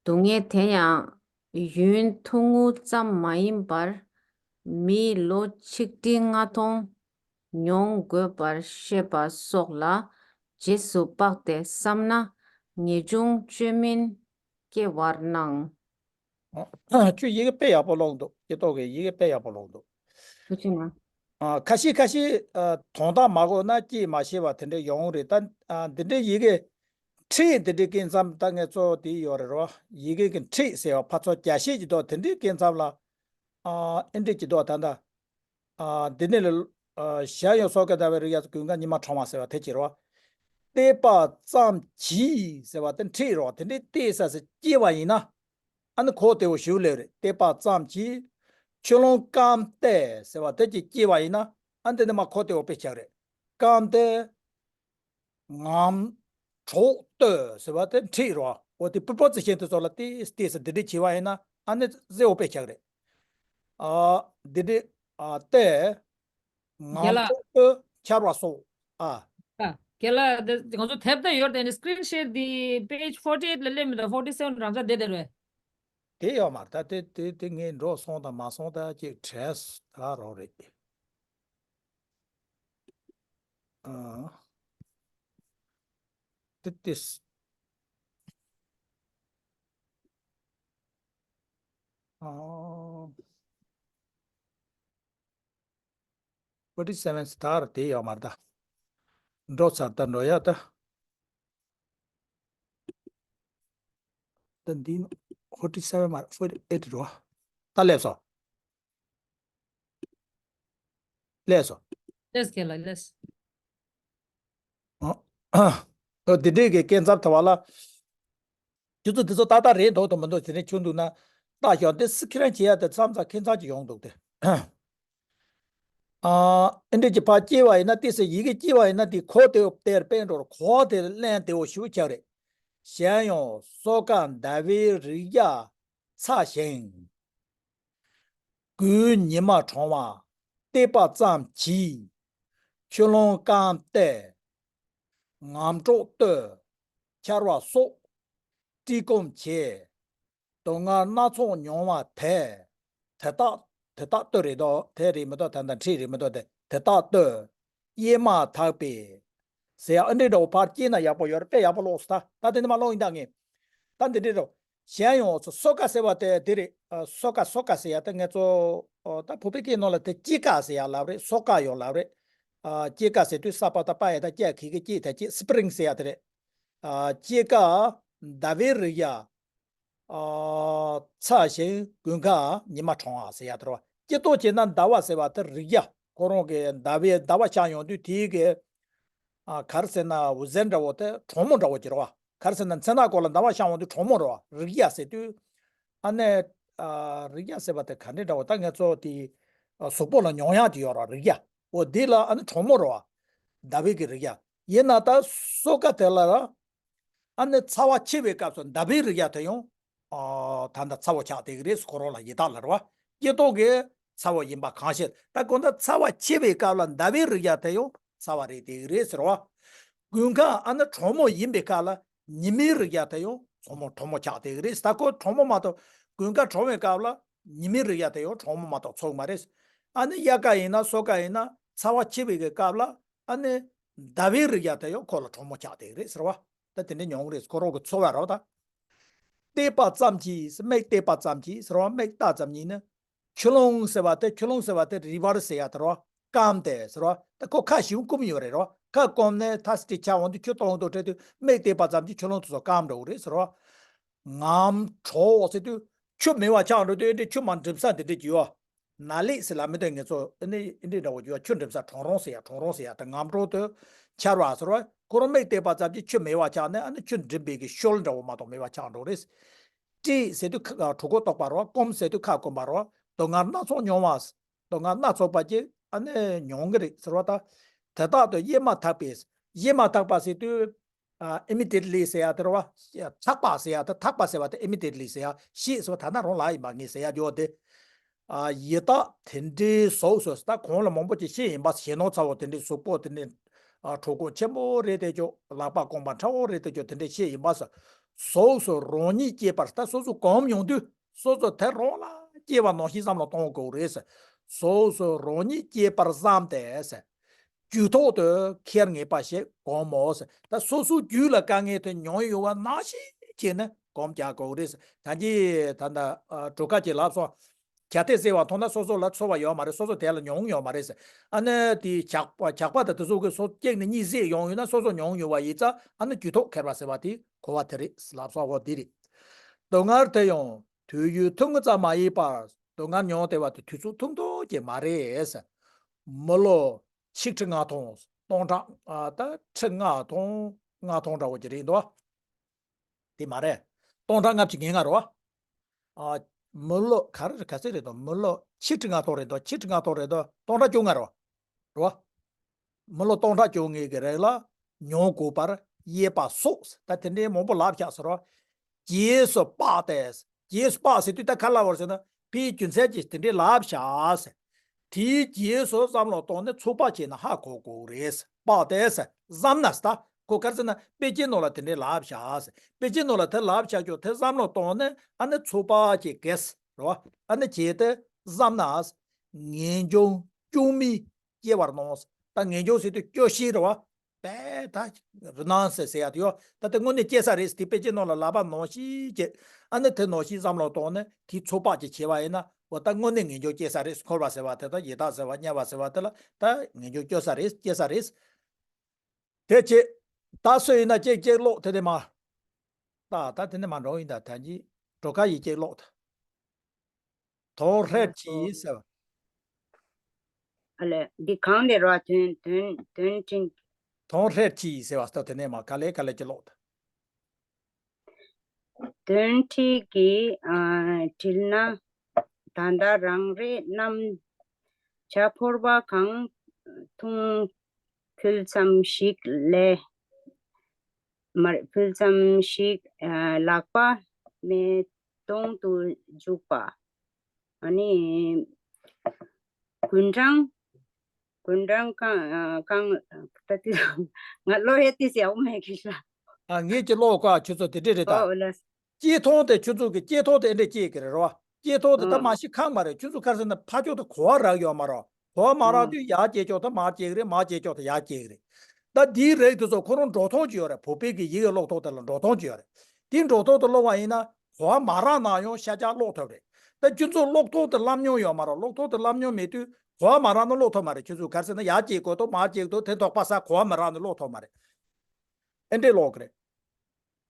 སྡུག་བསྔལ་དེ་ཡང་ཡུན་ཐུང་ངུ་ཙམ་མ་ཡིན་པར། མིའི་ལོ་ཆིག་ཁྲི་ལྔ་སྟོང་མྱོང་དགོས་པར་བཤད་པ་སོགས་ལ་རྗེས་སུ་དཔག་སྟེ་བསམ་ན་ངེས་འབྱུང་བཅོས་མིན་སྐྱེ་བར་སྣང་། ཁྱོད་ཡི་གེ་དཔེ་ཡག་པོ་ཀློག་འདུག་སྐྱེ་ཐོག་གི་ཡི་གེ་དཔེ་ཡག་པོ་ཀློག་འདུག་ཐུགས་རྗེ་གནང་། ཨ། ཁ་ཤས་ཁ་ཤས་ཨ། དོན་དག་མ་གོ་ན་ཅིས་མ་ཤེས་པ་དེ་འདྲ་ཡོང་རེད་ད། ཨ། འདི་འདྲའི་ཡི་གེ་ཁྲིད་འདི་འདྲའི་སྐད་མཚམས་ད་ངས་ཚོ་དེ་ཡོད་རེད་རོ། ཡི་གེ་གི་ཁྲིད་ཟེར་བ་ཕར་ཚུར་རྒྱ་བཤད་ཀྱི་འདུག་དེ་འདྲའི་སྐད་མཚམས་ལ། ཨ། ཨེ་འདྲ་ཀྱི་འདུག་ད་ལྟ། ཨ། འདི་ནས་ལ། ཨ། ཞལ་ཡང་སོགས་ཀྱི་ཟླ་བའི་རིགས་ཡ་ཀུན་དགའ་ཉི་མ་གྲང་བ་ཟེར་བ་དེ་ཅི་རོ། བལྟས་པ་ཙམ་གྱིས་ཟེར་བ་དེ་ཁྲིད་རོ་དེ་འདྲའི་བལྟས་ས་ཟེར་སྐྱེ་བ་ཡིན་ན། ཨ་ནི་ཁོ་དེ་བོ་ཞུ་ལེ་རེད་བལྟས་པ་ཙམ་གྱིས། ཆུ་ཀླུང་སྐམ་སྟེ་ཟེར་བ་དེ་ཅི་སྐྱེ་བ་ཡིན་ན་ཨ་འདི་ནི་མ་ཁོ་དེ་བོ་དཔེ་ཆགས་རེད། སྐམ་སྟེ། ངམ། གྲོགས་ལྟོས་ཟེར་བ་དེ་ཁྲིད་རོ། འོ་དེ་པུར་པོ་ཙི་ཤན་དེ་ཚོ་ལ་ཏེ་ཏེ་ཟེར་འདི་འདྲས་བྱས་བ་ཡིན་ན་ཨ་ནི་ཟེར་འོ་དཔེ་ཆགས་རེད། ཨ། འདི་འདྲས། ཨ། ཏེ། ངམ་རྒན་ལགས། གྲོགས་ལྟོས་འཆར་བ་སོགས། ཨ། ཨ། རྒན་ལགས་དེ་ང་ཚོ་དེབ་ད་ཡོད་དེ་ནི་screen share དེ་page forty eight ལ་སླེབས་མི་འདུག forty seven རང་ཅག་བསྡད་དེ་རེད། དེ་ཡོད་མ་རེད་ད་དེ་དེ་དེ་ངས་འགྲོ་སོང་དང་མ་སོང་ད་ཅིག་དྲན་ད་རོགས་རེད། ཨ། ཏི་ཏིས། ཨ། forty seven star དེ་ཡོད་མ་རེད་ད། འགྲོ་ཚར་ད་འགྲོ་ཡ་ད། ད་འདི་forty seven མ་རེད་forty eight རེད་བ། ད་སླེབས་སོང་། སླེབས་སོང་། ལེས་ཁེ་ལ་ལེས། ཨ། འདི་འདྲས་ཀྱི་སྐད་མཚམས་ཐ་བ་ལ། ཁྱོད་ཚོ་འདི་ཚོ་ཏག་ཏག་རེད་འདུག་དང་མི་འདུག་དེ་ནས་ཁྱོད་འདུག་ན་ལྟ་ཞོག་འདི་སི་ཁྱེད་རང་བྱེད་ཡ་དེ་མཚམས་མཚམས་ཁྱད་མཚར་ཅིག་ཡོང་འདུག་སྟེ། ཨ་ཨེ་འདྲས་ཀྱི་ཕར་སྐྱེ་བ་ཡིན་ན་ཏི་སེ་ཡི་གེ་སྐྱེ་བ་ཡིན་ན་དེ་གོ་དེ་དེར་དཔེ་འགྲོ་ར་གོ་དེ་ལན་དེ་འོ་ཞུ་ཆག་རེད། གཞན་ཡང་སོ་ཀ་ཟླ་བའི་རིགས་ཡ་ཚ་ཞིང་། དགུན་ཉི་མ་གྲང་བ་བལྟས་པ་ཙམ་གྱིས། ཆུ་ཀླུང་སྐམ་སྟེ། ངམ་གྲོག་ལྟོས། ཆར་བ་སོགས་བཀྲེས་སྐོམ་བྱེད། སྡུག་བསྔལ་སྣ་ཚོགས་མྱོང་བ་དེ། དེ་དག་དེ་དག་ལྟོས་རེད་དོ། དེ་རེད་མི་དོ། ད་ལྟ་འཁྲིད་རེད་མི་དོ། དེ་དེ་དག་ལྟོས། དབྱེ་མ་ཐག་པས། ཟེར་ཡ་ཨ་འདྲས་འདྲ་བོ་ཕར་སྐྱེས་ན་ཡག་པོ་ཡོད་རེད། དཔེ་ཡག་པོ་ཀློག་སོང་ད། ད་དེ་འདྲ་མ་ཀློག་ཡིན་ད་ངས། ད་འདི་འདྲས་རོ། གཞན་ཡང་སོ་ཀ་ཟེར་བ་དེ་དེ་རེད། ཨ་སོ་ཀ་སོ་ཀ་ཟེར་ཡ་དེ་ངས་ཚོ་ཨོ་ད་བོད་པའི་སྐད་ནང་ལ་དེ་སྐྱེས་ཀ་ཟེར་ཡ་ལབ་རེད། སོ་ཀ་ཡང་ལབ་རེད། ཨ་སྐྱེས་ཀ་ཟེར་དུས་ས་པ་ད་པ་ཡ་ད་སྐྱེ་ཁི་གི་སྐྱེས་ད་སྐྱེས་སི་པི་རིང་ཟེར་ཡ་དེ་རེད། ཨ་སྐྱེས་ཀ་ཟླ་བའི་རིགས་ཡ། ཨ་ཚ་ཞིང་དགུན་ཁ་ཉི་མ་གྲང་བ་ཟེར་ཡ་དེ་རེད་བ། སྤྱིར་བཏང་བྱས་ན་ཟླ་བ་ཟེར་བ་དེ་རིགས་ཡ་ཁོ་རང་གི་ཟླ་བའི་ཟླ་བ་ཤར་ཡོང་དུས་དེའི་གི་ཨ་ག་རེ་ཟེར་ན་འོད་ཟེར་འདྲ་བོ་དེ་གྲང་མོ་འདྲ་བོ་ཅིག་རེད་བ། ག་རེ་ཟེར་ན་མཚན་ནག་སྐོར་ལ་ཟླ་བ་ཤར་འོང་དུས་གྲང་མོ་རེད་བ། རིགས་ཡ་ཟེར་དུས། ཨ་ནི། ཨ་རིགས་ཡ་ཟེར་བ་དེ་ག་འདྲས་འདྲ་བོ་ད་ངས་ཚོ་དེ། ཨ་གཟུགས་པོ་ལ་མྱོང་ཡག་དེ་ཡོད་རེད་བ། རིགས་ཡ། འོ་དེ་ལ་ཨ་ནི་གྲང་མོ་རེད་བ། ཟླ་བའི་གི་རིགས་ཡ། ཡིན་ན་ད་སོ་ཀ་དེ་ལ་ར། ཨ་ནི་ཚ་བ་ཆེ་བའི་སྐབས་སུ་ཟླ་བའི་རིགས་ཡ་དེ་ཡང་། ཨ་ད་ལྟ་ཚ་བོ་ཆགས་བསྡད་ཀྱི་རེད། ཁོ་རང་ལ་ཡི་དྭགས་ལ་རེད་བ། སྐྱེ་ཐོག་གི་ཚ་བོ་ཡིན་པ་གང་ཤེས། ད་གོ་ད་ཚ་བ་ཆེ་བའི་སྐབས་ལ་ཟླ་བའི་རིགས་ཡ་དེ་ཡང་ཚ་བ་རེད་བསྡད་ཀྱི་རེད་ཟེར་བ། དགུན་ཁ་ཨ་ནི་གྲང་མོ་ཡིན་པའི་སྐབས་ལ་ཉི་མའི་རིགས་ཡ་དེ་ཡང་གྲང་མོ་གྲང་མོ་ཆགས་བསྡད་ཀྱི་རེད། ད་ཁོ་གྲང་མོ་མ་གཏོགས་དགུན་ཁ་གྲང་བའི་སྐབས་ལ་ཉི་མའི་རིགས་ཡ་དེ་ཡང་གྲང་མོ་མ་གཏོགས་ཚོར་གི་མ་རེད། ཨ་ནི་དབྱར་ཁ་ཡིན་ན་སོ་ཀ་ཡིན་ན་ཚ་བ་ཆེ་བའི་གི་སྐབས་ལ་ཨ་ནི་ཟླ་བའི་རིགས་ཡ་དེ་ཡང་ཁོ་ལ་གྲང་མོ་ཆགས་བསྡད་ཀྱི་རེད་ཟེར་བ། ད་དེ་འདྲ་མྱོང་གི་རེད། ཁོ་རང་གི་ཚོར་བ་རེད་བ་ད། བལྟས་པ་ཙམ་གྱིས་མིག་བལྟས་པ་ཙམ་གྱིས་ཟེར་བ། མིག་ལྟ་ཙམ་གྱིས་ནི། ཆུ་ཀླུང་ཟེར་བ་དེ་ཆུ་ཀླུང་ཟེར་བ་དེ་རི་ཝར་ཟེར་ཡ་དེ་རེད་བ། སྐམ་སྟེ་ཟེར་བ། ད་ཁོ་ཁ་ཞིམ་སྐུམ་ཡོད་རེད་རེད་བ། ཁ་སྐོམ་ནས་ཐ་སི་ཏི་ཆ་འོང་དུས་ཆུ་གཏོང་དུ་འཕྲད་དུས་མིག་བལྟས་པ་ཙམ་གྱིས་ཆུ་ཀླུང་དེ་ཚོ་སྐམ་འགྲོ་གི་རེད་ཟེར་བ། ངམ་གྲོག་ཟེར་དུས་ཆུ་མེད་པ་ཆགས་འགྲོ་དུས་ཨེ་འདྲས་ཆུ་མ་འགྲིམ་ས་དེ་འདྲས་ཀྱི་ཡོད། ན་ལེགས་ཟེར་ལ་མི་དོན་ངེས་ཚོ་ཨེ་ནི་ཨེ་འདྲས་འདྲ་བོ་ཀྱི་ཡོད། ཆུ་འགྲིམ་ས་གྲང་རོང་ཟེར་ཡ། གྲང་རོང་ཟེར་ཡ་དེ་ངམ་གྲོག་དེ་ཆར་བ་ཟེར་བ། ཁོ་རང་མིག་བལྟས་པ་ཙམ་གྱིས་ཆུ་མེད་པ་ཆགས་ནས་ཨ་ནི་ཆུ་འགྲིམ་པའི་གི་ཤོལ་འདྲ་བོ་མ་གཏོགས་མེད་པ་ཆགས་འགྲོ་རེད། བཀྲེས་ཟེར་དུས་ཁ་གྲོད་ཁོག་ལྟོགས་པ་རེད་བ། སྐོམ་ཟེར་དུས་ཁ་སྐོམ་པ་རེད་བ། སྡུག་བསྔལ་སྣ་ཚོགས་མྱོང་བ། སྡུག་བསྔལ་སྣ་ཚོགས་པ་ཅིག་ཨ་ནི་མྱོང་གི་རེད་ཟེར་བ་ད། དེ་དག་ཏུ་དབྱེ་མ་ཐག་པས། དབྱེ་མ་ཐག་པ་ཟེར་དུས། ཨ་ཨི་མི་ཌི་ཡེ་ཊི་ལི་ཟེར་ཡ་དེ་རེད་བ། ཐག་པ་ཟེར་ཡ་དེ། ཐག་པ་ཟེར་བ་དེ་ཨི་མི་ཌི་ཡེ་ཊི་ལི་ཟེར་ཡ། ཤེས་ཟེར་བ་ད་ནང་རང་ལ་ཡིན་པ་ངས་ཟེར་ཡ་ཡོད་དེ། ཨ་ཡི་དྭགས་དེ་འདྲའི་གཟུགས་སུ་ད་གོང་ལ་མང་པོ་ཅིག་བཤད་ཡིན་པ། ཞེ་སྣང་ཚ་བོ་དེ་འདྲའི་གཟུགས་པོ་དེ་འདྲའི། ཨ་གྲོད་ཁོག་ཆེན་པོ་རེད་དེ་ཅོ། ལག་པ་རྐང་པ་ཕྲ་བོ་རེད་དེ་ཅོ། དེ་འདྲའི་བཤད་ཡིན་པ་ཟེར། གཟུགས་སུ་རང་ཉིད་སྐྱེས་པར། ད་སོ་སོ་གོམས་མྱོང་དུས་སོ་སོ་དེ་རང་ལ་སྐྱེས་པ་ནང་བཞིན་བསམ་བློ་གཏོང་དགོས་རེད་ཟེར། གཟུགས་སུ་རང་ཉིད་སྐྱེས་པར་བསམས་ཏེ་ཟེར། རྒྱུད་ཐོག་ཏུ་ཁྱེར་ངེས་པ་ཞིག་གོམས་མོ་ཟེར། ད་སོ་སོའི་རྒྱུད་ལ་དཀའ་ངལ་དེ་མྱོང་ཡོད་པ་ནང་བཞིན་བྱས་ནས་གོམས་རྒྱག་དགོས་རེད་ཟེར། ད་གིན་ད་ལྟ་ཨ་གྲུ་ཁ་གྱིས་ལབ་སོང་། བྱ་དེ་བཟས་པ་མཐོང་ན་སོ་སོ་ལ་ཚོར་བ་ཡོད་མ་རེད། སོ་སོ་དེ་ལ་མྱོང་ཡོད་མ་རེད་ཟེར། ཨ་ནི་དེ་ཇག་པ་ཇག་པ་དང་དེ་ཚོ་གིས་སོ་སྐྱེས་ནས་གཉིད་སད་ཡོང་ཡོད་ན་སོ་སོ་མྱོང་ཡོད་པ་ཡིན་ཙང་ཨ་ནི་རྒྱུད་ཐོག་ཁྱེར་བ་ཟེར་བ་དེ་གོ་བ་དེ་རེད་ལབ་སོང་། འོ་དེ་རེད། སྡུག་བསྔལ་དེ་ཡང་དུས་ཡུན་ཐུང་ངུ་ཙམ་མ་ཡིན་པར། སྡུག་བསྔལ་མྱོང་བསྡད་པ་དེ་དུས་ཚོད་ཐུང་ཐུང་ཅིག་མ་རེད། མི་ལོ་ཆིག་ཁྲི་ལྔ་སྟོང་སྟོང་ཕྲག་ཨ་ད་ཁྲི་ལྔ་སྟོང་ལྔ་སྟོང་འདྲ་བོ་ཅིག་རེད་འདུག་དེ་མ་རེད། སྟོང་ཕྲག་ལྔ་བཅུ་ང་ལྔ་རེད་བ། ཨ་མི་ལོ་ག་རེ་རེད། ག་ཚད་རེད་འདུག་མི་ལོ་ཆིག་ཁྲི་ལྔ་སྟོང་རེད་འདུག་ཆིག་ཁྲི་ལྔ་སྟོང་རེད་འདུག་སྟོང་ཕྲག་བཅོ་ལྔ་རེད་བ། རེད་བ། མི་ལོ་སྟོང་ཕྲག་བཅོ་ལྔའི་གི་རིང་ལ་མྱོང་དགོས་པར་དབྱེ་བ་སོགས། ད་དེ་འདྲའི་མང་པོ་ལབ་བཞག་ཟེར་བ། རྗེས་སུ་དཔག་སྟེ། རྗེས་སུ་དཔག་ཟེར་དུས་ད་ག་ལབ་པ་རེད་ཟེར་ན། དཔེའི་རྒྱུ་མཚན་གྱིས་དེ་འདྲའི་ལབ་བཞག་ཟེར། དེའི་རྗེས་སུ་བསམ་བློ་བཏང་ནས་ཚོད་དཔག་བྱས་ན་ཧ་གོ་དགོས་རེད་ཟེར། དཔག་སྟེ་ཟེར། བསམ་ན་ཟེར། ད་ཁོ་ག་རེ་ཟེར་ན་དཔེ་ཆའི་ནང་ལ་དེ་འདྲའི་ལབ་བཞག་ཟེར། དཔེ་ཆའི་ནང་ལ་དེ་ལབ་བཞག་ཀྱང་དེ་བསམ་བློ་བཏང་ནས་ཨ་ནི་ཚོད་དཔག་བྱེད་དགོས་རེད་བ། ཨ་ནི་བྱས་ཏེ་བསམ་ན་ཟེར། ངེས་འབྱུང་སྐྱོན་མེད་སྐྱེ་བར་སྣང་ཟེར། ད་ངེས་འབྱུང་ཟེར་དུས་སྐྱོ་ཤས་རེད་བ། དཔེ་ད་རི་སྣང་ཟེར་ཟེར་ཡ་དེ་ཡོད། ད་དེ་དངོས་གནས་སྐྱེ་ས་རེད་ཟེར། དེ་དཔེ་ཆའི་ནང་ལ་ལབ་པ་ནང་བཞིན་བྱས། ཨ་ནི་དེ་ནང་བཞིན་བསམ་བློ་བཏང་ནས་དེ་ཚོད་དཔག་ཅིག་བྱས་པ་ཡིན་ན། འོ་ད་དངོས་གནས་ངེས་འབྱུང་སྐྱེ་ས་རེད། འཁོར་བ་ཟེར་བ་དེ་དང་ཡི་དྭགས་ཟེར་བ་དམྱལ་བ་ཟེར་བ་དེ་ལ་ད་ངེས་འབྱུང་སྐྱེ་ས་རེད། སྐྱེ་ས་རེད། དེ་བྱས། ད་སུ་ཡིན་ན་ཅིག་ཅིག་ཀློག་དེ་དེ་མ། ད་ད་དེ་ནས་མ་འགྲོ་ཡིན། ད་ད་གིན་གྲོ་ཁ་ཡིས་ཅིག་ཀློག་ད། དོན་ཧྲལ་གྱིས་ཟེར་བ། ཨ་ལས། འདི་གང་ལས་རོ། དོན་དོན་དོན་ཕྲན། དོན་ཧྲལ་གྱིས་ཟེར་བ་སྟབས་དེ་ནས་མ་ག་ལེ་ག་ལེ་ཅིག་ཀློག་ད། དོན་ཧྲལ་གྱིས་ཨ་དྲིལ་ན། ད་ལྟ་རང་རེ་རྣམས། བྱ་ཕོར་པ་གང་འཐུང་ཕུལ་ཙམ་ཞིག་ལས། མར་ཕུལ་ཙམ་ཞིག་ཨ་ལག་པ་མེ་དོང་དུ་འཇུག་པ། ཨ་ནི་དགུན་གྲང་། དགུན་གྲང་གང་ཨ་གང་ད་དེ་ང་ལོ་ཧེ་ཏི་སི་ཡའོ་མེ་གི་ཤ། ཨ་ངས་ཀྱི་ལོ་ཀ་ཁྱོད་ཚོ་དེ་འདྲས་རེད་ད། ཨོ་ལ། སྐྱེས་ཐོང་དེ་ཁྱོད་ཚོ་གི་སྐྱེས་ཐོང་དེ་ཨེ་འདྲས་སྐྱེས་ཀྱི་རེད་རོ། སྐྱེས་ཐོང་དེ་ད་ཨ་མ་ཤི་ཁག་མ་རེད། ཁྱོད་ཚོ་ག་རེ་ཟེར་ན་ཕ་ཕྱོགས་དེ་གོ་བ་རག་ཡོད་མ་རོ། གོ་བ་མ་རག་ཨ་དུས་ཡར་སྐྱེས་ཆོག་ད་མར་སྐྱེས་ཀྱི་རེད། མར་སྐྱེས་ཆོག་ད་ཡར་སྐྱེས་ཀྱི་རེད། ད་དེའི་རིགས་དེ་ཚོ་ཁོ་རང་འགྲོ་སྟངས་ཅིག་ཡོད་རེད། བོད་པའི་གི་ཡི་གེ་ཀློག་ཐོག་དེ་ལ་འགྲོ་སྟངས་ཅིག་ཡོད་རེད། དེ་འགྲོ་ཐོག་དེ་ཀློག་པ་ཡིན་ན་གོ་བ་མ་རག་ན་ཡང་ཤ་ཆ་ཀློག་ཐུབ་རེད། ད་ཁྱོད་ཚོ་ཀློག་ཐོག་དེ་བསླབ་མྱོང་ཡོད་མ་རེད། ཀློག་ཐོག་དེ་བསླབ་མྱོང་མེད་དུས་གོ་བ་མ་རག་ན་ཀློག་ཐུབ་མ་རེད། ཁྱོད་ཚོ་ག་རེ་ཟེར་ན་ཡར་སྐྱེས་དགོས་འདུག་མར་སྐྱེས་འདུག་དེ་དོགས་པ་ཟ། གོ་བ་མ་རག་ན་ཀློག་ཐུབ་མ་རེད། ཨེ་འདྲས་ཀློག་གི་རེད།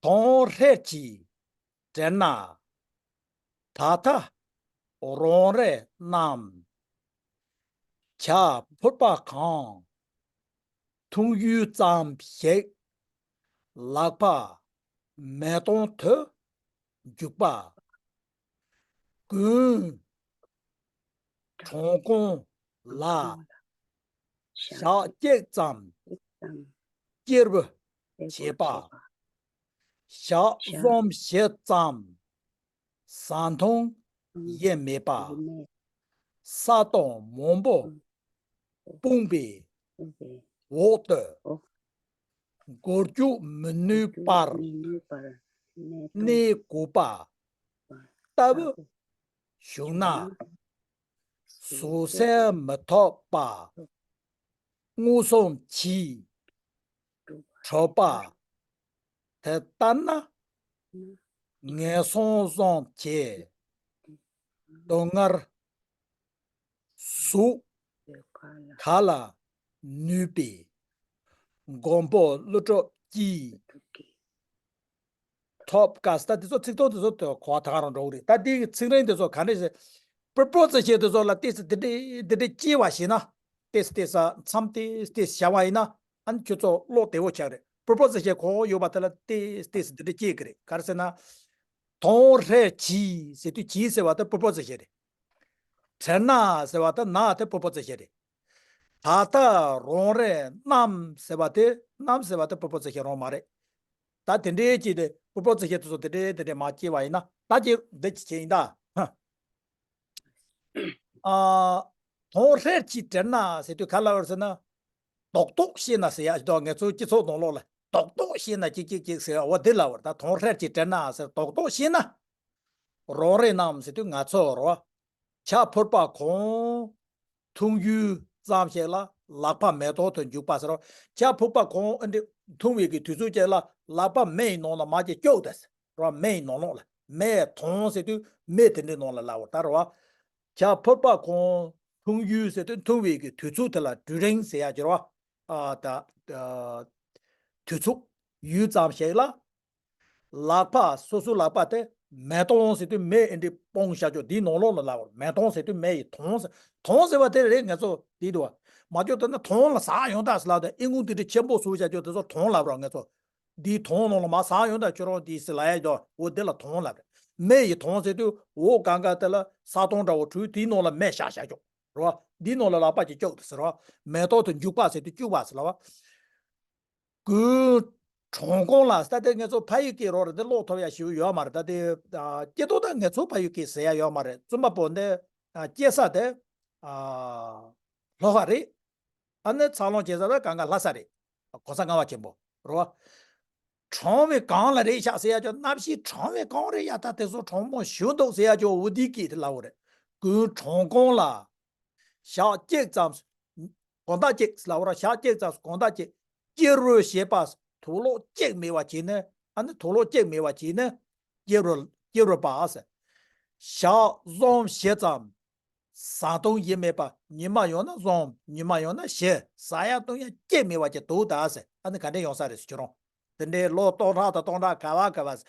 དོན་ཧྲལ་གྱིས་དྲིལ་ན། ད་ལྟ་རང་རེ་རྣམས། བྱ་ཕོར་པ་གང་འཐུང་ཡུལ་ཙམ་ཞིག་ལག་པ་མེ་དོང་དུ་འཇུག་པ། དགུན་གྲང་གོང་ལ་ཞག་གཅིག་ཙམ་སྐྱེལ་བྱེད་པ། ཞག་གསུམ་བཞི་ཙམ་ཟ་འཐུང་ཡེ་མེད་པ། ས་དོང་མང་པོ་སྤུངས་པའི་འོག་ཏུ་སྒོ་རྒྱག་མི་ནུས་པར་གནས་དགོས་པ་ལྟ་བུ་བྱུང་ན། ཟོག་ཟན་མི་ཐོབ་པ། མངོན་སུམ་གྱིས་གྲུབ་པ་དེ་ལྟར་ན། ངན་སོང་གསུམ་གྱི་སྡུག་བསྔལ་ཟོག་ག་ལ་ནུས་པའི་མགོན་པོ་ཀླུ་སྒྲུབ་ཀྱིས་ཐོབ་དཀའ་ཟེར། ད་དེ་ཚོ་ཚིག་དོན་དེ་ཚོ་གོ་བ་ད་ག་རང་འགྲོ་གི་རེད། ད་དེའི་ཚིག་རིང་དེ་ཚོ་ག་འདྲས་ཟེར། པོ་པོ་ཛི་ཤན་དེ་ཚོ་ལ་ཏོག་ཙམ་དེ་འདྲས་དེ་འདྲས་སྐྱེ་བ་ཞིག་ན། ཏོག་ཙམ་ཏོག་ཙམ་མཚམས་ཏོག་ཙམ་ཏོག་ཙམ་བཞག་པ་ཡིན་ན། ཨ་ནི་ཁྱོད་ཚོ་ཀློག་བདེ་བོ་ཆགས་རེད། པོ་པོ་ཛི་ཤན་གོ་ཡོད་པ་དེ་ལ་ཏོག་ཙམ་ཏོག་ཙམ་དེ་འདྲས་སྐྱེ་གི་རེད། ག་རེ་ཟེར་ན། དོན་ཧྲལ་གྱིས་ཟེར་དུས་གྱིས་ཟེར་བ་དེ་པོ་པོ་ཛི་ཤན་རེད། དྲིལ་ན་ཟེར་བ་དེ་ན་དེ་པོ་པོ་ཛི་ཤན་རེད། ད་ལྟ་རང་རེ་རྣམས་ཟེར་བ་དེ་རྣམས་ཟེར་བ་དེ་པོ་པོ་ཛི་ཤན་རང་མ་རེད། ད་དེ་འདྲའི་ཅིག་དེ་པོ་པོ་ཛི་ཤན་དེ་ཚོ་དེ་འདྲའི་དེ་འདྲའི་མ་སྐྱེ་བ་ཡིན་ན། ད་ཅིག་འདི་ཅིག་བྱས་ཡིན་ད། ཨ། དོན་ཧྲལ་གྱིས་དྲིལ་ན་ཟེར་དུས་ག་ལ་བར་ཟེར་ན། རྡོག་རྡོག་བཤད་ན་ཟེར་ཡ་ཞིག་འདུག་ང་ཚོའི་སྤྱི་ཚོགས་ནང་ལོགས་ལ་རྡོག་རྡོག་བཤད་ན་ཅིག་ཅིག་ཅིག་ཟེར་ཡ་འོ་དེ་ལ་བར། ད་དོན་ཧྲལ་གྱིས་དྲིལ་ན་ཟེར་རྡོག་རྡོག་བཤད་ན། རང་རེ་རྣམས་ཟེར་དུས་ང་ཚོ་རོ། བྱ་ཕོར་པ་གང་འཐུང་ཡུལ་ཙམ་ཞིག་ལ་ལག་པ་མེ་དོང་དུ་འཇུག་པ་ཟེར་རོ། བྱ་ཕོར་པ་གང་ཨ་འདི་འཐུང་བའི་གི་དུས་ཚོད་ཅིག་ལ་ལག་པ་མེ་ཡི་ནང་ལ་མར་ཅིག་བཅུག་ད་ཟེར་རོ། མེ་ཡི་ནང་ལོགས་ལ། མེ་དོང་ཟེར་དུས་མེ་དེ་འདྲའི་ནང་ལ་ལབ་པ་ད་རོ། བྱ་ཕོར་པ་གང་འཐུང་ཡུལ་ཟེར་དུས་འཐུང་བའི་གི་དུས་ཚོད་དེ་ལ་དུས་རིང་ཟེར་ཡ་ཅིག་རོ། ཨ་ད་ཨ་དུས་ཚོད་ཡུལ་ཙམ་ཞིག་ལ། ལག་པ་སོ་སོའི་ལག་པ་དེ་མེ་དོང་ཟེར་དུས་མེ་ཨེ་འདྲའི་སྤུངས་བཞག་ཆོག་དེའི་ནང་ལོགས་ལ་ལབ་པ་རེད། མེ་དོང་ཟེར་དུས་མེ་ཡི་དོང་ཟེར། དོང་ཟེར་བ་དེ་རེད། ང་ཚོ་དེ་འདུག་བ། མ་ཁྱོད་ལྟ་ན་དོང་ལ་ཟག་ཡོང་ད་ཟེར་ལབ་དེ་ཨི་ངུ་དེ་འདྲའི་ཆེན་པོ་བཟོ་བཞག་ཆོག་དེ་ཚོ་དོང་ལབ་རོགས། ང་ཚོ་འདིའི་དོང་ནང་ལ་མར་ཟག་ཡོང་ད་ཁྱོད་རང་དེ་ཟེར་ལབ་ཡ་འདུག་འོ་དེ་ལ་དོང་ལབ་རེད། མེ་ཡི་དོང་ཟེར་དུས་འོ་གང་ག་དེ་ལ་ས་དོང་འདྲ་བོ་བྲུས་དེའི་ནང་ལ་མེ་བཞག་བཞག་ཆོག་རོ། འདིའི་ནང་ལ་ལག་པ་ཅིག་བཅུག་ད་ཟེར་རོ། མེ་ཏོག་ཏུ་འཇུག་པ་ཟེར་དུས་བཅུག་པ་ཟེར་ལབ་བ། དགུན་གྲང་གོང་ལ། ད་དེ་ང་ཚོ་ཕ་ཡུལ་སྐད་རོགས་རེད། དེ་ཀློག་ཐུབ་ཡ་ཞིག་ཡོད་མ་རེད། ད་དེ་ཨ་སྐྱེ་སྟོབས་ད་ང་ཚོ་ཕ་ཡུལ་སྐད་ཟེར་ཡ་ཡོད་མ་རེད། བཙུན་པ་པོ་འདི་ཨ་སྐྱེ་ས་དེ་ཨ་ལྷོ་ཁ་རེད། ཨ་ནི་འཚར་ལོངས་བྱེད་ས་ད་གང་ག་ལྷ་ས་རེད། གོང་ས་ལྔ་པ་ཆེན་པོ་རེད་བ། གྲང་བའི་གངས་ལ་རེད་ཤག་ཟེར་ཡ་ཅོ། གནམ་གཤིས་གྲང་བའི་གངས་རེད་ཡ། ད་དེ་ཚོ་གྲང་མོ་ཞུ་འདུག་ཟེར་ཡ་ཅོ། འོ་དེའི་སྐད་དེ་ལབ་པ་རེད། དགུན་གྲང་གོང་ལ། ཞག་གཅིག་ཙམ། དགོང་དག་གཅིག་ལབ་ར། ཞག་གཅིག་ཙམ་དགོང་དག་གཅིག་སྐྱེལ་རོགས་བྱེད་པ། དུག་ལོག་གཅིག་མེད་པ་བྱས་ནས། ཨ་ནི་དུག་ལོག་གཅིག་མེད་པ་བྱས་ནས་སྐྱེལ་རོགས། སྐྱེལ་རོགས་པ་ཟེར། ཞག་གསུམ་བཞི་ཙམ་ཟ་འཐུང་ཡེ་མེད་པ། ཉི་མ་ཡང་ན་གསུམ། ཉི་མ་ཡང་ན་བཞི། ཟ་ཡ་འཐུང་ཡ་གཅིག་མེད་པ་ཅིག་འདུག་ད་ཟེར། ཨ་ནི་ག་འདྲས་ཡོང་ས་རེད་ཟེར་ཁྱོད་རང་། དེ་འདྲའི་ལོ་སྟོང་ཕྲག་དང་སྟོང་ཕྲག་ག་བ་ག་བ་ཟེར།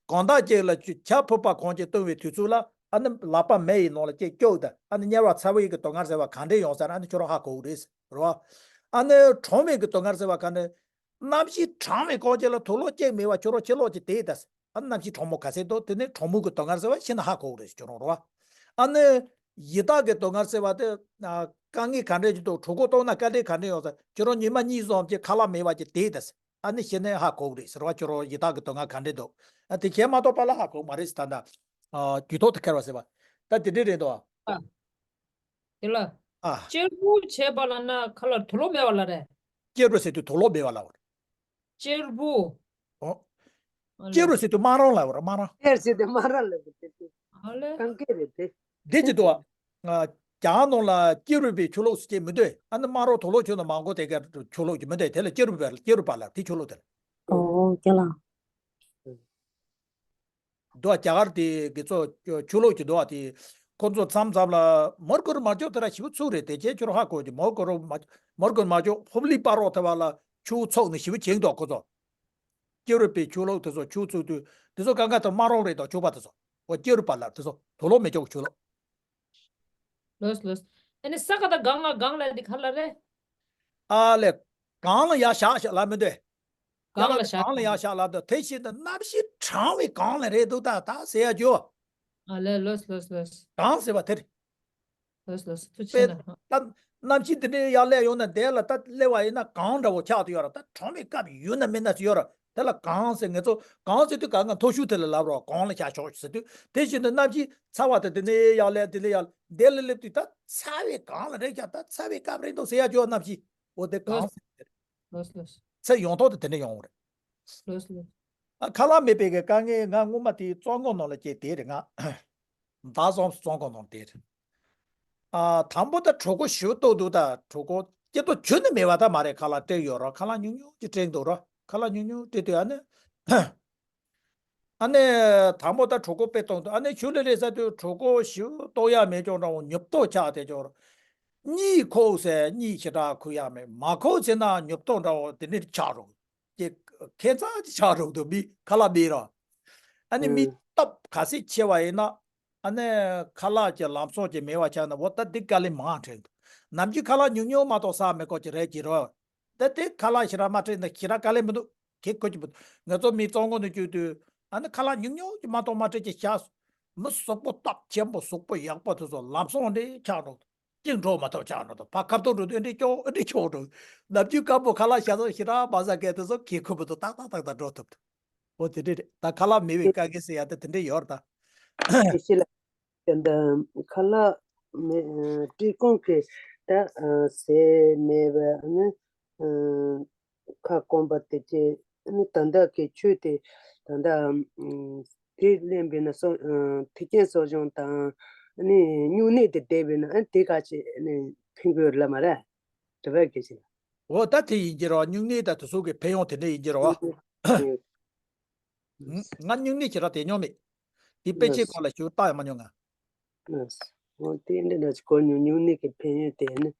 དགོང་དག་ཅིག་ལ་ཆུ་བྱ་ཕོར་པ་གང་ཅིག་བཏུང་བའི་དུས་ཚོད་ལ། ཨ་ནི་ལག་པ་མེ་ཡི་ནང་ལ་ཅིག་བཅུག་ད། ཨ་ནི་དམྱལ་བ་ཚ་བའི་གི་སྡུག་བསྔལ་ཟེར་བ་ག་འདྲས་ཡོང་ས་རེད། ཨ་ནི་ཁྱོད་རང་ཧ་གོ་གི་རེད་ཟེར་རོ། ཨ་ནི་གྲངས་མེད་ཀྱི་སྡུག་བསྔལ་ཟེར་བ་ག་ནི། གནམ་གཤིས་གྲང་བའི་སྐོར་ཅིག་ལ་དུག་ལོག་གཅིག་མེད་པ་ཁྱོད་རང་ཕྱི་ལོགས་ཀྱི་དེ་ད། ཨ་ནི་གནམ་གཤིས་གྲང་མོ་ག་ཚད་འདུག་དེ་ནི་གྲང་མོ་གི་སྡུག་བསྔལ་ཟེར་བ་ཤེས་ན་ཧ་གོ་གི་རེད་ཁྱོད་རང་རོ། ཨ་ནི་ཡི་དྭགས་ཀྱི་སྡུག་བསྔལ་ཟེར་བ་དེ། ཨ། དཀའ་ངལ་ག་འདྲས་ཅིག་འདུག་གྲོད་ཁོག་ལྟོགས་ན་དཀའ་ལས་ག་འདྲས་ཡོང་ཟེར་ཁྱོད་རང་ཉི་མ་གཉིས་ཙམ་གྱི་ཁ་ལག་མེད་པ་ཀྱི་དེ་ད། ཨ་ནི་ཤེས་ན་ཧ་གོ་གི་རེད་ཟེར་བ་ཁྱོད་རང་ཡི་དྭགས་ཀྱི་སྡུག་བསྔལ་ག་འདྲས་འདུག་ཨ་དེ་ཁྱེད་མ་གཏོགས་པ་ལ་ཧ་གོ་མ་རེད་ཟེར་ད་ད། ཨ། རྒྱུད་ཐོག་ཏུ་ཁྱེར་བ་ཟེར་བ། ད་དེ་འདྲས་རེད་འདུག་ཨ། དེ་ལ། ཨ། གཅེར་བུ་བྱས་པ་ལ་ན་ཁ་ལ་དུག་ལོག་མེད་པ་ལ་རེད། གཅེར་བུ་ཟེར་དུས་དུག་ལོག་མེད་པ་ལ་བར། གཅེར་བུ། ཨོ། ཨ་ལེ། གཅེར་བུ་ཟེར་དུས་དམར་རོང་ལ་བར་དམར་རོང་། གཅེར་ཟེར་དུས་དམར་རོང་ལ་བར་དེ་དེ། ཨ་ལེ། གང་གས་རེད་དེ། དེ་ཅི་འདུག་ཨ། རྒྱ་གར་ནང་ལ་གཅེར་བུ་པའི་ཆོས་ལུགས་སུ་སྐྱེ་མི་འདོད་ཨ་ནི་དམར་རོང་དུག་ལོག་ཆོས་ནང་མང་གོ་དེ་ག་ཆོས་ལུགས་ཀྱི་མི་འདོད་དེ་ལ་གཅེར་བུ་པ་ལ་གཅེར་བུ་པ་ལ་དེ་ཆོས་ལུགས་དེ་ལ། ཨོ་ཀྱ་ལ། འདུག་བ་རྒྱ་གར་དེ་དགེ་ཚོ་ཆོས་ལུགས་ཀྱི་འདུག་བ་དེ། ཁོ་ཚོ་མཚམས་མཚམས་ལ་མོར་ཀོ་རུ་མ་ཅོག་དེ་ར་ཞིབ་ཚུགས་རེད་དེ་ཁྱེད་ཁྱོད་ཧ་གོ་གི་མོར་ཀོ་རུ་མ་མོར་ཀོ་རུ་མ་ཅོག་ཧུབ་ལི་པ་རོག་དེ་བ་ལ་ཆུ་ཚོགས་ནས་ཞིབ་ཅིང་འདུག་ཁོ་ཚོ། ཀྱེ་རུ་པའི་ཆོས་ལུགས་དེ་ཚོ་ཆུ་ཚོགས་དུས་དེ་ཚོ་གང་ག་དུ་མ་རོག་རེད་དོ་ཆུ་པ་དེ་ཚོ་འོ་ཀྱེ་རུ་པ་ལ་དེ་ཚོ་དུ་ལོ་མེ་ཅོག་ཆོས་ལུགས། ལོས་ལོས། ཨ་ནི་ས་ག་ད་གང་ང་གང་ལ་འདི་ག་ལ་རེད། ཨ་ལེ། གང་ལ་ཡ་ཤག་ཤག་ལ་མི་འདོད། གང་ལ་ཡ་ལ་ཤག་གང་ལ་ཡ་ཤག་ལ་འདོད་དེ་བཞིན་དུ་གནམ་གཤིས་གྲང་བའི་གང་ལ་རེད་འདུག་ད་ད་ཟེར་ཡ་ཇོ། ཨ་ལེ་ལོས་ལོས་ལོས། གང་ཟེར་བ་དེ་རེད། ལོས་ལོས་ཐུགས་པས་ཆེ་ན། ད་གནམ་གཤིས་འདི་འདྲའི་ཡར་སླེབས་ཡོང་ན་དེ་ལ་ད་སླེབས་པ་ཡིན་ན་གང་འདྲ་བོ་ཆགས་ཏེ་ཡོད་ར་ད་གྲང་བའི་སྐབས་ཡོད་ན་མེད་ན་ཟེར་ཡོད་ར་དེ་ལ་གང་ཟེར་ངེད་ཚོ་གང་ཟེར་དུས་གང་ང་མཐོ་ཤོས་དེ་ལ་ལབ་རོགས་གང་ལ་ཤར་ཆོག་ཟེར་དུས་དེ་བཞིན་དུ་གནམ་གཤིས་ཚ་བ་དེ་དེ་ནས་ཡར་སླེབས་དེ་ལས་ཡར་འདི་ལ་སླེབས་དུས་ད་ཚ་བའི་གང་ལ་རེད་ཀྱང་ད་ཚ་བའི་སྐབས་རེད་འདུག་ཟེར་ཡ་ཅོ་གནམ་གཤིས་འོ་དེ་གང་ཟེར་ལོས་ལོས། ཚེ་ཡོང་ཐོག་དེ་དེ་འདྲ་ཡོང་རེད། ལོས་ལོས། ཨ་ཁ་ལག་མེད་པའི་གི་དཀའ་ངལ་ང་སྔོན་མ་དེ་བཙོན་ཁང་ནང་ལ་སྐྱེས་དེ་རེད་ང་། ཟླ་གསུམ་བཙོན་ཁང་ནང་དེ་རེད། ཨ་དང་པོ་ད་གྲོད་ཁོག་ཞེ་པོ་ལྟོགས་འདུག་ད་གྲོད་ཁོག་སྐྱེ་ལྟོགས་ཁྱོན་ནས་མེད་པ་ད་མ་རེད་ཁ་ལག་སྤྲད་ཡོད་ར་ཁ་ལག་ཉུང་ཉུང་ཅིག་སྤྲད་འདུག་ར་ཁ་ལག་ཉུང་ཉུང་སྤྲད་དུས་ཨ་ནི། ཨ་ནི་དང་པོ་ད་གྲོད་ཁོག་དཔེ་གཏོང་དུས་ཨ་ནི་ཞུ་ལེ་ལེ་ཟ་དུས་གྲོད་ཁོག་ཞེ་པོ་ལྟོགས་ཡ་མེད་ཀྱང་འདྲ་བོ་ཉོབ་ཏོ་ཆགས་དེ་ཀྱང་ར། གཉིད་ཁུག་ཟེར་གཉིད་ཞེ་དྲག་ཁུག་ཡ་མེད་མ་ཁུག་ཟེར་ན་ཉོབ་ཏོ་འདྲ་བོ་དེ་ནི་ཆགས་རུང་། ཀྱི་ཁྱད་མཚར་ཅིག་ཆགས་འགྲོ་གི་འདུག་མི་ཁ་ལག་མེད་ར། ཨ་ནི་མི་ཨུ། སྟབས་ག་ཚོད་ཆེ་བ་ཡིན་ན། ཨ་ནི་ཁ་ལག་གི་ལམ་སང་གི་མེད་པ་ཆགས་ན་འོ་ད་འདི་དཀའ་ལས་མང་དྲགས་འདུག་ནམ་རྒྱུན་ཁ་ལག་ཉུང་ཉུང་མ་གཏོགས་ཟ་མི་དགོས་ཀྱི་རེད་ཀྱི་རོ། ད་དེ་ཁ་ལག་ཞེ་དྲག་མ་སྤྲད་ན་ཞེ་དྲག་དཀའ་ལས་མི་འདུག་གེ་ཁོ་ཀྱི་མི་འདུག་ང་ཚོ་མི་བཙོན་ཁང་དུ་བཅུག་དུས་ཨ་ནི་ཁ་ལག་ཉུང་ཉུང་གི་མ་གཏོགས་མ་སྤྲད་ཀྱི་ཤག་མི་གཟུགས་པོ་སྟོབས་ཆེན་པོ་གཟུགས་པོ་ཡག་པོ་དེ་ཚོ་ལམ་སང་འདྲེ་ཆགས་འགྲོ་འདུག་གཅིག་འགྲོ་མ་ཐུབ་ཆགས་འགྲོ་འདུག་ཕ་ཁབ་ཏུ་འགྲོ་དུས་འདི་ཅོག་འདི་ཆོག་འགྲོ། ནམ་རྒྱུན་སྐམ་པོ་ཁ་ལག་ཤ་ཚ་ཞེ་དྲག་མ་ཟ་མཁན་དེ་ཚོ་གི་ཁུ་བུ་དུ་ཏག་ཏག་ཏག་ཏག་འགྲོ་ཐུབ་འདུག་འོ་དེ་འདྲས་རེད་ད་ཁ་ལག་མེད་པའི་དཀའ་ངལ་ཟེར་ཡ་ད་དེ་འདྲས་ཡོད་རེད་ད། དེ་ཤེས་ལ་ཀྱང་ད་ཁ་ལག་མེད་སྤྲད་ཁང་གི་ད་ཟས་མེད་པ་ནི། ཁ་སྐོམ་པ་དེ་ཅི་ནི་ད་ལྟ་གི་ཆོས་དེ་ད་ལྟ་དེ་ལེན་པས་ན་སོ་ཐེག་ཆེན་གསོ་སྦྱོང་དང་ནི་སྨྱུང་གནས་དེ་བསྡད་པས་ན་དེ་ག་ཅི་ནི་ཕན་གྱི་ཡོད་ལ་མ་རེད། དྲི་བ་གལ་ཆེ་ལ། འོ་ད་དེ་ཡིན་གྱི་རེད་བ་སྨྱུང་གནས་དང་དེ་ཚོ་གི་ཕན་ཡོན་དེ་འདྲ་ཡིན་གྱི་རེད་བ། ང་སྨྱུང་གནས་ཁྱེད་རང་དེ་མྱོང་མེད། དེ་དཔེ་ཆའི་སྐོར་ལ་ཞུ་ལྟ་ཡང་མ་མྱོང་ང་། འོ་དེ་འདྲ་ན་གོ་མྱོང་སྨྱུང་གནས་ཀྱི་ཕན་ཡོན་དེ་ནི།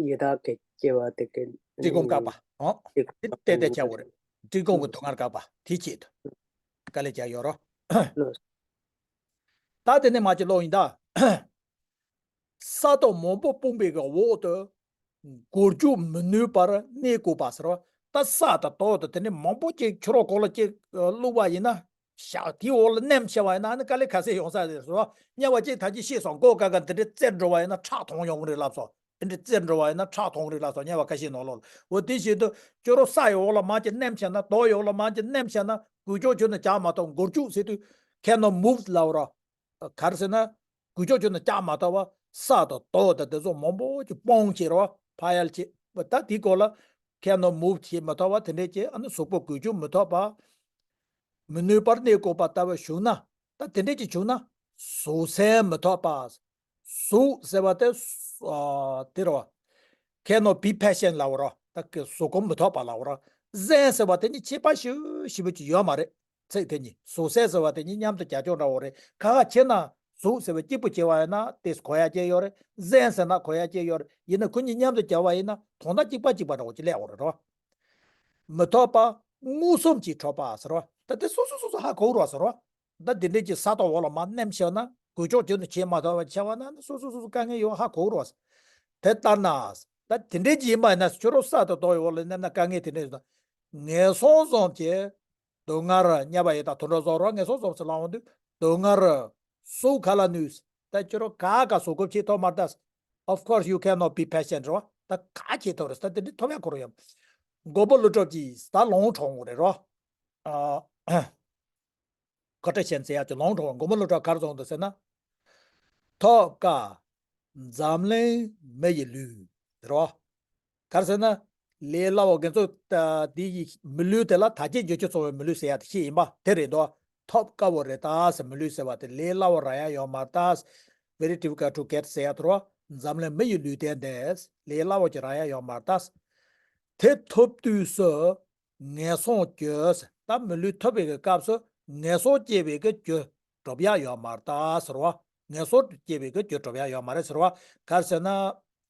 ཡི་དྭགས་ཀྱི་སྐྱེ་བ་དེ་ཀྱི་བཀྲེས་སྐོམ་བཀག་པ། ཨོ། དེ་ཏེ་ཏེ་ཆ་བོ་རེད། བཀྲེས་སྐོམ་གྱི་སྡུག་བསྔལ་བཀག་པ་དེ་ཆེད་དུ། དཀའ་ལས་བརྒྱབ་ཡོད་རོ། ད་དེ་ནས་མ་ཅི་ལོག་ཡིན་ད། ས་དང་མང་པོ་སྤུངས་པའི་འོག་ཏུ། འགོར་རྒྱུ་མི་ནུས་པར་གནས་དགོས་པ་ཟེར་བ། ད་ས་དང་རྡོ་དང་དེ་ནས་མང་པོ་ཅིག་ཆུ་རོགས་གོ་ལ་ཅིག་བླུགས་པ་ཡིན་ན། ཞག་དེའི་འོག་ལ་ནེམ་ཤེས་པ་ཡིན་ན་ཨ་ནི་དཀའ་ལས་ག་ཚད་ཡོང་ས་རེད་ཟེར་བ། དམྱལ་བ་ཅིག་ད་ཅི་ཤེས་སོང་མགོ་ཀ་ཀ་འདི་འདྲའི་རྩེར་འགྲོ་བ་ཡིན་ན་ཁྲག་འཐུང་ཡོང་གི་རེད་ལབ་སོང་། འདི་འདྲའི་རྩེར་འགྲོ་བ་ཡིན་ན་ཁྲག་འཐུང་གི་རེད་ལབ་སོང་དམྱལ་བ་ཁ་ཤས་ནང་ལོགས་ལ། འོ་དེ་བཞིན་དུ་ཅོ་རོ་ས་ཡི་འོག་ལ་མར་ཅིག་ནེམ་ཤེས་ན་རྡོ་ཡི་འོག་ལ་མར་ཅིག་ནེམ་ཤེས་ན་གོས་ཆོག་ཁྱོན་ནས་རྒྱག་མ་ཐུབ། འགོར་རྒྱུག་ཟེར་དུས་cannot move ལབ་ར། ག་རེ་ཟེར་ན། གོས་ཆོག་ཁྱོན་ནས་རྒྱག་མ་ཐུབ་པ། ས་དང་རྡོ་དང་དེ་ཚོ་མང་པོ་ཅིག་སྤུངས་བྱས་ར་བ། ཕ་ཡལ་བྱས། ད་དེའི་སྐོར་ལ་cannot move བྱེད་མི་ཐུབ་པ་དེ་འདྲས་ཀྱི་ཨ་ནི་གཟུགས་པོ་གོས་ཆོག་མི་ཐུབ་པ། མི་ནུས་པར་གནས་དགོས་པ་ལྟ་བུ་བྱུང་ན། ད་དེ་འདྲས་ཀྱི་བྱུང་ན། གཟུགས་གསན་མི་ཐུབ་པ། གཟུགས་ཟེར་བ་དེ། ཨ། དེ་རེད་བ། cannot be patient ལབ་པ་ར། ད་གི་གཟུགས་སྒོམ་མི་ཐུབ་པ་ལབ་པ་ར། གསན་ཟེར་བ་དེ་ནི་ཁྱད་པར་ཞེ་ཞེ་པོ་ཅིག་ཡོད་མ་རེད། ཚིག་དེ་གཉིས་གཟུགས་གསན་ཟེར་བ་དེ་གཉིས་མཉམ་དུ་རྒྱག་ཆོག་འདྲ་བོ་རེད། ཁ་ཁ་ཕྱེ་ན་གཟུགས་ཟེར་བ་གཅིག་པུ་བྱས་པ་ཡིན་ན་དེ་གོ་ཡ་སྐྱེ་ཡོད་རེད། གསན་ཟེར་ན་གོ་ཡ་སྐྱེ་ཡོད་རེད། ཡིན་ན་ཁོ་གཉིས་མཉམ་དུ་བྱས་པ་ཡིན་ན་དོན་དག་གཅིག་པ་གཅིག་པ་འདྲ་བོ་ཅིག་སླེབས་ཡོད་རེད་རོ། མི་ཐོབ་པ་མངོན་སུམ་གྱིས་འཕྲོད་པ་ཟེར་བ། ད་དེ་སོ་སོ་སོ་སོ་ཧ་གོ་རོགས་ཟེར་བ། ད་འདི་འདྲས་ཀྱི་ས་དང་འོག་ལ་མར་ནེམ་ཤེས་ན་གོས་ཆོག་ཁྱོན་ནས་བྱེད་མ་ཐུབ་པ་ཆགས་པ་ན་ནི་སོ་སོ་སོ་སོ་དཀའ་ངལ་ཡོད་ཧ་གོ་རོགས། དེ་ལྟར་ན། ད་དེ་འདྲའི་ཅིག་ཡིན་པ་ཡིན་ན་ཁྱོད་རང་ས་དང་རྡོ་ཡི་འོག་ལ་མནན་ན་དཀའ་ངལ་དེ་འདྲ་ཡོད་ད། ངན་སོང་བཟུམ་གྱི་སྡུག་བསྔལ་ར་བརྙས་པ་ཡི་དྭགས་དུད་འགྲོ་བཟུམ་ར། ངན་སོང་བཟུམ་ཟེར་ལབ་འོང་དུས་སྡུག་བསྔལ་ར་སུ་ག་ལ་ནུས། ད་ཁྱོད་རང་ག་ག་བཟོད་སྒོམ་བྱེད་ཐུབ་མ་རེད་ད། Of course you cannot be patient རེད་བ། ད་ག་བྱེད་ཐུབ་རེད་ད། དེ་འདྲ་ཐུབ་ཡ་ཁོ་རང་ཡོད། མགོན་པོ་ཀླུ་སྒྲུབ་ཀྱིས་ད་ལོང་འཕྲོག་འོང་རེད་རོ། ཨ། ཁོ་ཏྲ་ཤན་ཟེར་ཡག་ཅིག་ལོང་འཕྲོག་པ། མགོན་པོ་ཀླུ་སྒྲུབ་ག་རེ་གསུངས་འདུག་ཟེར་ན། ཐོབ་དཀའ་འཛམ་གླིང་མི་ཡི་ལུས། རེད་བ། ག་རེ་ཟེར་ན། ལས་སླ་བོ་ང་ཚོ་ད་འདི་ཡི་མི་ལུས་དེ་ལ་དག་བྱེད་འགྱུར་གྱི་ཚོར་བའི་མི་ལུས་ཟེར་ཡག་དེ་ཤེས་ཡིན་པ་དེ་རེད་དོ། ཐོབ་དཀའ་བོ་རེད་ད་ཟེར། མི་ལུས་ཟེར་བ་དེ་ལས་སླ་བོ་རག་ཡག་ཡོད་མ་རེད་ད། Very difficult to get ཟེར་ཡག་དེ་རེད་བ། འཛམ་གླིང་མི་ཡི་ལུས་རྟེན་དེ་ལས་སླ་བོ་ཅིག་རག་ཡག་ཡོད་མ་རེད་ད། དེ་ཐོབ་དུས་སུ། ངན་སོང་སྐྱེས། ད་མི་ལུས་ཐོབ་པའི་གི་སྐབས་སུ་ངན་སོང་སྐྱེ་བའི་གི་རྒྱུ་སྒྲུབ་ཡག་ཡོད་མ་རེད་ད་ཟེར་བ། ངན་སོང་སྐྱེ་བའི་གི་རྒྱུ་སྒྲུབ་ཡག་ཡོད་མ་རེད་ཟེར་བ། ག་རེ་ཟེར་ན།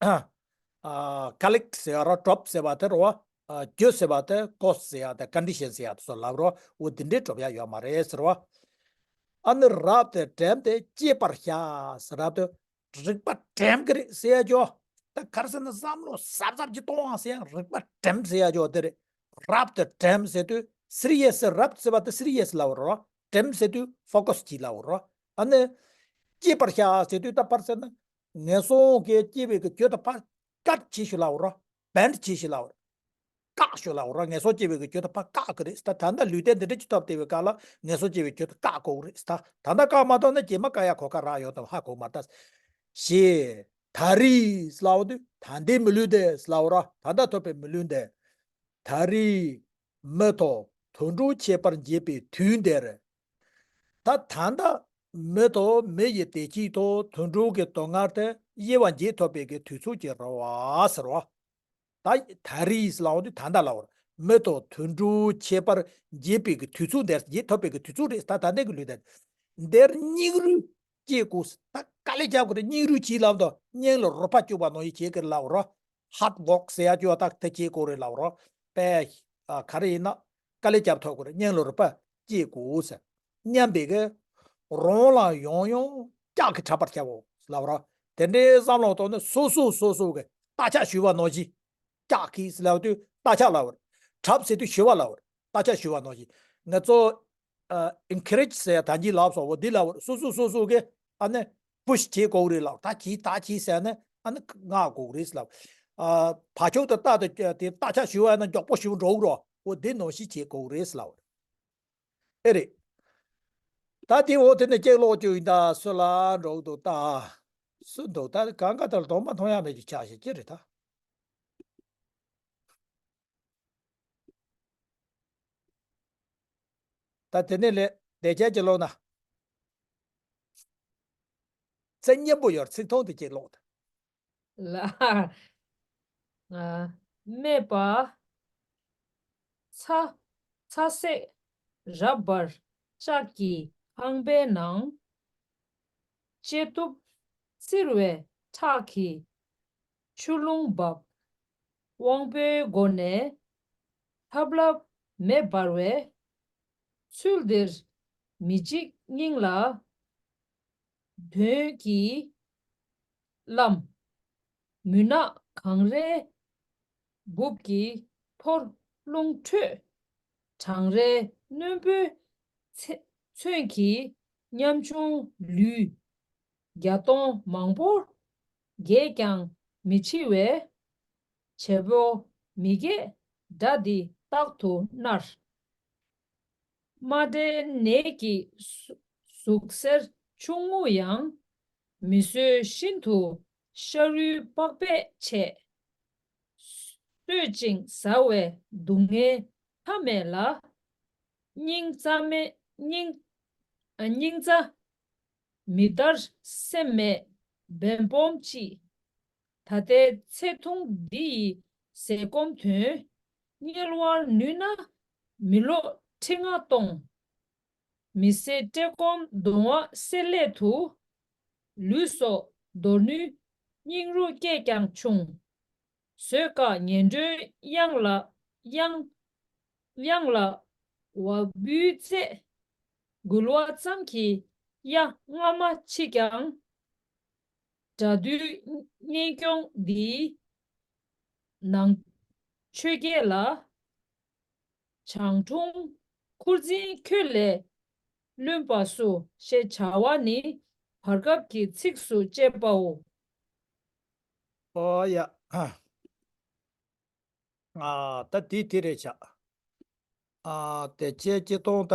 ཨ། ཀ་ལིག་ཟེར་བ་ར་སྒྲུབ་ཟེར་བ་དེ་རེད་བ། ཨ། རྒྱུ་ཟེར་བ་དེ་ཀོ་ཟེར་ཡག་དེ་ཀོན་ཌི་ཤན་ཟེར་ཡག་དེ་ཚོ་ལབ་རོ། འོ་དེ་འདྲའི་སྒྲུབ་ཡག་ཡོད་མ་རེད་ཟེར་བ། ཨ་ནི་རབ་དང་བྲལ་ཏེ་སྐྱེས་པར་བྱ་ཟེར། རབ་དང་རིག་པ་བྲལ་གི་རེད་ཟེར་ཡ་ཅོ། ད་ག་རེ་ཟེར་ན་བསམ་བློ་གཟབ་གཟབ་ཅིག་གཏོང་བ་ཟེར་ཡང་རིག་པ་བྲལ་ཟེར་ཡ་ཅོ་དེ་རེད། རབ་དང་བྲལ་ཟེར་དུས་སི་རི་ཡས། རབ་ཟེར་བ་དེ་སི་རི་ཡས་ལབ་རོ། བྲལ་ཟེར་དུས་ཕོ་ཀ་སི་ཅིག་ལབ་རོ། ཨ་ནི་སྐྱེས་པར་བྱ་ཟེར་དུས་ད་ག་རེ་ཟེར་ན་ངན་སོང་གི་སྐྱེ་བའི་གི་རྒྱུ་དེ་ཕར་ཀཊ་བྱེད་ཤོག་ལབ་རོ། བེན་ཌི་བྱེད་ཤོག་ལབ་རོ། བཀག་ཤོག་ལབ་རོ། ངན་སོང་སྐྱེ་བའི་གི་རྒྱུ་དེ་ཕར་བཀག་གི་རེད་ད། ད་ལྟ་ལུས་རྟེན་འདི་འདྲ་ཅིག་ཐོབ་བསྡད་པའི་སྐབས་ལ་ངན་སོང་སྐྱེ་བའི་རྒྱུ་དེ་བཀག་དགོས་ཀྱི་རེད་ད། ད་ལྟ་བཀག་མ་ཐུབ་ན་རྗེས་མ་བཀག་ཡག་གོ་སྐབས་རག་ཡོང་དང་ཧ་གོ་མ་ད། ཞེས་ད་རེས་ལབ་དུས་ད་ལྟའི་མི་ལུས་དེ་ལབ་རོ། ད་ལྟ་ཐོབ་པའི་མི་ལུས་དེ། ད་རེས་མི་ཐོབ་དུད་འགྲོ་ཁྱད་པར་འབྱེད་པའི་དུས་འདིར། ད་ད་ལྟ་མི་ཐོབ་མི་ཡི་བདེ་སྐྱིད་ཐོབ་དུད་འགྲོ་གི་སྡུག་བསྔལ་དེ་དབྱེ་བ་འབྱེད་ཐུབ་པའི་གི་དུས་ཚོད་ཅིག་རེད་བ་ཟེར་བ། ད་ད་རེས་ལབ་དུས་ད་ལྟ་ལབ་རོ། མི་ཐོབ་དུད་འགྲོ་ཁྱད་པར་འབྱེད་པའི་གི་དུས་ཚོད་འདིར། འབྱེད་ཐུབ་པའི་གི་དུས་ཚོད་རེད་ད། ད་ལྟའི་གི་ལུས་དེ། འདིར་སྙིང་རུས་སྐྱེ་དགོས། ད་དཀའ་ལས་རྒྱབ་དགོས་རེད། སྙིང་རུས་བྱེད་ལབ་དུས་སྙིང་ལ་རུས་པ་བཅུག་པ་ནང་བཞིན་བྱེད་ཀྱི་ལབ་རོ། ཧར་ཌི་ཝོརྐ་ཟེར་ཡག་ཅོ་ད་དེ་བྱེད་དགོས་རེད་ལབ་རོ། དཔེ་ཨ་ག་རེ་ཡིན་ན་དཀའ་ལས་རྒྱབ་ཐུབ་དགོས་རེད། སྙིང་ལ་རུས་པ་སྐྱེ་དགོས་ཟེར། སྙམ་པའི་གི་རང་ལ་ཡང་ཡང་སྐྱག་གིས་འཁྲབ་པར་བྱའོ་ལབ་རོ། དེ་འདྲའི་བསམ་བློ་གཏོང་ནས་སོ་སོ་སོ་སོ་གི་རྟ་ཁྱག་གཞུ་བ་ནང་བཞིན། སྐྱག་གིས་ལབ་དུས་རྟ་ཁྱག་ལབ་རེད། འཁྲབ་ཟེར་དུས་གཞུ་བ་ལབ་རེད། རྟ་ཁྱག་གཞུ་བ་ནང་བཞིན། ང་ཚོ་ཨ་ཨེན་ཁ་རེཇ་ཟེར་ཡག་ད་གིན་ལབ་སོང་བ། འདི་ལབ་རེད། སོ་སོ་སོ་སོ་གི་ཨ་ནི་པུ་ཤི་བྱེད་དགོས་རེད་ལབ། ད་གྱིས་ད་གྱིས་ཟེར་ནས་ཨ་ནི་མངགས་དགོས་རེད་ལབ། ཨ་བ་ཕྱུགས་དང་རྟ་དང་དེ་རྟ་ཁྱག་གཞུ་བ་ཡིན་ན་མགྱོགས་པོ་ཞིག་འགྲོ་གི་རེད། འོ་འདི་ནང་བཞིན་བྱེད་དགོས་རེད་ལབ། ཨེ་རེད། ད་དེ་འོ་དེ་ནས་ཅིག་ཀློག་རྒྱུ་ཡིན་ད། སུ་ལ་འགྲོ་གི་འདུག་ད། སུ་འདུག་ད་གང་ག་ད་གདོང་མ་མཐོང་ཡག་མེད་ཀྱི་ཆགས་ཤིག་ཅི་རེད་ད། ད་དེ་ནས་ལས་བདེ་ཆེན་གྱི་ཀློག་ན། ཚིག་སྙན་པོ་ཡོད། ཚིག་ཐུང་དེ་ཅིག་ཀློག་ད། ལ། ཨ། སྨྲས་པ། ཚ། ཚ་སྲེག་རབ་འབར་ལྕགས་ཀྱི་ཁང་པའི་ནང་། ལྕེ་གཏུབ་བཙིར་བའི་ཁྲག་གི་ཆུ་ཀླུང་འབབ། དབང་པོའི་སྒོ་ནས་ལྷབ་ལྷབ་མེ་འབར་བའི་ཚུལ་འདིར་མི་འཇིགས་སྙིང་ལ་དོན་གྱིས་བརླམས། མུན་ནག་གངས་རའི་སྦུབས་ཀྱི་ཐོར་རླུང་ཁྲོད། གྲང་རེག་རྣོན་པོའི་ཚེ་ཚོན་གྱིས་ཉམ་ཆུང་ལུས་བརྒྱ་སྟོང་མང་པོར་བརྒྱལ་ཀྱང་མི་འཆི་བའི་བྱེད་པོ་མི་རྒས་དགྲ་འདི་རྟག་ཏུ་མནར། མ་འདྲེས་ནད་ཀྱི་ཟུག་གཟེར་ཆུང་ངུ་ཡང་། མི་བཟོད་ཤིན་ཏུ་ཤ་རུས་པགས་པས་ཆད། གསོད་ཅིང་ཟ་བའི་སྡུག་བསྔལ་མཐའ་མེད་ལ། སྙིང་རྩ་མེད་སྙིང་སྙིང་རྩ་མི་འདར་སེམས་མེད་འབེན་སྤོམ་ཅིག། ད་ལྟའི་ཚེ་ཐུང་འདི་ཡི་ཟས་སྐོམ་དོན། དམྱལ་བར་ནུས་ན་མི་ལོ་ཁྲི་ལྔ་སྟོང་། མི་བཟད་བཀྲེས་སྐོམ་གདུང་བ་སེལ་སླད་དུ། ལུས་སྲོག་འདོར་ནུས་སྙིང་རུས་བསྐྱེད་ཀྱང་ཆུང་། བཟོད་དཀའ་ངན་འགྲོའི་གཡང་ལ་གཡང་གཡང་ལ་བ་སྤུའི་རྩེ། འགུལ་བ་ཙམ་གྱིས་གཡའ་རྔ་མ་འཆི་ཀྱང་། དགྲ་འདུལ་གཉེན་སྐྱོང་འདིའི་ ནང་ཆོས་བརྒྱད་ལ། བྱང་འཁྲུངས་ཁུར་འཛིན་ཁྱོད་ལས་བླུན་པ་སུ་ཞེས་བྱ་བ་ནི་བར་སྐབས་ཀྱི་ཚིགས་སུ་བཅད་པའོ། ཨོ་ཡ། ཨ། ད་དེ་དེ་རེད་བྱ། ཨ། དེ་ཅེས་ཅི་གཏོང་ད།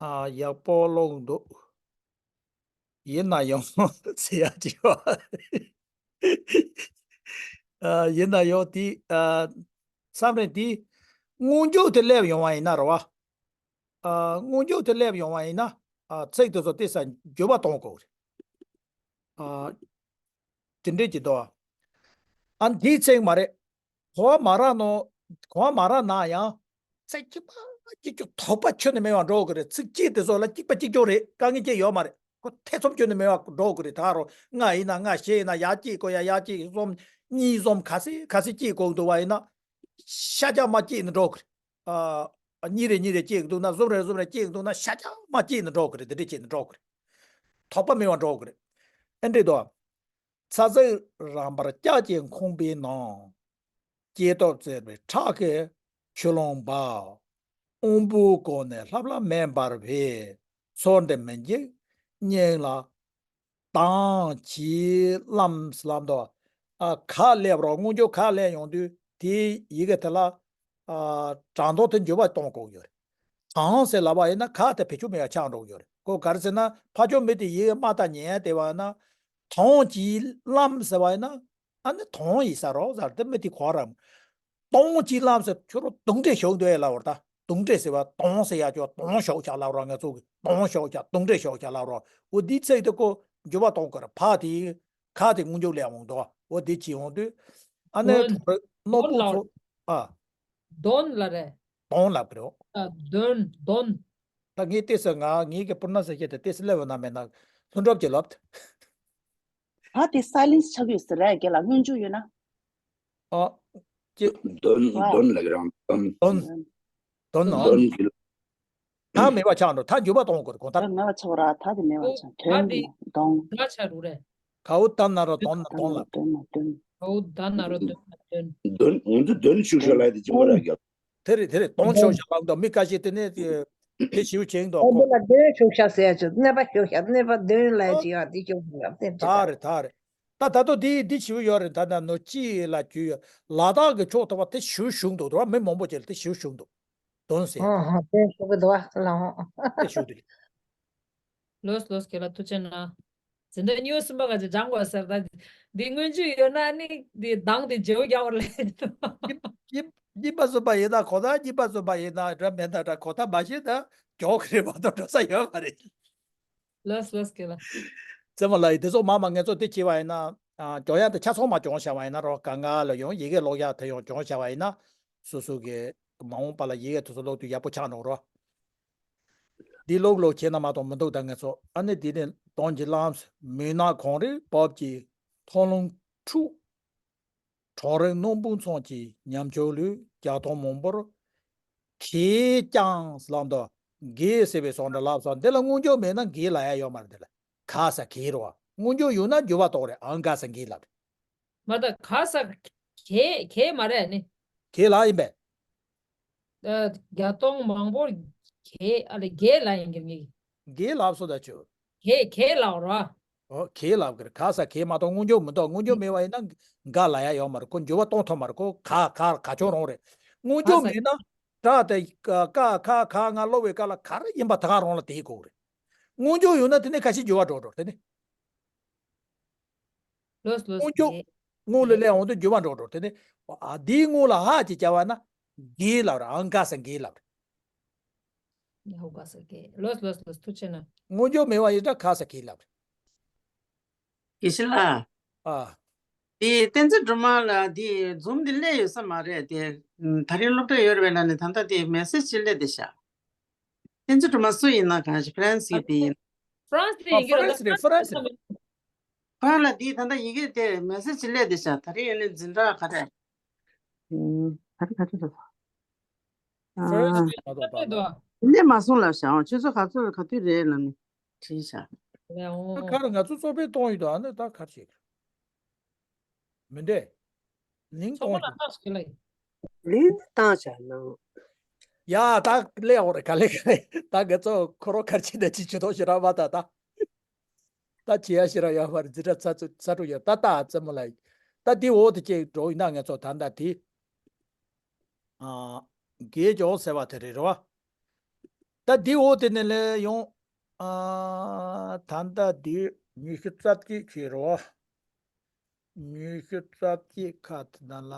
ཨ། ཡག་པོ་ཀློག་འདུག་ཡིན་ན་ཡང་ཟེར་ཡ་ཅིག་ཡོད། ཨ། ཡིན་ན་ཡང་དེ། ཨ། མཚམས་རེ་དེ་སྔོན་འཇུག་དེ་སླེབས་ཡོང་བ་ཡིན་ན་རེད་བ། ཨ། སྔོན་འཇུག་དེ་སླེབས་ཡོང་བ་ཡིན་ན། ཨ། ཚིག་དེ་ཚོ་དེ་སར་འགྱུར་བ་གཏོང་དགོས་རེད། ཨ། དེ་འདྲས་ཀྱི་དོ། ཨ། འདིའི་ཚིག་མ་རེད། གོ་བ་མ་རག་ནོ། གོ་བ་མ་རག་ན་ཡང་། ཚིག་གཅིག་པ་གཅིག་རྐྱང་དོགས་པ་ཁྱོན་ནས་མེད་པ་འགྲོ་གི་རེད། ཚིག་གཅིག་དེ་ཚོ་ལ་གཅིག་པ་གཅིག་རྐྱང་རེད། དཀའ་ངལ་ཅི་ཡོད་མ་རེད། ཁོ་ཐེ་ཚོམ་ཁྱོན་ནས་མེད་པ་འགྲོ་གི་རེད། ད་རུང་ལྔ་ཡིན་ན་ལྔ། བཞི་ཡིན་ན་ཡར་གཅིག་དགོས་ཡ། ཡར་གཅིག་གསུམ། གཉིས་གསུམ། ག་ཚོད་ག་ཚོད་གཅིག་དགོས་འདུག་བ་ཡིན་ན། ཤ་རྒྱགས་མ་གཅིག་ནས་འགྲོ་གི་རེད། ཨ། གཉིས་རེ་གཉིས་རེ་གཅིག་འདུག་ན། གསུམ་རེ་གསུམ་རེ་གཅིག་འདུག་ན། ཤ་རྒྱགས་མ་གཅིག་ནས་འགྲོ་གི་རེད། དེ་འདྲས་གཅིག་ནས་འགྲོ་གི་རེད། དོགས་པ་མེད་པ་འགྲོ་གི་རེད། ཨེ་འདྲས་དོ། ཚ་ཟེར་རམ་པར་སྐྱ་ཀྱི་ཁོང་པའི་ནང་། སྐྱེས་སྟོབས་བཙལ་བའི་ཁྲག་གི་ཆུ་ཀླུང་འབབ། དབང་པོའི་སྒོ་ནས་ལྷབ་ལྷབ་མེ་འབར་བའི། ཚོར་འདི་མི་འཇིགས་སྙིང་ལ་དྭངས་ཀྱིས་བརླམས། ལབ་འདུག་ཨ། ག་སླེབས་རོགས། སྔོན་འཇུག་ག་སླེབས་ཡོང་དུས་དེའི་ཡི་གེ་དེ་ལ། ཨ། གྲངས་ཐོ་དེ་འགྱུར་བ་གཏོང་དགོས་ཡོད་རེད། དྭངས་ཟེར་ལབ་པ་ཡིན་ན་ག་དེ་བེད་སྤྱོད་མེད་པ་ཆགས་འགྲོ་གི་ཡོད་རེད། ཁོ་ག་རེ་ཟེར་ན། ཕར་ཕྱོགས་མི་དེ་ཡི་གེ་མ་ལྟ་ཉན་བསྡད་པ་ཡིན་ན། དྭངས་ཀྱིས་བརླམས་ཟེར་བ་ཡིན་ན། ཨ་ནི་དྭངས་ཡིན་ས་རོགས་ཟེར་དེ་མི་དེ་གོ་རམ། དྭངས་ཀྱིས་བརླམས་ཟེར་ཁྱོད་རང་གདོན་འདྲེ་ཞུགས་འདུག་ཨེ་ལབ་པ་རེད། ད་གདོན་འདྲེ་ཟེར་བ་དྭངས་ཟེར་ཡ་ཅོ། དྭངས་ཞོག་ཤག་ལབ་རོགས། ང་ཚོ་གི་དྭངས་ཞོག་ཤག། གདོན་འདྲེ་ཞོག་ཤག་ལབ་རོགས། འོ་འདིའི་ཚིག་དེ་ཁོ་འགྱུར་བ་གཏོང་དགོས་རེད། ཕ་དེ་ག་དེ་སྔོན་འཇུག་སླེབས་འོང་དོ། འོ་འདི་བྱེད་འོང་དུས། ཨ་ནི་གདོན། གྲོགས་རེ་རྣོ་པོ་ཚོ། ཨ། གདོན་ལ་རེད། གདོན་ལབ་ཀྱི་རེད། ཨ། གདོན། གདོན། ད་ངས་ཏོག་ཙམ་ང་ངེད་ཀྱི་པུར་ན་ཟེར་གྱི་དེ་ཏོག་ཙམ་སླེབས་ཡོད་ན་མེད་ན་ལྷུན་གྲུབ་ཀྱིས་ལབ། ད་དེ་སའི་ལེན་སི་ཆགས་ཡོད་ཟེར་རེད། རྒན་ལགས་སྔོན་འཇུག་ཡོད་ན། ཨ། ཅི། གདོན། ཝ། གདོན་ལབ་ཀྱི་རང་གདོན། གདོན། གདོན་ནོ། གདོན་གྱི། ད་མེད་པ་ཆགས་འགྲོ། ད་འགྱུར་བ་གཏོང་དགོས་རེད་གོང་ལྟར། ད་མེད་པ་ཆགས་ར། ད་དེ་མེད་པ་ཆགས། གདོན། གདོན། ག་ཆགས་རུ་རེད། གའུ་ཏ་ན་རོ་གདོན་ན་གདོན་ལ། གདོན་ན་གདོན། གའུ་ཏ་ན་རོ་གདོན་ན་གདོན། གདོན། ང་ཚོ་གདོན་ཞུགས་ཤག་ལབ་དེ་ཅི་མ་ར་རྒྱབ། དེ་རེད། དེ་རེད། གདོན་ཞུགས་ཤག་ལབ་འདུག་མི་ཁ་ཤས་དེ་ནས་དེ་དེ་ཞིའུ་ཆེང་འདུག་ཨ། ཁོ། འདི་ལ་གདོན་ཞུགས་ཤག་ཟེར་ཡ་ཅིག་གནོད་པ་ཞུགས་ཤག་གནོད་པ་གདོན་ལ་ཅིག་ཡ་དེ་ཞུགས་ཤག་དེ་ད་རེད། ད་རེད། ད་ད་དུང་དེ་དེ་ཞིའུ་ཡོད་རེད། ད་ན་ནོ་ཅི་ལ་རྒྱུས་ཡོད། ལ་དྭགས་ཀྱི་ཕྱོགས་ཐོག་པ་དེ་ཞིའུ་ཞུགས་འདུག་དོ། མི་མང་པོ་ཅིག་ལ་དེ་ཞིའུ་ཞུགས་འདུག་གདོན་ཟེར། ཨོ་ཧོ། དེ་ཞུགས་ཀྱི་འདུག་ཨ། ལ་ཧོ། དེ་ཞུགས་འདུག་ལོས་ལོས། ཁྱེད་ལ་ཐུགས་རྗེ་གནང་། འཛིན་གྲྭ་གཉིས་པ་གསུམ་པ་ག་ཅིག་སྦྱང་དགོས་ཟེར། ད་འདི་སྔོན་འཇུག་ཡོད་ན་ནི་འདི་གདངས་དེ་བརྗེ་པོ་རྒྱག་པར་ལས། གཉིས་གཉིས་པ་གསུམ་པ་ཡིན་ན་གོ་ད། གཉིས་པ་གསུམ་པ་ཡིན་ན་འདྲ་མེད་ན་འདྲ། གོ་ད་མ་ཤེས་ན་མགྱོགས་ཀྱི་རེད་མ་གཏོགས་འགྲོ་ས་ཡོད་མ་རེད། ལོས་ལོས། ཁྱེད་ལ། རྩེ་མོ་ལགས་ཡིས་དེ་ཚོ་མ་མ་ངས་ཚོ་དེ་བྱས་པ་ཡིན་ན། ཨ། སྦྱོང་ཡ་དེ་ཆ་ཚང་མ་སྦྱོང་བྱ་བ་ཡིན་ན་རོ། ག་ང་ལ་ཡང་ཡི་གེ་ཀློག་ཡ་དེ་ཡང་སྦྱོང་བྱ་བ་ཡིན་ན། སོ་སོ་གི་མ་འོངས་པ་ལ་ཡི་གེ་དེ་ཚོ་ཀློག་དུས་ཡག་པོ་ཆགས་འགྲོ་རོ། འདི་ཀློག་ཀློག་བྱས་ན་མ་གཏོགས་མི་འདུག་ད་ངས་ཚོ། ཨ་ནི་དེ་ནས་གདོན་གྱིས་བརླམས། མུན་ནག་གངས་རིའི་བབས་ཀྱིས་མཐོང་ལྷུང་འཁྲུགས། གྲང་རེག་སྣུམ་སྤུ་མཚོན་གྱི་ཉམས་ཆག་ལུས། རྒྱ་སྟོང་མང་པོར་གས་ཀྱང་ལབ་འདུག་གས་ཟེར་བའི་སོགས་འདྲ་ལབ་སོང་། འདི་ལ་སྔོན་འཇུག་མེད་ན་གས་ལབ་ཡ་ཡོད་མ་རེད། འདི་ལ་ག་ས་གས་རེད་བ། སྔོན་འཇུག་ཡོད་ན་འགྱུར་བ་གཏོང་རེད། ཨང་ག་ས་གས་ལབ་རེད། མ་ད་ག་ས་གས་གས་མ་རེད་ནི། གས་ལབ་ཡིན་པས། ཨ། རྒྱ་སྟོང་མང་པོར་གས། ཨ་ལེ་གས་ལབ་ཡིན་གྱི་མི། གས་ལབ་སོང་ད་ཆུ། གས་གས་ལབ་རོ། ཨོ་གས་ལབ་གི་རེད། ག་ས་གས་མ་གཏོགས་སྔོན་འཇུག་མི་འདུག་སྔོན་འཇུག་མེད་པ་ཡིན་ན་ག་ལབ་ཡ་ཡོད་མ་རེད། ཁོ་འགྱུར་བ་གཏོང་ཐུབ་མ་རེད། ཁོ་ག་ག་ག་ཆོག་རང་རེད། སྔོན་འཇུག་ག་ས་མེད་ན་ཏྲ་དེ་ཀ་ཁ་ག་ང་ཀློག་པའི་སྐབས་ལ་ག་རེ་ཡིན་པ་ད་ག་རང་ལ་དེ་གོ་གི་རེད། སྔོན་འཇུག་ཡོད་ན་དེ་ནས་ཁ་ཤས་འགྱུར་བ་འགྲོ་འགྲོ་དེ་ནི། ལོས་ལོས། སྔོན་འཇུག་གས། སྔོན་ལ་སླེབས་འོང་དུས་འགྱུར་བ་འགྲོ་འགྲོ། དེ་ནས་ཨ་འདིའི་སྔོན་ལ་ཧ་ཅིག་བྱ་བ་ན་གས་ལབ་རེད། ཨང་ག་ས་གས་ལབ་རེད། ཡ་ཧོ་ག་ས་གས། ལོས་ལོས་ལོས། ཐུགས་རྗེ་གནང་། སྔོན་འཇུག་མེད་པ་ཡིན་ན་ག་ས་གས་ལབ་རེད། དགེ་བཤེས་ལགས། ཨ། དེ་བསྟན་འཛིན་སྒྲོལ་མ་ལགས་དེ་འཛུམ་དེ་སླེབས་ཡོད་ས་མ་རེད་དེ། ད་རིང་སློབ་གྲྭ་ཡོད་རེད་པས་ལབ་ནས་ད་ལྟ་དེ་མེ་སེ་ཇི་ཅིག་སླེབས་བསྡད་ཤག་བསྟན་འཛིན་སྒྲོལ་མ་སུ་ཡིན་ན་གང་ཞིག་ཧྥ་རན་སི་གི་དེ་ཡིན། ཧྥ་རན་སི་དེ་ཨ་ཡིན་གྱི་ཧྥ་རན་སི་རེད། ཧྥ་རན་སི་རེད། ཁོ་རང་ལ་དེ་ད་ལྟ་ཡི་གེ་དེ་མེ་སེ་ཇི་སླེབས་བསྡད་ཤག་ད་རིང་ཡིན་ནའི་འཛིན་གྲྭ་ག་རེ། ཨ། ག་རེ་ག་རེ་རེད། ཧྥ་རན་སི་རེད་མ་གཏོགས་ད་ལ། དེ་ནས་མ་སོང་ལབ་ཤག་ཨོ་ཆུ་ཚོད་ག་ཚོད་ལ་ག་དུས་རེད་ལབ་ནས་དྲིས་ཤག་ད་ག་རེ་ང་ཚོ་གཙོ་ཕལ་གཏོང་ཡོད་དོ། ཨ་ནི་ད་ག་རེ་བྱེད་གི་རེད། མི་འདྲ། ལིང་ཚོགས་པ་ལ་ལྟ་ཟེར་ལ་ཡིན། ལིང་བཏང་བྱ་ནང་། ཡ་ད་ལེ་འོ་རེ་ག་ལེ་ག་ལེ་ད་ངེད་ཚོ་ཁོ་རོ་ཁར་ཆི་ད་ཅི་ཆུ་ཐོག་ཞི་ར་བ་ད་ད། ད་ཅི་ཡ་ཞི་ར་ཡ་བར་འཛི་ར་ཚ་ཚུ་ཚ་དྲུ་ཡ་ད་ད་ཙེ་མོ་ལ་ཡིན། ད་དེ་འོ་དེ་ཅེ་འགྲོ་ཡིན་ན་ངེད་ཚོ་ད་ད་དེ། ཨ། དགེ་སྦྱོར་ཟེར་བ་དེ་རེད་རོ། ད་འདི་འོ་དེ་ནས་ལས་ཡོང་། ཨ། ད་ལྟ་འདི་ཉི་ཤུ་རྩ་གཅིག་བྱས་རོ། ཉི་ཤུ་རྩ་གཅིག་ཁ་དེ་ན་ལ།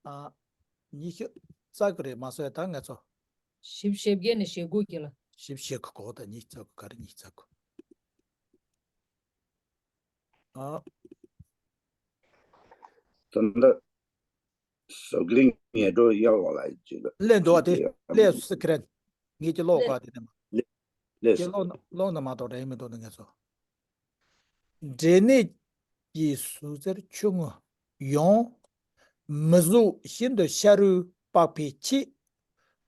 ཨ། ཉི་ཤུ་རྩ་དགུ་རེད་མ་སོ་ཡ་ད་ངས་ཚོ། བཞི་བཅུ་ཞེ་བརྒྱད་ནས་ཞེ་དགུ་གྱི་ལ། བཞི་བཅུ་ཞེ་དགུ་གོ་ད་ཉི་ཤུ་རྩ་དགུ་ག་རེ་ཉི་ཤུ་རྩ་དགུ། ཨ། ད་ལྟ། ཟོག་གླིང་ངེད་འགྲོ་གཡར་བ་ལ་ཅིག་ལ། ལས་འདུག་བ་དེ་ལས་སུ་ཁེ་རེད། ངེད་ཀྱི་ཀློག་ག་དེ་ནས་མ། ལས་ཀྱི་ཀློག་ན་ཀློག་ན་མ་གཏོགས་རེད་མི་འདུག་ནི་ངེད་ཚོ། འབྲས་ནད་ཀྱི་ཟུག་གཟེར་ཆུང་ངུ་ཡོང་། མི་གཟུགས་ཤིན་ཏུ་ཤ་རུས་པགས་པའི་ཕྱི།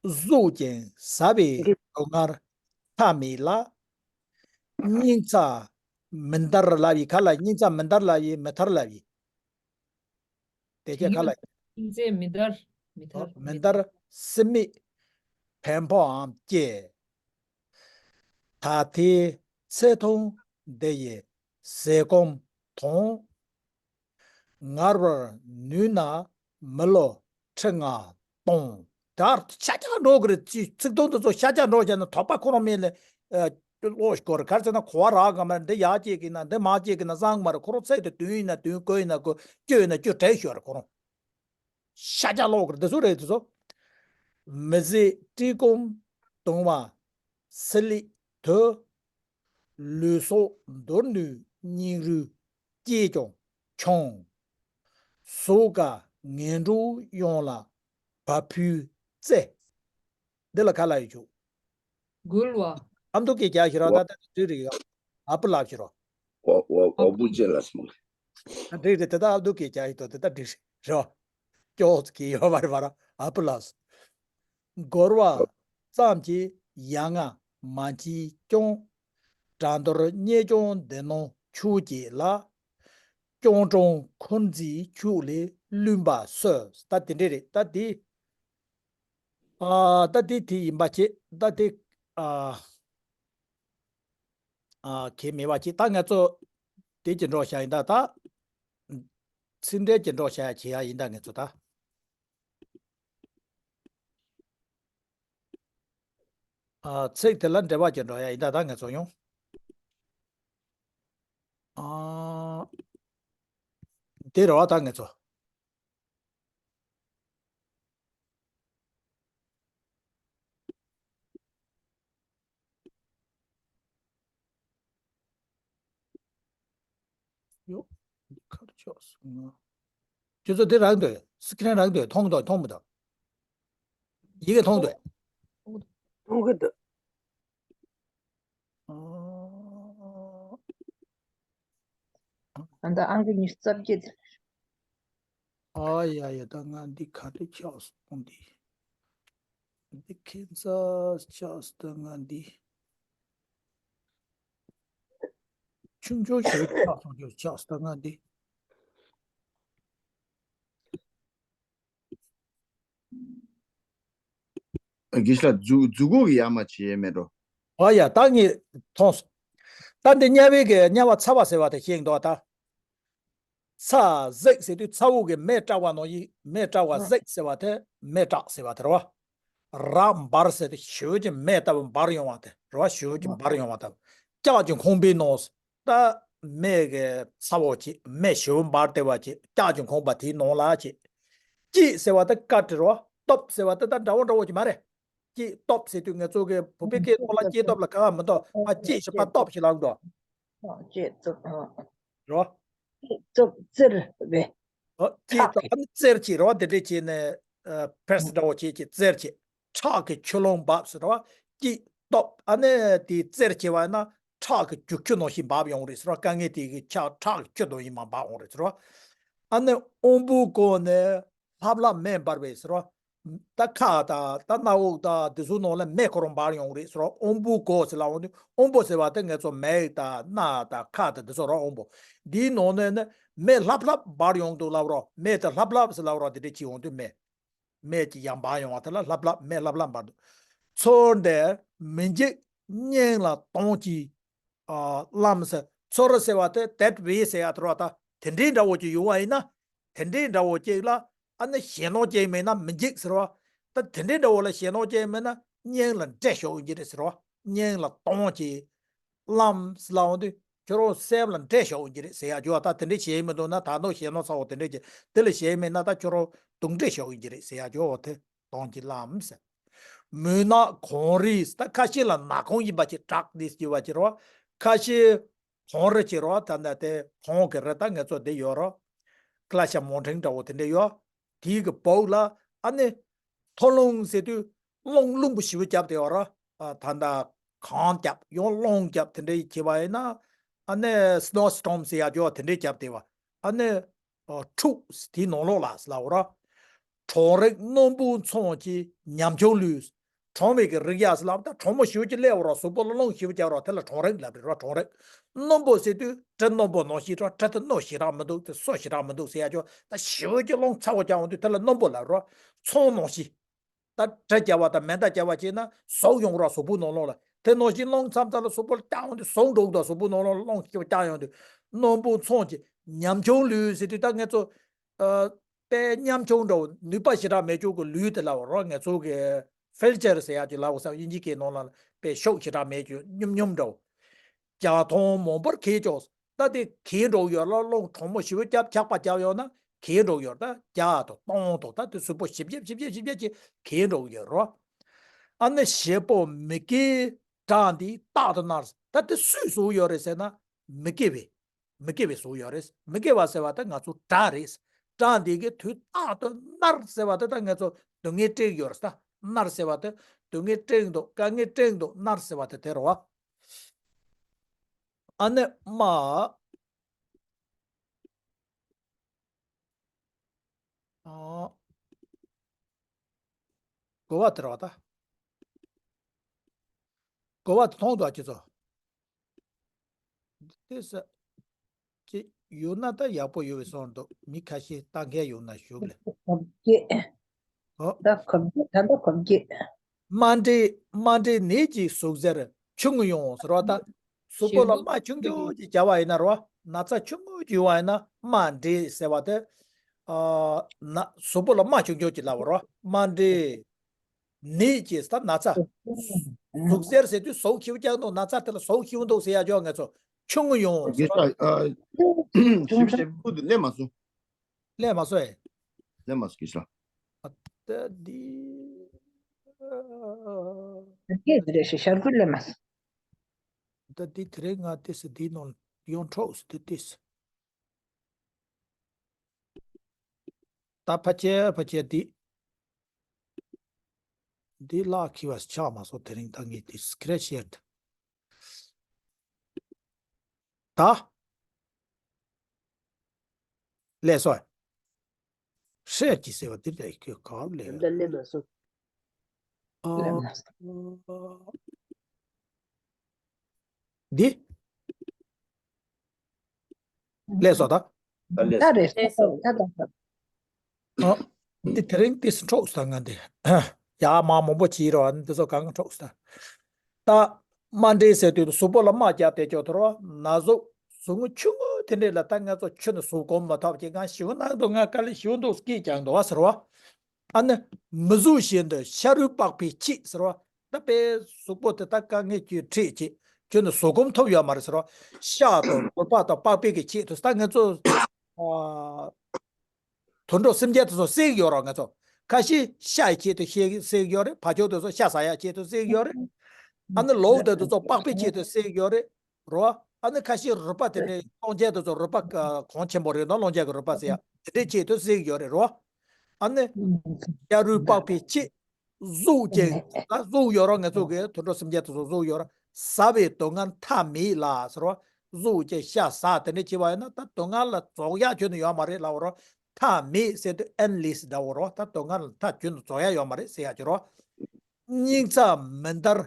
གཟུགས་ཅན་ཟ་བའི་སྡུག་བསྔལ་མཐའ་མེད་ལ། སྙིང་ཚ་མི་འདར་ལབ་ཡི་ག་ལ་སྙིང་ཚ་མི་འདར་ལབ་ཡི་མི་ཐར་ལབ་ཡི། དེ་རྒྱ་ག་ལ། ཤིང་རྩེ་མི་འདར། མི་ཐར། མི་འདར་སྲིན་མིག་བེམ་པོའམ་སྐྱེ། ད་ལྟའི་ཚེ་ཐུང་འདི་ཡི་ཟས་སྐོམ་དང་། ངར་བར་ནུས་ན་མི་ལོ་ཁྲི་ལྔ་གཏོང་། དར་ཤ་རྒྱགས་འགྲོ་གི་རེད། ཚིག་ཚིག་ཐུང་དུ་ཚོ་ཤ་རྒྱགས་འགྲོ་བྱས་ན་དོགས་པ་ཁོ་རང་མེད་ལས། ཀློག་སྐོར་གར་ཚེ་ན་གོ་བ་རག་ག་མ་འདི་ཡག་ཅིག་གི་ན་འདི་མ་ཅིག་གི་ན་བཟང་མ་རེད། ཁོ་རང་ཚད་དུ་དུན་ཡིན་ན་དུན་གོ་ཡིན་ན་གོ་སྐྱོ་ཡིན་ན་སྐྱོ་བྲལ་ཤོར་རེད་ཁོ་རང་། ཤ་རྒྱགས་ཀློག་གི་རེད་འདི་ཚོ་རེད་འདི་ཚོ། མི་ཟད་བཀྲེས་སྐོམ་གདུང་བ་སྲིད་ལི་དུ། ལུས་སྲོག་འདོར་ནུས་སྙིང་རུས་སྐྱེས་ཀྱང་ཆུང་། ཟོག་ག་ངན་འགྲོ་ཡོང་ལ་བ་ཕུལ་རྩེ། འདི་ལ་ག་ལ་ཡོད་ཆུ། འགུལ་བ། ཨ་མདོ་སྐད་རྒྱག་ཞིག་རོགས། ད་ལྟ་འདི་རིག་ཡོད། ཨ་པུ་ལབ་ཞིག་རོགས། འོ་འོ་འོ་བུ་ཅེ་ལ་སྨོ། ཨ་འགྲིག་རེད། དེ་ལྟ་ཨ་མདོ་སྐད་རྒྱག་ཡིན་དོ་དེ་ལྟ་འགྲིག་རེད་རོ། སྐྱོ་གི་ཡོད་པ་རེད་པ་ར་ཨ་པུ་ལབ། འགོར་བ་ཙམ་གྱིས་ཡ་ང་མ་མཆིས་ཀྱང་། དགྲ་འདོར་རྙེད་ཀྱང་འདི་ནང་ཆུ་སྐྱེས་ལ། སྐྱོང་གྲོང་འཁོར་འཛིན་ཆུ་ལས་བླུན་པ་སོས། ད་དེ་འདྲས་རེད་ད་དེ། ཨ་ད་དེ་དེ་ཡིན་པ་བྱེད་ད་དེ། ཨ་ཨ་གལ་མེད་པ་བྱེད་ད་ང་ཚོ་དེ་ཀྱི་འགྲོ་བྱ་ཡིན་ད་ད། ཚིག་འགྲེལ་གྱི་འགྲོ་བྱ་ཡ་བྱེད་ཡ་ཡིན་ད་ངེད་ཚོ་ད། ཨ་ཚིག་དེ་ལ་འགྲེལ་པ་ཅིག་འགྲོ་ཡ་ཡིན་ད་ད་ངེད་ཚོ་ཡོང་། ཨ་དེ་རེད་བ་ད་ངེད་ཚོ། ཡོ། འདི་ཁར་ཆགས་སོང་ང་། ཁྱོད་ཚོ་འདི་རག་འདོད། སི་ཀྲིན་རག་འདོད། མཐོང་འདོད། མཐོང་མི་འདོད། ཡི་གེ་མཐོང་འདོད། མཐོང་གི་འདུག་ཨ། ད་ལྟ་ཨང་ཀི་ཉི་ཤུ་རྩ་བརྒྱད། ཨ་ཡ་ཡ་ད་ང་འདི་ག་འདྲ་ཆགས་སོང་འདི། འདི་ཁྱད་མཚར་ཆགས་སོང་ད་ང་འདི། ཆུང་ཆུང་ཞིག་ཆགས་སོང་ཞིག་ཆགས་སོང་ད་ང་འདི། དགེ་བཤེས་ལགས་མཛུ་མཛུ་གུ་གི་ཡ་མ་བྱེད་ཡས་མེད་འགྲོ། ཨ་ཡ་ད་ངས་མཐོང་སོང་། ད་འདི་དམྱལ་བའི་གི་དམྱལ་བ་ཚ་བ་ཟེར་བ་དེ་ཤེས་འདུག་ད། ཚ་ཟེག་ཟེར་དུས་ཚ་བོ་གི་མེ་བཀྲག་པ་ནང་བཞིན་མེ་བཀྲག་པ་ཟེག་ཟེར་བ་དེ་མེ་བཀྲག་ཟེར་བ་དེ་རེད་བ། ར་འབར་ཟེར་དུས་ཞེ་པོ་ཅིག་མེ་ལྟ་བུ་འབར་ཡོང་བ་དེ་རེད་བ། ཞེ་པོ་ཅིག་འབར་ཡོང་བ་ལྟ་བུ། ལྕགས་ཀྱི་ཁང་པའི་ནང་ད་མེ་གི་ཚ་བོ་ཅིག་མེ་ཞེ་པོ་འབར་བསྡད་པ་ཅིག་ལྕགས་ཀྱི་ཁང་པ་དེའི་ནང་ལ་ཅིག་སྐྱེས་ཟེར་བ་དེ་བཀའ་དྲི་རེད་བ། སྟོབས་ཟེར་བ་དེ་ད་འདྲ་བོ་འདྲ་བོ་ཅིག་མ་རེད། སྐྱེས་སྟོབས་ཟེར་དུས་ང་ཚོ་གི་བོད་པའི་སྐད་ཐོག་ལ་སྐྱེས་སྟོབས་ལ་གང་ཡང་མི་འདུག་ཨ་སྐྱེས་ཞེས་པ་སྟོབས་ཞེས་ལབ་འདུག་སྐྱེས་སྟོབས་ཨ། རེད་བ། སྐྱེས་སྟོབས་བཙིར་བས། ཨ་སྐྱེས་སྟོབས་ཨ་ནི་བཙིར་བྱས་རེད་བ། དེ་འདྲས་བྱས་ནས་ཨ་ཕེར་སི་འདྲ་བོ་བྱས་བྱས་བཙིར་བྱས་ཁྲག་གི་ཆུ་ཀླུང་འབབ་ཟེར་རེད་བ། སྐྱེས་སྟོབས་ཨ་ནི་དེ་བཙིར་བྱས་པ་ཡིན་ན་ཁྲག་གི་རྒྱུག་ཆུ་ནང་བཞིན་འབབ་ཡོང་རེད་ཟེར་བ། དཀའ་ངལ་དེ་གི་ཆ་ཁྲག་གི་ཆུ་ནང་བཞིན་མ་འབབ་འོང་རེད་ཟེར་བ། ཨ་ནི་དབང་པོའི་སྒོ་ནས་ལྷབ་ལྷབ་མེ་འབར་བས་ཟེར་བ། ད་ཁ་དང་ད་སྣ་འོག་དང་དེ་ཚོའི་ནང་ལ་མེ་ཁོ་རང་འབར་ཡོང་རེད་ཟེར་བ། དབོན་པོ་གོ་ཟེར་ལབ་འོང་དུས། དབོན་པོ་ཟེར་བ་དེ་ངེད་ཚོ་མིག་དང་སྣ་དང་ཁ་དང་དེ་ཚོ་ར་དབོན་པོ། འདིའི་ནང་ནས་ནི་མེ་ལྷབ་ལྷབ་འབར་ཡོང་འདུག་ལབ་ར། མེ་དེ་ལྷབ་ལྷབ་ཟེར་ལབ་ར། དེ་འདྲ་ཅིག་འོང་དུས་མེ། མེ་ཅིག་ཡང་འབར་ཡོང་བ་དེ་ལ་ལྷབ་ལྷབ། མེ་ལྷབ་ལྷབ་འབར་འདུག་ཚུར་འདིར་མི་འཇིགས་སྙིང་ལ་གཏོང་གྱིས། ཨ། ལམ་ཟེར། ཚུར་ཟེར་བ་དེ་དེད་བེ་ཟེར་ཡ་དེ་ར། ད་དེ་འདྲའི་འདྲ་བོ་ཅིག་ཡོང་བ་ཡིན་ན། དེ་འདྲའི་འདྲ་བོ་ཅིག་ལ་ཨ་ནི་ཞེད་སྣང་ཅིག་མེད་ན་མི་འཇིགས་ཟེར་བ། ད་དེ་འདྲའི་འདྲ་བོ་ལ་ཞེད་སྣང་ཅིག་མེད་ན་སྙིང་ལ་འདྲེ་ཤོག་ཡིན་གྱི་རེད་ཟེར་བ། སྙིང་ལ་གཏོང་གྱིས། ལམ་ཟེར་ལབ་འོང་དུས་ཁྱོད་རང་སེམས་ལ་འདྲེ་ཤོག་ཡིན་གྱི་རེད་ཟེར་ཡ་ཅིག་ཡོད། ད་དེ་འདྲ་བྱེད་མི་འདུག་ན། ད་ནོ་ཞེད་སྣང་ཚ་བོ་དེ་འདྲ་ཅིག་དེ་ལ་བྱེད་མེད་ན་ད་ཁྱོད་རང་དུག་འདྲེ་ཤོག་ཡིན་གྱི་རེད་ཟེར་ཡ་ཅིག་ཡོད་དེ། གཏོང་གྱིས་ལམ་ཟེར། མུན་ནག་གངས་རི། ད་ཁ་ཤས་ལ་ནག་ཁུང་ཡིན་པ་ཅིག་བྲག་འདི་ཟེར་བ་ཅིག་རེད་བ། ཁ་ཤས་གངས་རི་ཅིག་རེད་བ། ད་ནི་དེ་གངས་ཀྱི་རི། ད་ངེད་ཚོ་འདི་ཡོད་རེད། ཀ་ལ་ཤ་མོན་ཊེན་འདྲ་བོ་དེ་འདྲ་ཡོད། དེའི་གི་སྦུག་ལ་ཨ་ནི་མཐོ་རླུང་ཟེར་དུས་རླུང་རླུང་པོ་ཞེ་པོ་རྒྱབ་བསྡད་ཡོད་རེད། ཨ། ད་ལྟ་གངས་རྒྱབ་ཡང་རླུང་རྒྱབ་དེ་འདྲ་བྱས་པ་ཡིན་ན། ཨ་ནི་སི་ནོ་སི་ཊོམ་ཟེར་ཡ་ཅིག་ཡོད། དེ་འདྲ་རྒྱབ་བསྡད་པ། ཨ་ནི་ཨ། འཁྲུགས་དེའི་ནང་ལོགས་ལ་ཟེར་ལབ་ར། གྲང་རེག་སྣུམ་བུ་མཚོ་གི་ཉམ་ཆུང་ལུས། གྲང་བའི་གི་རེག་ཡ་ཟེར་ལབ། ད་གྲང་མོ་ཞེ་པོ་ཅིག་སླེབས་པ་ར། གཟུགས་པོ་ལ་རླུང་ཞེ་པོ་རྒྱག་ར། དེ་ལ་གྲང་རེག་ལབ་རེད་ར། གྲང་རེག། སྣུམ་པོ་ཟེར་དུས་གྲི་སྣུམ་པོ་ནང་བཞིན་ར། གྲི་དེ་རྣོ་ཞེ་དྲག་མི་འདུག་དེ་སོ་ཞེ་དྲག་མི་འདུག་ཟེར་ཡ་ཅིག་ད་ཞེ་པོ་ཅིག་རླུང་ཚ་བོ་རྒྱག་འོང་དུས་དེ་ལ་སྣུམ་པོ་ལབ་ར། མཚོ་ནང་བཞིན། ད་གྲི་རྒྱག་པ་དང་མེ་མདའ་རྒྱག་པ་བྱས་ན་ཟུག་ཡོང་ར། གཟུགས་པོའི་ནང་ལོགས་ལ། དེ་ནང་བཞིན་རླུང་མཚམས་མཚམས་ལ་གཟུགས་པོ་ལ་རྒྱག་འོང་དུས་ཟུག་འགྲོ་གི་འདུག་གཟུགས་པོའི་ནང་ལོགས་ལ་རླུང་ཞེ་པོ་རྒྱག་ཡོང་དུས། སྣུམ་བུ་མཚོ་གི་ཉམ་ཆུང་ལུས་ཟེར་དུས་ད་ངེད་ཚོ། ཨ། དཔེ་ཉམ་ཆུང་འདྲ་བོ། ནུས་པ་ཞེ་དྲག་མེད་ཅོག་གི་ལུས་དེ་ལབ་ར། ངེད་ཚོ་གི་ཕེལ་ཅར་ཟེར་ཡ་ཅིག་ལབ་བསམ། དབྱིན་ཇི་སྐད་ནང་ལ་དཔེ་ཤུགས་ཞེ་དྲག་མེད་ཅོག་སྙོམ་སྙོམ་འདྲ་བོ། རྒྱ་མཐོང་མང་པོར་གས་ཀྱང་། ད་དེ་གས་འགྲོ་ཡོད་ལ། རླུང་གྲང་མོ་ཞེ་པོ་རྒྱབ། འཁྱག་པ་རྒྱབ་ཡོང་ན་གས་འགྲོ་ཡོད། ད་རྒྱ་དང་སྟོང་དང་ད་དེ་གཟུགས་པོ་ཞིབ་རྒྱབ་ཞིབ་རྒྱབ་ཞིབ་རྒྱབ་ཀྱིས་གས་འགྲོ་ཡོད་རོ། ཨ་ནི་བྱེད་པོ་མི་དགེ་བྲག་འདིའི་ལྟག་ཏུ་མནར། ད་དེ་སུས་བཟོས་ཡོད་རེད་ཟེར་ན། མི་དགེ་བས། མི་དགེ་བས་བཟོས་ཡོད་རེད། མི་དགེ་བ་ཟེར་བ་དེ་ང་ཚོ་བྲག་རེད། བྲག་འདི་གི་དུས་ལྟག་ཏུ་མནར་ཟེར་བ་དེ་ད་ངེད་ཚོ་སྡུག་བསྔལ་སྤྲད་ཡོད་རེད། ད་མནར་ཟེར་བ་དེ་སྡུག་བསྔལ་སྤྲད་འདུག་དཀའ་ངལ་སྤྲད་འདུག་མནར་ཟེར་བ་དེ་དེ་རེད་བ། ཨ་ནི་མ། ཨ། གོ་བ་དེ་རེད་བ་ད། གོ་བ་དེ་མཐོང་འདུག་ཨ་ཁྱེད་ཚོ། དེ་ས་ཅི་ཡོད་ན་ད་ཡག་པོ་ཡོད་པའི་བཟོ་འདུག་མི་ཁ་ཤས་ལྟ་མཁན་ཡོད་ན་ཞུ་གི་ལ། གོ་བ་སྐྱེས། ཨོ། ད་གོ་བ་སྐྱེས། ད་ལྟ་གོ་བ་སྐྱེས། རྨ་འབྲས། རྨ་འབྲས་ནད་ཀྱི་ཟུག་གཟེར་ཆུང་ངུ་ཡོང་ཟེར་བ་ད། གཟུགས་པོ་ལ་རྨ་ཆུང་ཆུང་ཅིག་བརྒྱབ་པ་ཡིན་ན་རོ། ན་ཚ་ཆུང་ངུ་ཅིག་ཡོང་བ་ཡིན་ན་རྨ་འབྲས་ཟེར་བ་དེ། ཨ། ན་གཟུགས་པོ་ལ་རྨ་ཆུང་ཆུང་ཅིག་ལབ་པ་རོ། རྨ་འབྲས། ནད་ཀྱི་ད་ན་ཚ། ཟུག་གཟེར་ཟེར་དུས་ཟུག་ཞེ་པོ་རྒྱག་འདུག་ན་ཚ་དེ་ལ་ཟུག་ཞེ་པོ་འདུག་ཟེར་ཡ་ཅོག་ངེད་ཚོ་ཆུང་ངུ་ཡོང་ཟེར་རོ། དགེ་ས། ཨ། ཞེ་པོ་ཞེ་པོ་དེ་སླེབས་མ་སོང་། སླེབས་མ་སོང་ཨེ། སླེབས་མ་སོང་གི་ཤ། ཨ། ད་འདི། ཨ། སྐད་དེ་རེད་ཤག་ཤར་ཁུལ་སླེབས་མ་སོང་། ད་འདི་དེ་རིང་ང་ཏོག་ཙམ་འདིའི་ནང་ཡོང་འཕྲོག་སུ་དེ་ཏོག་ཙམ། ད་ཕ་ཆེ་ཕ་ཆེ་འདི། འདི་ལག་ཁྱི་བ་ཆགས་མ་སོང་། དེ་རིང་ད་ངས་འདི་སི་ཀི་རིན་ཤོཊ། ད། ལས་སོ། ཤེར་གྱིས་ཟེར་བ་འདི་ལས་ཁྱོད་ག་ལས། ད་ལས་མ་སོང་། ཨ། ལས་མ་སོང་། འདི། ལས་སོ་ད། ད་ལས་ད་རེད་ད་ད་ད་ད། ཨ། འདི་དེ་རིང་ཏོག་ཙམ་འཕྲོག་སོང་ད་ང་འདི། ཡ་མ་མང་པོ་བྱིས་རོགས། འདི་ཚོ་གང་འཕྲོག་སོང་ད། ད། རྨ་འབྲས་ཟེར་དུས་གཟུགས་པོ་ལ་རྨ་རྒྱག་དེ་ཅོག་ཐོར་བ་ན་ཟུག་ཟུག་ངུ་ཆུང་ངུ་དེ་འདྲས་ལ་ད་ང་ཚོ་ཁྱོན་ནས་ཟུག་གོམ་མ་ཐོབ་ཀྱི་ང་ཞིའུ་ནང་དུ་ང་དཀའ་ལས་ཞིའུ་འདུག་སྐད་ཀྱང་འདུག་བ་ཟེར་བ། ཨ་ནི་མི་ཟུག་བཞིན་དུ་ཤ་རུས་པགས་པའི་ཕྱེད་ཟེར་བ། ད་པའི་གཟུགས་པོ་དེ་ད་དཀའ་ངལ་གྱིས་ཁྲིད་ཀྱི་ཁྱོན་ནས་ཟུག་གོམ་ཐོབ་ཡོད་མ་རེད་ཟེར་བ། ཤ་དང་རུས་པ་དང་པགས་པའི་གི་ཕྱེད་དུ་ད་ང་ཚོ། ཨ། དུད་འགྲོ་སེམས་ཅན་དེ་ཚོ་བསད་ཀྱི་ཡོད་རེད་ང་ཚོ། ཁ་ཤས་ཤ་ཡི་ཆེད་དུ་བསད་ཀྱི་ཡོད་རེད། བ་ཕྱུགས་དེ་ཚོ་ཤ་ཟ་ཡ་ཆེད་དུ་བསད་ཀྱི་ཡོད་རེད། ཨ་ནི་ལོག་དེ་ཚོ་པགས་པའི་ཆེད་དུ་བསད་ཀྱི་ཡོད་རེད། རོ། ཨ་ནི་ཁ་ཤས་རུས་པ་དེ་ནས་སྲོག་ཆགས་དེ་ཚོ་རུས་པ་གོང་ཆེན་པོ་རེད་ན་སྲོག་ཆགས་ཀྱི་རུས་པ་ཟེར་ཡ་དེ་འདྲའི་ཆེད་དུ་བསད་ཀྱི་ཡོད་རེད་རོ། ཨ་ནི་ཤ་རུས་པགས་པའི་ཕྱེད། གཟུགས་ཅན་ལ་གཟུགས་ཡོད་རོ། ང་ཚོ་གི་དུད་འགྲོ་སེམས་ཅན་དེ་ཚོ་གཟུགས་ཡོད་རོ། ཟ་བའི་སྡུག་བསྔལ་མཐའ་མེད་ལ་ཟེར་བ། གཟུགས་ཅན་ཤ་ཟ་དེ་འདྲ་བྱེད་པ་ཡིན་ན་ད་སྡུག་བསྔལ་ལ་རྫོགས་ཡག་ཁྱོན་ནས་ཡོད་མ་རེད་ལབ་རོ། མཐའ་མེད་ཟེར་དུས་ཨེན་ལེས་འདྲ་བོ་རོ། ད་དོན་ལྔ་ལ་མཐའ་རྒྱུན་དུ་རྫོགས་ཡ་ཡོད་མ་རེད་ཟེར་ཡ་ཅིག་རོ། སྙིང་རྩ་མི་འདར།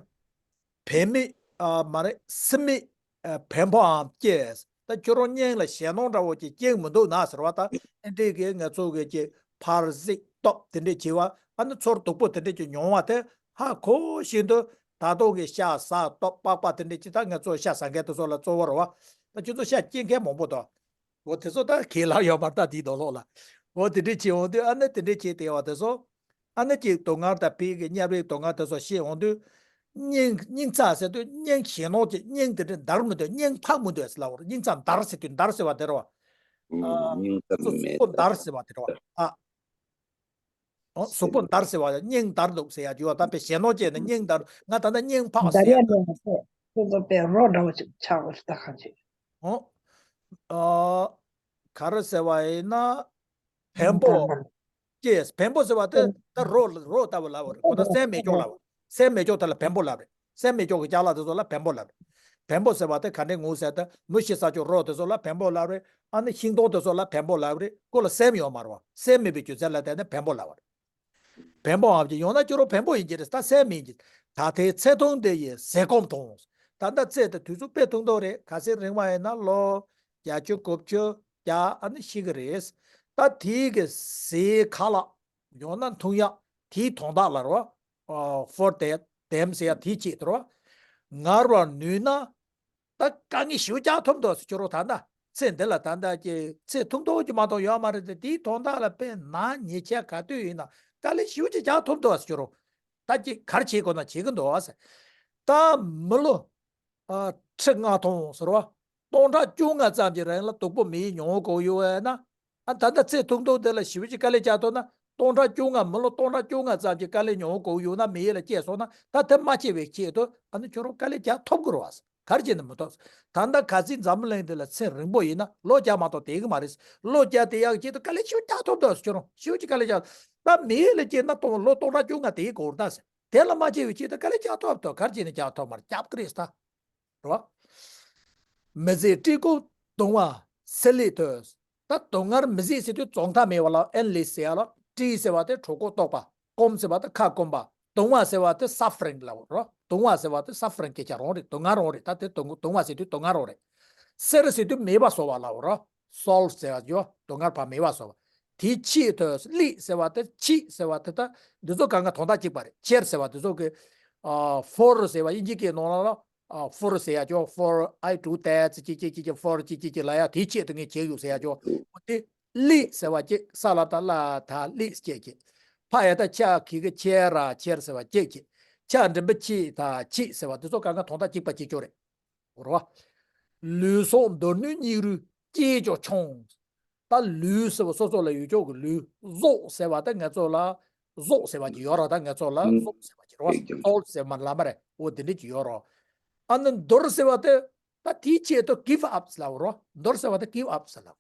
བེམ་མེད་ཨ་མ་རེད་སེམས་མེད་ཨ་བེམ་པོའམ་སྐྱེས། ད་ཁྱོད་རང་སྙིང་ལ་ཞེད་སྣང་འདྲ་བོ་ཅིག་སྐྱེ་མི་འདུག་ན་ཟེར་བ། ད་ཨེ་འདྲས་ཀྱི་ང་ཚོ་གི་ཅིག་ཕར་གཟིགས་སྟོབས་དེ་འདྲས་བྱེད་བ། ཨ་ནི་ཚོར་སྡུག་པོ་དེ་འདྲས་ཅིག་མྱོང་བ་དེ་ཧ་གོ་བཞིན་དུ་ད་དུང་གི་ཤ་ཟ་སྟོབས་པགས་པ་དེ་འདྲས་ཅིག་ད་ང་ཚོ་ཤ་ཟ་མཁན་དེ་ཚོ་ལ་གཙོ་བོ་རེད་བ། ད་ཁྱོད་ཚོ་ཤ་སྐྱེ་མཁན་མང་པོ་འདུག་འོ་དེ་ཚོ་ད་ཁས་ལེན་ཡོད་མ་རེད། ད་དེའི་དོན་ལོག་ལ། འོ་དེ་འདྲས་བྱེད་འོང་དུས་ཨ་ནི་དེ་འདྲས་བྱེད་བསྡད་པ་དེ་ཚོ། ཨ་ནི་ཅིག་སྡུག་བསྔལ་དང་ཕའི་གི་དམྱལ་བའི་སྡུག་བསྔལ་དེ་ཚོ་ཤེས་འོང་དུས། སྙིང་སྙིང་རྩ་ཟེར་དུས་སྙིང་ཞེད་སྣང་ཅིག་སྙིང་དེ་འདྲས་འདར་མི་འདོད། སྙིང་འཕར་མི་འདོད་ཟེར་ལབ་པ་རེད། སྙིང་རྩ་འདར་ཟེར་དུས་འདར་ཟེར་བ་དེ་རེད་བ། ཨ། ཨུམ། སྙིང་རྩ་གཟུགས་མེད་པོ་འདར་ཟེར་བ་དེ་རེད་བ། ཨ། ཨོ། གཟུགས་པོ་འདར་ཟེར་བ་ཡང་སྙིང་འདར་འདུག་ཟེར་ཡ་ཅིག་ཡོད། ད་དཔེ་ཞེད་སྣང་སྐྱེས་ནས་སྙིང་འདར། ང་ད་ལྟ་སྙིང་འཕར་འདར་ཟེར་ཡ་ཡ་མེད་མ་ཟད་ཁོ་ཚོ་དཔེ་རོ་འདྲ་བོ་ཞིག་ཆགས་པ་རེད་ད་གང་ཅི། ཨོ། ཨ། ག་རེ་ཟེར་བ་ཡིན་ན། བེམ་པོ། སྐྱེས། བེམ་པོ་ཟེར་བ་དེ་ད་རོ་རོ་ལྟ་བུ་ལབ་པ་རེད། ཁོ་ད་སྲན་མེ་སྒྱོགས་ལབ་པ། སྲན་མེ་སྒྱོགས་དེ་ལ་བེམ་པོ་ལབ་རེད། སྲན་མེ་སྒྱོགས་ཀྱི་ཅ་ལག་དེ་ཚོ་ལ་བེམ་པོ་ལབ་རེད། བེམ་པོ་ཟེར་བ་དེ་ག་འདྲས་ངུ་ཟེར་ད་མུ་ཤི་ས་ཅོག་རོ་དེ་ཚོ་ལ་བེམ་པོ་ལབ་རེད། ཨ་ནི་ཤིང་སྡོང་དེ་ཚོ་ལ་བེམ་པོ་ལབ་རེད། ཁོ་ལ་སྲན་ཡོད་མ་རེད་བ། སྲན་མེད་པའི་རྒྱུ་མཚན་ལ་བརྟེན་ནས་བེམ་པོ་ལབ་པ་རེད། བེམ་པོའམ་ཅིག་ཡང་ན་ཁྱོད་རང་བེམ་པོ་ཡིན་གྱི་རེད། ད་སྲན་མེད་ཀྱི། ད་ལྟའི་ཚེ་ཐུང་དེ་ཡི་ཟས་སྐོམ་མཐོང་། ད་ལྟ་ཚེ་དེ་དུས་ཚོད་དཔེ་ཐུང་ཐུང་རེད། གལ་སྲིད་རིང་བ་ཡིན་ན་ལོ་བརྒྱད་ཅུ་དགུ་བཅུ་བརྒྱ་ཨ་ནི་ཤི་གི་རེད། ད་དེའི་གི་ཟས་ཁ་ལག་ཡང་ན་འཐུང་ཡག་དེའི་དོན་དག་ལ་རོ། ཨ། for that them ཟེར་ཡ་དེའི་ཆེད་དུ་རོ། ངར་བར་ནུས་ན། ད་དཀའ་ངལ་ཞེ་པོ་རྒྱག་ཐུབ་འདུག་ཟེར། ཁྱོད་རང་ད་ལྟ་ཚེ་འདི་ལ་ད་ལྟ་ཀྱི་ཚེ་ཐུང་ཐུང་ཅིག་མ་གཏོགས་ཡོད་མ་རེད་དེ། དེའི་དོན་དག་ལ་དཔེ་ན་ཉེས་ཆད་ག་དུས་ཡིན་ན་དཀའ་ལས་ཞེ་པོ་ཅིག་རྒྱག་ཐུབ་འདུག་ཟེར། ཁྱོད་རང་ད་ཅིག་ག་རེ་བྱེད་དགོས་ན་བྱེད་ཀྱི་འདུག་ཟེར། ད་མི་ལོ་ཨ་ཁྲི་ལྔ་སྟོང་ཟེར་བ། སྟོང་ཕྲག་བཅོ་ལྔ་ཙམ་གྱི་རིང་ལ་སྡུག་པོ་མི་ཡི་མྱོང་དགོས་ཡོད་ན། ཨ། ད་ལྟ་ཚེ་ཐུང་ཐུང་དེ་ལ་ཞེ་པོ་ཅིག་དཀའ་ལས་རྒྱག་ཐུབ་ན། སྟོང་ཕྲག་བཅོ་ལྔ། མི་ལོ་སྟོང་ཕྲག་བཅོ་ལྔ་ཙམ་གྱི་དཀའ་ལས་མྱོང་དགོས་ཡོད་ན། མི་ཡུལ་ལ་སྐྱེས་སོང་ན། ད་དེ་མ་སྐྱེ་བའི་ཆེད་དུ་ཨ་ནི་ཁྱོད་རང་དཀའ་ལས་རྒྱག་ཐུབ་ཀྱི་རེད་བ། ག་རེ་བྱས་ནས་མི་ཐུབ། ད་ལྟ་ག་ཚོད་འཛམ་བུ་གླིང་འདི་ལ་ཚེ་རིང་པོ་ཡིན་ན་ལོ་བརྒྱ་མ་གཏོགས་བསྡད་ཀྱི་མ་རེད། ལོ་བརྒྱ་བསྡད་ཡག་ཆེད་དུ་དཀའ་ལས་ཞེ་པོ་རྒྱག་ཐུབ་འདུག་ཟེར། ཁྱོད་རང་ཞེ་པོ་ཅིག་དཀའ་ལས་རྒྱག་ད་མི་ཡུལ་ལ་སྐྱེས་ན་སྟོང་ལོ་སྟོང་ཕྲག་བཅོ་ལྔ་བསྡད་དགོས་རེད་ད་ཟེར། དེ་ལ་མ་སྐྱེ་བའི་ཆེད་དུ་དཀའ་ལས་རྒྱག་ཐུབ་འདུག་ག་རེ་བྱས་ནས་རྒྱག་ཐུབ་མ་རེད། རྒྱབ་ཀྱི་རེད་ད། རེད་བ། མི་བཟད་སྤྲེལ་རྐུན་གདུང་བ་སྲེད་ལས་ཐོས། ད་སྡུག་བསྔལ་མི་བཟད་ཟེར་དུས་རྫོགས་མཐའ་མེད་པ་ལ་ཨེན་ལེས་ཟེར་ཡ་ལ། སྤྲེལ་ཟེར་བ་དེ་གྲོད་ཁོག་ལྟོགས་པ། རྐུན་ཟེར་བ་དེ་ཁ་སྐོམ་པ། གདུང་བ་ཟེར་བ་དེ་སབ་ཕ་རིང་ལ་རོ། གདུང་བ་ཟེར་བ་དེ་སབ་ཕ་རིང་སྐད་ཆ་རང་རེད། སྡུག་བསྔལ་རང་རེད། ད་དེ་སྡུག་གདུང་བ་ཟེར་དུས་སྡུག་བསྔལ་རང་རེད། སྲེད་ཟེར་དུས་མེད་པ་བཟོ་བ་ལ་རོ། སོལ་ཝ་ཟེར་བ་ཡོད། སྡུག་བསྔལ་ཕར་མེད་པ་བཟོ་བ། དེའི་ཕྱིར་དུ་ལས་ཟེར་བ་དེ། ཕྱིར་ཟེར་བ་དེ་ད་འདི་ཚོ་གང་ག་དོན་དག་གཅིག་པ་རེད། ཕྱིར་ཟེར་བ་དེ་ཚོ་གི་ཨ་ཧྥོར་ཟེར་བ་དབྱིན་ཇི་སྐད་ནང་ལ་ཨ་ཧྥོར་ཟེར་ཡ་ཅོ། ཧྥོར་ཨའི་ཌུ་དེ་ཙི་ཅི་ཅི་ཅི་ཅི་ཧྥོར་ཅི་ཅི་ཅི་ལ་ཡ་དེའི་ཆེད་དུ་ངས་བྱས་ཡོད་ཟེར་ཡ་ཅོ། འོ་དེ་ལས་ཟེར་བ་གཅིག་ས་ལ་ད་ལ་ད་ལས་སྐྱེད་ཀྱི། ཕ་ཡ་ད་ཆ་གི་གི་ཆེ་ར་ཆེར་ཟེར་བ་གཅིག་གི། ཆ་འགྲེང་བུ་ཆི་ད་ཆི་ཟེར་བ་དེ་ཚོ་གང་ག་དོན་དག་གཅིག་པ་གཅིག་ཅོ་རེད། རོ། ལུས་སྲོག་འདོར་ནུས་སྙིང་རུས་སྐྱེས་ཀྱང་ཆུང་། ད་ལུས་ཟེར་བ་སོ་སོ་ལ་ཡོད་ཀྱོག་གི་ལུས། གཟུགས་ཟེར་བ་ད་ང་ཚོ་ལ་གཟུགས་ཟེར་བ་ཅིག་ཡོད་ར། ད་ང་ཚོ་ལ་ཨུམ། གཟུགས་ཟེར་བ་ཅིག་རོ། སོལ་ཟེར་མ་ལ་མ་རེད། འོ་དེ་འདྲ་ཅིག་ཡོད་རོ། ཨ་ནི་འདོར་ཟེར་བ་དེ་ད་དེའི་ཆེད་དུ་གིབ་ཨབ་ཟེར་ལབ་རོ། འདོར་ཟེར་བ་དེ་གིབ་ཨབ་ཟེར་ལབ།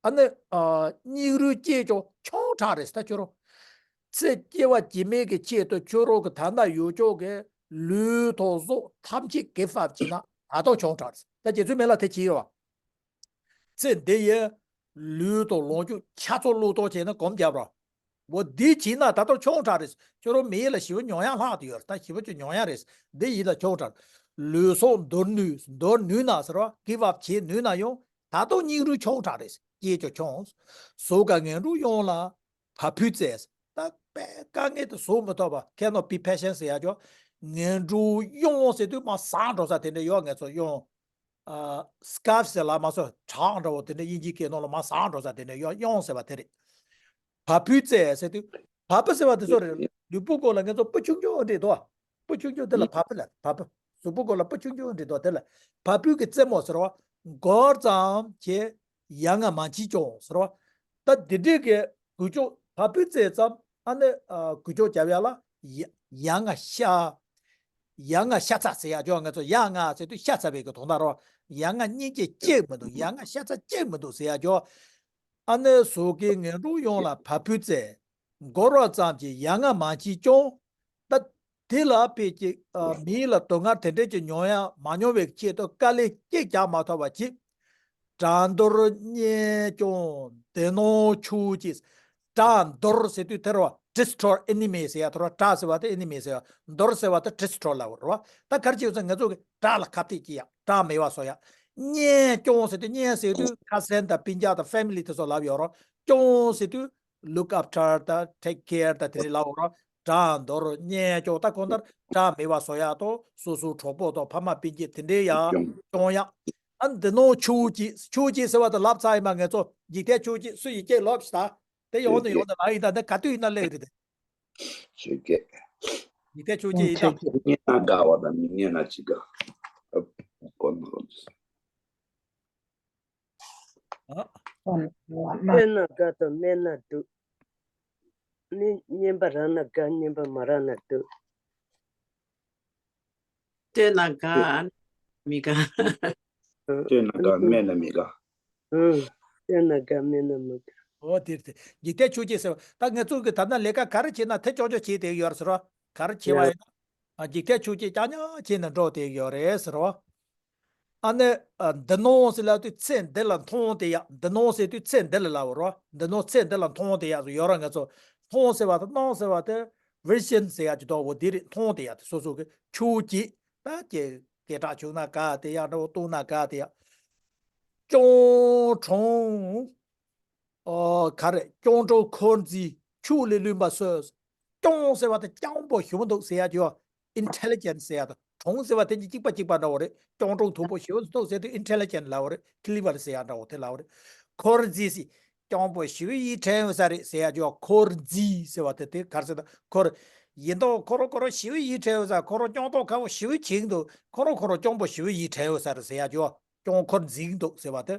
ཨ་ནི་ཨ་སྙིང་རུས་སྐྱེས་ཀྱང་ཆུང་དྲགས་རེད་ད་ཁྱོད་རང་། ཚེ་སྐྱེ་བ་རྗེས་མའི་གི་ཆེད་དུ་ཁྱོད་རང་གི་ད་ལྟ་ཡོད་ཀྱོག་གི་ལུས་དང་གཟུགས་ཐམས་ཅད་གིབ་ཨབ་བྱས་ན་ད་དུང་ཆུང་དྲགས་རེད། ད་རྗེ་བཙུན་མི་ལ་དེ་བྱས་ཡོད་བ། ཚེ་འདི་ཡི་ལུས་དང་ལོངས་སྤྱོད་ཆ་ཚང་བླུས་གཏོང་བྱས་ན་གོམ་བརྒྱབ་རོགས། འོ་འདི་བྱས་ན་ད་དུང་ཆུང་དྲགས་རེད། ཁྱོད་རང་མི་ཡུལ་ལ་ཞེ་པོ་མྱོང་ཡག་ལྷག་ཏུ་ཡོད་རེད། ད་ཞེ་པོ་ཅིག་མྱོང་ཡག་རེད། འདི་ཡིན་ན་ཆུང་དྲགས། ལུས་སྲོག་འདོར་ནུས། འདོར་ནུས་ན་ཟེར་བ་གིབ་ཨབ་བྱེད་ནུས་ན་ཡང་ད་དུང་སྙིང་རུས་ཆུང་དྲགས་རེད། སྐྱེས་ཀྱང་ཆུང་། གཟུགས་ཀྱི་ངན་འགྲོའི་གཡང་ལ་བ་སྤུའི་རྩེ། ད་དཔེ་དཀའ་ངལ་དེ་བཟོད་མི་ཐུབ་པ། cannot be patient ཟེར་ཡག་ཅོ། ངན་འགྲོའི་གཡང་ཟེར་དུས་མར་ཟག་འགྲོ་ས་དེ་འདྲ་ཡོད། ང་ཚོ་གཡང་ཨ་སི་ཀར་ཕ་ཟེར་ལ་མ་སོ་བྲག་འདྲ་བོ་དེ་འདྲ་དབྱིན་ཇིའི་སྐད་ནང་ལ་མར་ཟག་འགྲོ་ས་དེ་འདྲ་ཡོད། གཡང་ཟེར་བ་དེ་རེད། བ་སྤུའི་རྩེ་ཟེར་དུས་བ་སྤུ་ཟེར་བ་དེ་ཚོ་རེད། ལུས་པོ་སྐོར་ལ་ང་ཚོ་སྤུ་ཆུང་ཆུང་འདྲེས་འདུག་བ། སྤུ་ཆུང་ཆུང་དེ་ལ་བ་སྤུ་ལ། བ་སྤུ། གཟུགས་པོ་སྐོར་ལ་སྤུ་ཆུང་ཆུང་འདྲེས་འདུག་དེ་ལ་བ་སྤུའི་གི་རྩེ་མོ་ཟེར་བ། འགོར་ཙམ་གྱིས་ཡ་ང་མ་མཆིས་ཀྱང་ཟེར་བ། ད་འདི་འདྲས་ཀྱི་འགུལ་སྐྱོད་བ་སྤུའི་རྩེ་ཙམ་ཨ་ནི་ཨ་འགུལ་སྐྱོད་བརྒྱབ་ཡ་ལ་ཡ་ཡ་ང་ཤ། ཡ་ང་ཤ་ཚ་ཟེར་ཡ་ཅོ། ང་ཚོ་ཡ་ང་ཟེར་དུས་ཤ་ཚ་བའི་གི་དོན་དག་རོ། ཡ་ང་སྙིང་རྗེ་གཅིག་མི་འདུག་ཡ་ང་ཤ་ཚ་གཅིག་མི་འདུག་ཟེར་ཡ་ཅོ། ཨ་ནི་གཟུགས་ཀྱི་ངན་འགྲོའི་གཡང་ལ་བ་སྤུའི་རྩེ། འགོར་བ་ཙམ་གྱིས་ཡ་ང་མ་མཆིས་ཀྱང་། ད་དེ་ལ་ཕལ་ཆེར་ཨ་མི་ལ་སྡུག་བསྔལ་དེ་འདྲས་ཀྱི་མྱོང་ཡ་མ་མྱོང་བའི་ཆེད་དུ་དཀའ་ལས་གཅིག་རྒྱག་མ་ཐུབ་པ་ཅིག་དགྲ་འདོར་རྙེད་ཀྱང་ དེ་ནོ་ཆུ་ཅིས། དགྲ་འདོར་ཟེར་དུས་དེ་རོ། destroy enemy ཟེར་ཡ་ཐོ་ར། དགྲ་ཟེར་བ་དེ་enemy ཟེར་ཡ། འདོར་ཟེར་བ་དེ་destroy ལ་བོར་བ། ད་གར་ཅིག་ཡོད་ཚེ་ང་ཚོ་གི་དགྲ་ལ་ཁ་གཏད་ཀྱི་ཡ། དགྲ་མེད་པ་བཟོ་ཡ། གཉེན་སྐྱོང་ཟེར་དུས་གཉེན་ཟེར་དུས་ཁ་སན་དང་སྤུན་ཀྱག་དང་family དེ་ཚོ་ལབ་ཡོད་རོ། སྐྱོང་ཟེར་དུས་look after དང་take care དང་དེ་རིགས་ལབ་རོ། དགྲ་འདོར་གཉེན་སྐྱོང་ད་གང་ལྟར་དགྲ་མེད་པ་བཟོ་ཡ་དང་སོ་སོའི་གྲོགས་པོ་དང་ཕ་མ་སྤུན་མཆེད་དེ་འདྲའི་ཡ་སྐྱོང་ཡ། ཨ་འདི་ནོ་ཆུ་ཅིས། ཆུ་ཅིས་ཟེར་བ་དེ་ལབ་ཚར་ཡིན་པ་ངས་ཚོ་འཇིག་རྟེན་ཆུ་ཅིས་སུ་ཡི་སྐད་ལོབས་ཤི་ད། དེ་ཡོང་དུ་ཡོང་དུ་ལ་ཡིན་ད་འདི་ག་དུས་ཡིན་ན་ལེགས་རེད་དེ། ཆོས་སྐད། འཇིག་རྟེན་ཆུ་ཅིས་ཡིན་ད། ཆོས་སྐད་སྙན་ན་དགའ་བ་དང་མི་སྙན་ན་ཅི་དགའ། ཨ་གོ་ནོ། ཨ། སྟོན་ན་དགའ་དང་སྨད་ན་སྡུག་ནི་སྙན་པ་རང་ན་དགའ་སྙན་པ་མ་རང་ན་སྡུག་སྟོན་ན་དགའ་མི་དགའ། སྟོན་ན་དགའ་སྨད་ན་མི་དགའ། ཨང་། སྟོན་ན་དགའ་སྨད་ན་མི་དགའ། འོ་དེར་དེ་འཇིག་རྟེན་ཆུ་སྐྱེས་ཟེར་བ་ད་ང་ཚོ་གི་ད་ལྟ་ལས་ཀ་ག་རེ་བྱེད་ན་དེ་ཅོག་ཅོག་བྱེད་དེ་ཡོད་ཟེར་བ། ག་རེ་བྱེད་པ་ཡིན་ན། འཇིག་རྟེན་ཆུ་སྐྱེས་ཀྱང་ཉག་བྱེད་ནས་འགྲོ་དེ་ཡོད་རེད་ཟེར་བ། ཨ་ནི། འདི་ནོ་ཟེར་ལབ་དུས་ཚེ་འདི་ལ་མཐོང་དེ་ཡག་འདི་ནོ་ཟེར་དུས་ཚེ་འདི་ལ་ལབ་རོ། འདི་ནོ་ཚེ་འདི་ལ་མཐོང་དེ་ཡག་ཟེར་ཡོད་ར་ང་ཚོ། མཐོང་ཟེར་བ་དང་སྣང་ཟེར་བ་དེ་vision ཟེར་ཡག་ཅིག་འདུག་འོ་དེ་རེད། མཐོང་དེ་ཡག་དེ་སོ་སོ་གི་ཆུ་སྐྱེས་ད་ཀྱེ་སྐད་གྲགས་བྱུང་ན་ག་དེ་ཡག་འདྲ་བོ་བཏུང་ན་ག་དེ་ཡག་སྐྱོང་གྲོང་། ཨོ་ག་རེ་སྐྱོང་གྲོང་འཁོར་འཛིན་ཆུ་ལས་བླུན་པ་སོས། སྐྱོང་ཟེར་བ་དེ་སྐྱོང་པོ་ཞིབ་འདུག་ཟེར་ཡ་ཅིག་ཡོད། intelligent ཟེར་ཡ་དང་གྲོང་ཟེར་བ་དེ་གཉིས་གཅིག་པ་གཅིག་པ་འདྲ་བོ་རེད། སྐྱོང་གྲོང་མཐུག་པོ་ཞིབ་འདུག་ཟེར་དུས་intelligent ལབ་པ་རེད། clever ཟེར་ཡ་འདྲ་བོ་དེ་ལབ་པ་རེད། འཁོར་འཛིན་ཟེར། སྐྱོང་པོ་ཞིབ་ཡིད་ཕྲན་ཡོད་ས་རེད་ཟེར་ཡ་ཅིག་ཡོད། འཁོར་འཛིན་ཟེར་བ་དེ་དེ་ག་རེ་ཟེར་ན་འཁོར། ཡིན་མདོག་ཁོ་རང་ཁོ་རང་ཞིབ་ཡིད་ཕྲན་ཡོད་ས། ཁོ་རང་སྐྱོང་མདོག་ཁ་བོ་ཞིབ་བྱེད་འདུག་ཁོ་རང་ཁོ་རང་སྐྱོང་པོ་ཞིབ་ཡིད་ཕྲན་ཡོད་ས་རེད་ཟེར་ཡ་ཅིག་ཡོད། སྐྱོང་འཁོར་འཛིན་འདུག་ཟེར་བ་དེ།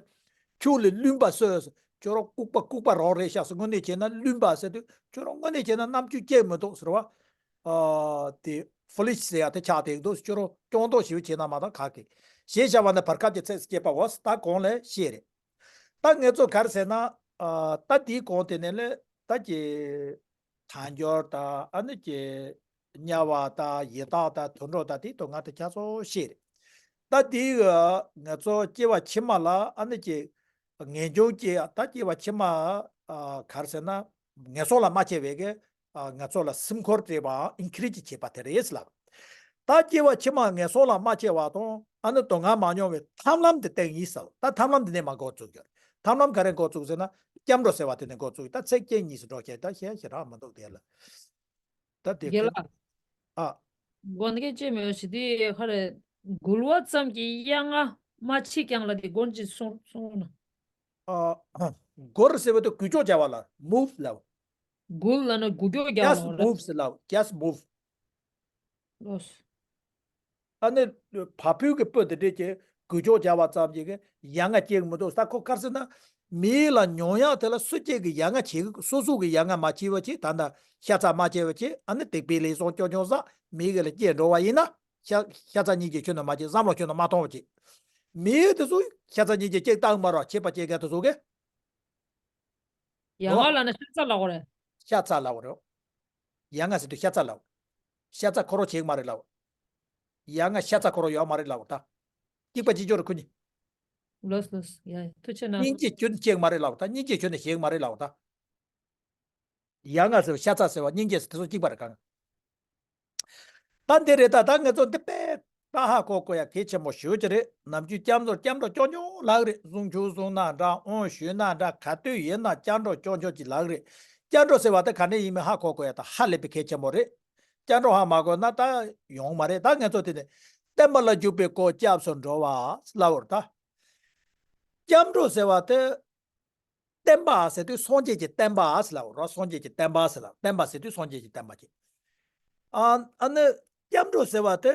ཆུ་ལས་བླུན་པ་སོས། ཁྱོད་རང་ལྐུགས་པ་ལྐུགས་པ་རང་རེད་ཤག་ཟེར། དངོས་གནས་བྱས་ན་བླུན་པ་ཟེར་དུས་ཁྱོད་རང་དངོས་གནས་བྱས་ན་རྣམ་དཔྱོད་ཅན་མི་འདུག་ཟེར་བ། ཨ་དེ་foolish ཟེར་ཡ་དེ་ཆགས་བསྡད་འདུག་ཁྱོད་རང་སྐྱོང་མདོག་ཞིབ་བྱས་ན་མ་གཏོགས་ག་གེ། ཞེས་བྱ་བ་ནི་བར་སྐབས་ཀྱི་ཚིགས་སུ་བཅད་པའོ། ད་གོང་ལས་བཤད་རེད། ད་ངེད་ཚོ་ག་རེ་ཟེར་ན། ཨ་ད་དེའི་གོང་དེ་ནས་ལས་ད་ཀྱི། དལ་འབྱོར་དང་ཨ་ནི་ཀྱི་དམྱལ་བ་དང་ཡི་དྭགས་དང་དུད་འགྲོ་དང་དེའི་སྡུག་བསྔལ་དེ་ཁྱད་མཚར་བཤད་རེད། ད་དེའི་ང་ཚོ་སྐྱེ་བ་ཕྱི་མ་ལ་ཨ་ནི་ཀྱི་ངེས་འབྱུང་སྐྱེ་ཡ་ད་སྐྱེ་བ་ཕྱི་མ་ག་རེ་ཟེར་ན་ངན་སོང་ལ་མ་སྐྱེ་བའི་གི་ང་ཚོ་ལ་སེམས་འཁོར་སྤྲད་པའམ་encourage བྱེད་པ་དེ་རེད་ལབ། ད་སྐྱེ་བ་ཕྱི་མ་ངན་སོང་ལ་མ་སྐྱེ་བ་དང་ཨ་ནི་སྡུག་བསྔལ་མ་མྱོང་བའི་ཐབས་ལམ་དེ་བསྟན་ཡིན་ཟེར། ད་ཐབས་ལམ་དེ་ནས་མར་འགོ་བཙུགས་ཡོད། ཐབས་ལམ་ག་རེ་འགོ་བཙུགས་ཟེར་ན་སྐྱབས་འགྲོ་ཟེར་བ་དེ་ནས་འགོ་བཙུགས་ཡོད། ད་ཚིགས་བཅད་གཉིས་སུ་འགྲོ་བྱས་ད་ཤེས་ཞེ་དྲག་མི་འདུག་དེ་ལ། ད་དེ་རྒན་ལགས། ཨ། དགོན་སྐད་ཅེས་མེད་ཞི་དེ་ཁ་རེ་འགུལ་བ་ཙམ་གྱིས་གཡང་ང་མ་མཆིས་ཀྱང་ལ་དེ་དགོན་གྱི་གསུང་གསུང་ན། ཨ། འགུལ་ཟེར་བ་དེ་འགུལ་སྐྱོད་བྱ་བ་ལ་move ལབ། འགུལ་ལ་ན་འགུལ་སྐྱོད་རྒྱག་just ལ་རེད། Move ཟེར་ལབ། Just move། ལོས། ཨ་ནི་བ་སྤུའི་གི་སྤུ་དེ་འདྲས་ཀྱི་འགུལ་སྐྱོད་བྱ་བ་ཙམ་གྱིས་གི་ཡ་ང་སྐྱེ་གི་མི་འདུག་ད་ཁོ་ག་རེ་ཟེར་ན། མིའི་ལ་མྱོང་ཡག་དེ་ལ་སུ་སྐྱེ་གི་ཡ་ང་བྱེད་གི་སོ་སོ་གི་ཡ་ང་མ་བྱེད་པ་བྱེད་ད་ལྟ་ཤ་ཚ་མ་བྱེད་པ་བྱེད་ཨ་ནི་སྡིག་པའི་ལས་བསགས་ཀྱོག་ཀྱོག་བསགས་མིའི་གི་ལ་སྐྱེ་འགྲོ་བ་ཡིན་ན་ཤ་ཤ་ཚ་སྙིང་རྗེ་ཁྱོན་ནས་མ་བྱེད་བསམ་བློ་ཁྱོན་ནས་མ་གཏོང་བ་བྱེད། མིའི་དེ་ཚོ་ཤ་ཚ་སྙིང་རྗེ་སྐྱེ་བཏང་མ་རོགས་བྱེད་པ་བྱེད་མཁན་དེ་ཚོ་གི་ཡ་ང་ལ་ན་ཤ་ཚ་ལ་གོ་རེད། ཤ་ཚ་ལ་གོ་རེད། ཡ་ང་ཟེར་དུས་ཤ་ཚ་ལ་གོ། ཤ་ཚ་ཁོ་རང་བྱེད་ཀྱི་མ་རེད་ལ་གོ། ཡ་ང་ཤ་ཚ་ཁོ་རང་ཡོད་མ་རེད་ལ་གོ་ད། གཅིག་པ་གཅིག་ཆོག་རེད་ཁོ་གཉིས། ལོས་ལོས་ཡ་ཐུགས་ཆེ་གནང་། སྙིང་རྗེ་ཁྱོན་བྱེད་ཀྱི་མ་རེད་ལ་གོ་ད། སྙིང་རྗེ་ཁྱོན་ནས་བྱེད་ཀྱི་མ་རེད་ལ་གོ་ད། ཡ་ང་ཟེར་བ་ཤ་ཚ་ཟེར་བ་སྙིང་རྗེ་ཟེར་དེ་ཚོ་གཅིག་པ་རེད་གང་། ད་འདི་རེད་ད། ད་ང་ཚོ་འདི་དཔེ་ད་ཧ་གོ་དགོས་ཡ་གལ་ཆེན་པོ་ཞེ་པོ་ཅིག་རེད། ནམ་རྒྱུན་སྐྱབས་འགྲོ་སྐྱབས་འགྲོ་ཀྱོག་ཀྱོག་ལབ་ཀྱི་རེད། གསུང་ཆོས་གསུང་ན་འདྲ་དབང་ཞུས་ན་འདྲ་ག་དུས་ཡིན་ན་སྐྱབས་འགྲོ་ཀྱོག་ཀྱོག་ཅིག་ལབ་ཀྱི་རེད། སྐྱབས་འགྲོ་ཟེར་བ་དེ་ག་ནས་ཡིན་མིན་ཧ་གོ་དགོས་ཡ་ད་ཧ་ལས་པའི་གལ་ཆེན་པོ་རེད། སྐྱབས་འགྲོ་ཧ་མ་གོ་ན་ད་ཡོང་མ་རེད། ད་ང་ཚོ་དེ་ནས་བསྟན་པ་ལ་འཇུག་པའི་སྒོ་སྐྱབས་སུ་འགྲོ་བ་ལབ་པ་རེད་ད། སྐྱབས་འགྲོ་ཟེར་བ་དེ། བསྟན་པ་ཟེར་དུས་སངས་རྒྱས་ཀྱི་བསྟན་པ་ཟེར་ལབ་རོ། སངས་རྒྱས་ཀྱི་བསྟན་པ་ཟེར་ལབ། བསྟན་པ་ཟེར་དུས་སངས་རྒྱས་ཀྱི་བསྟན་པ་ཅིག་ཨ་ཨ་ནི་སྐྱབས་འགྲོ་ཟེར་བ་དེ་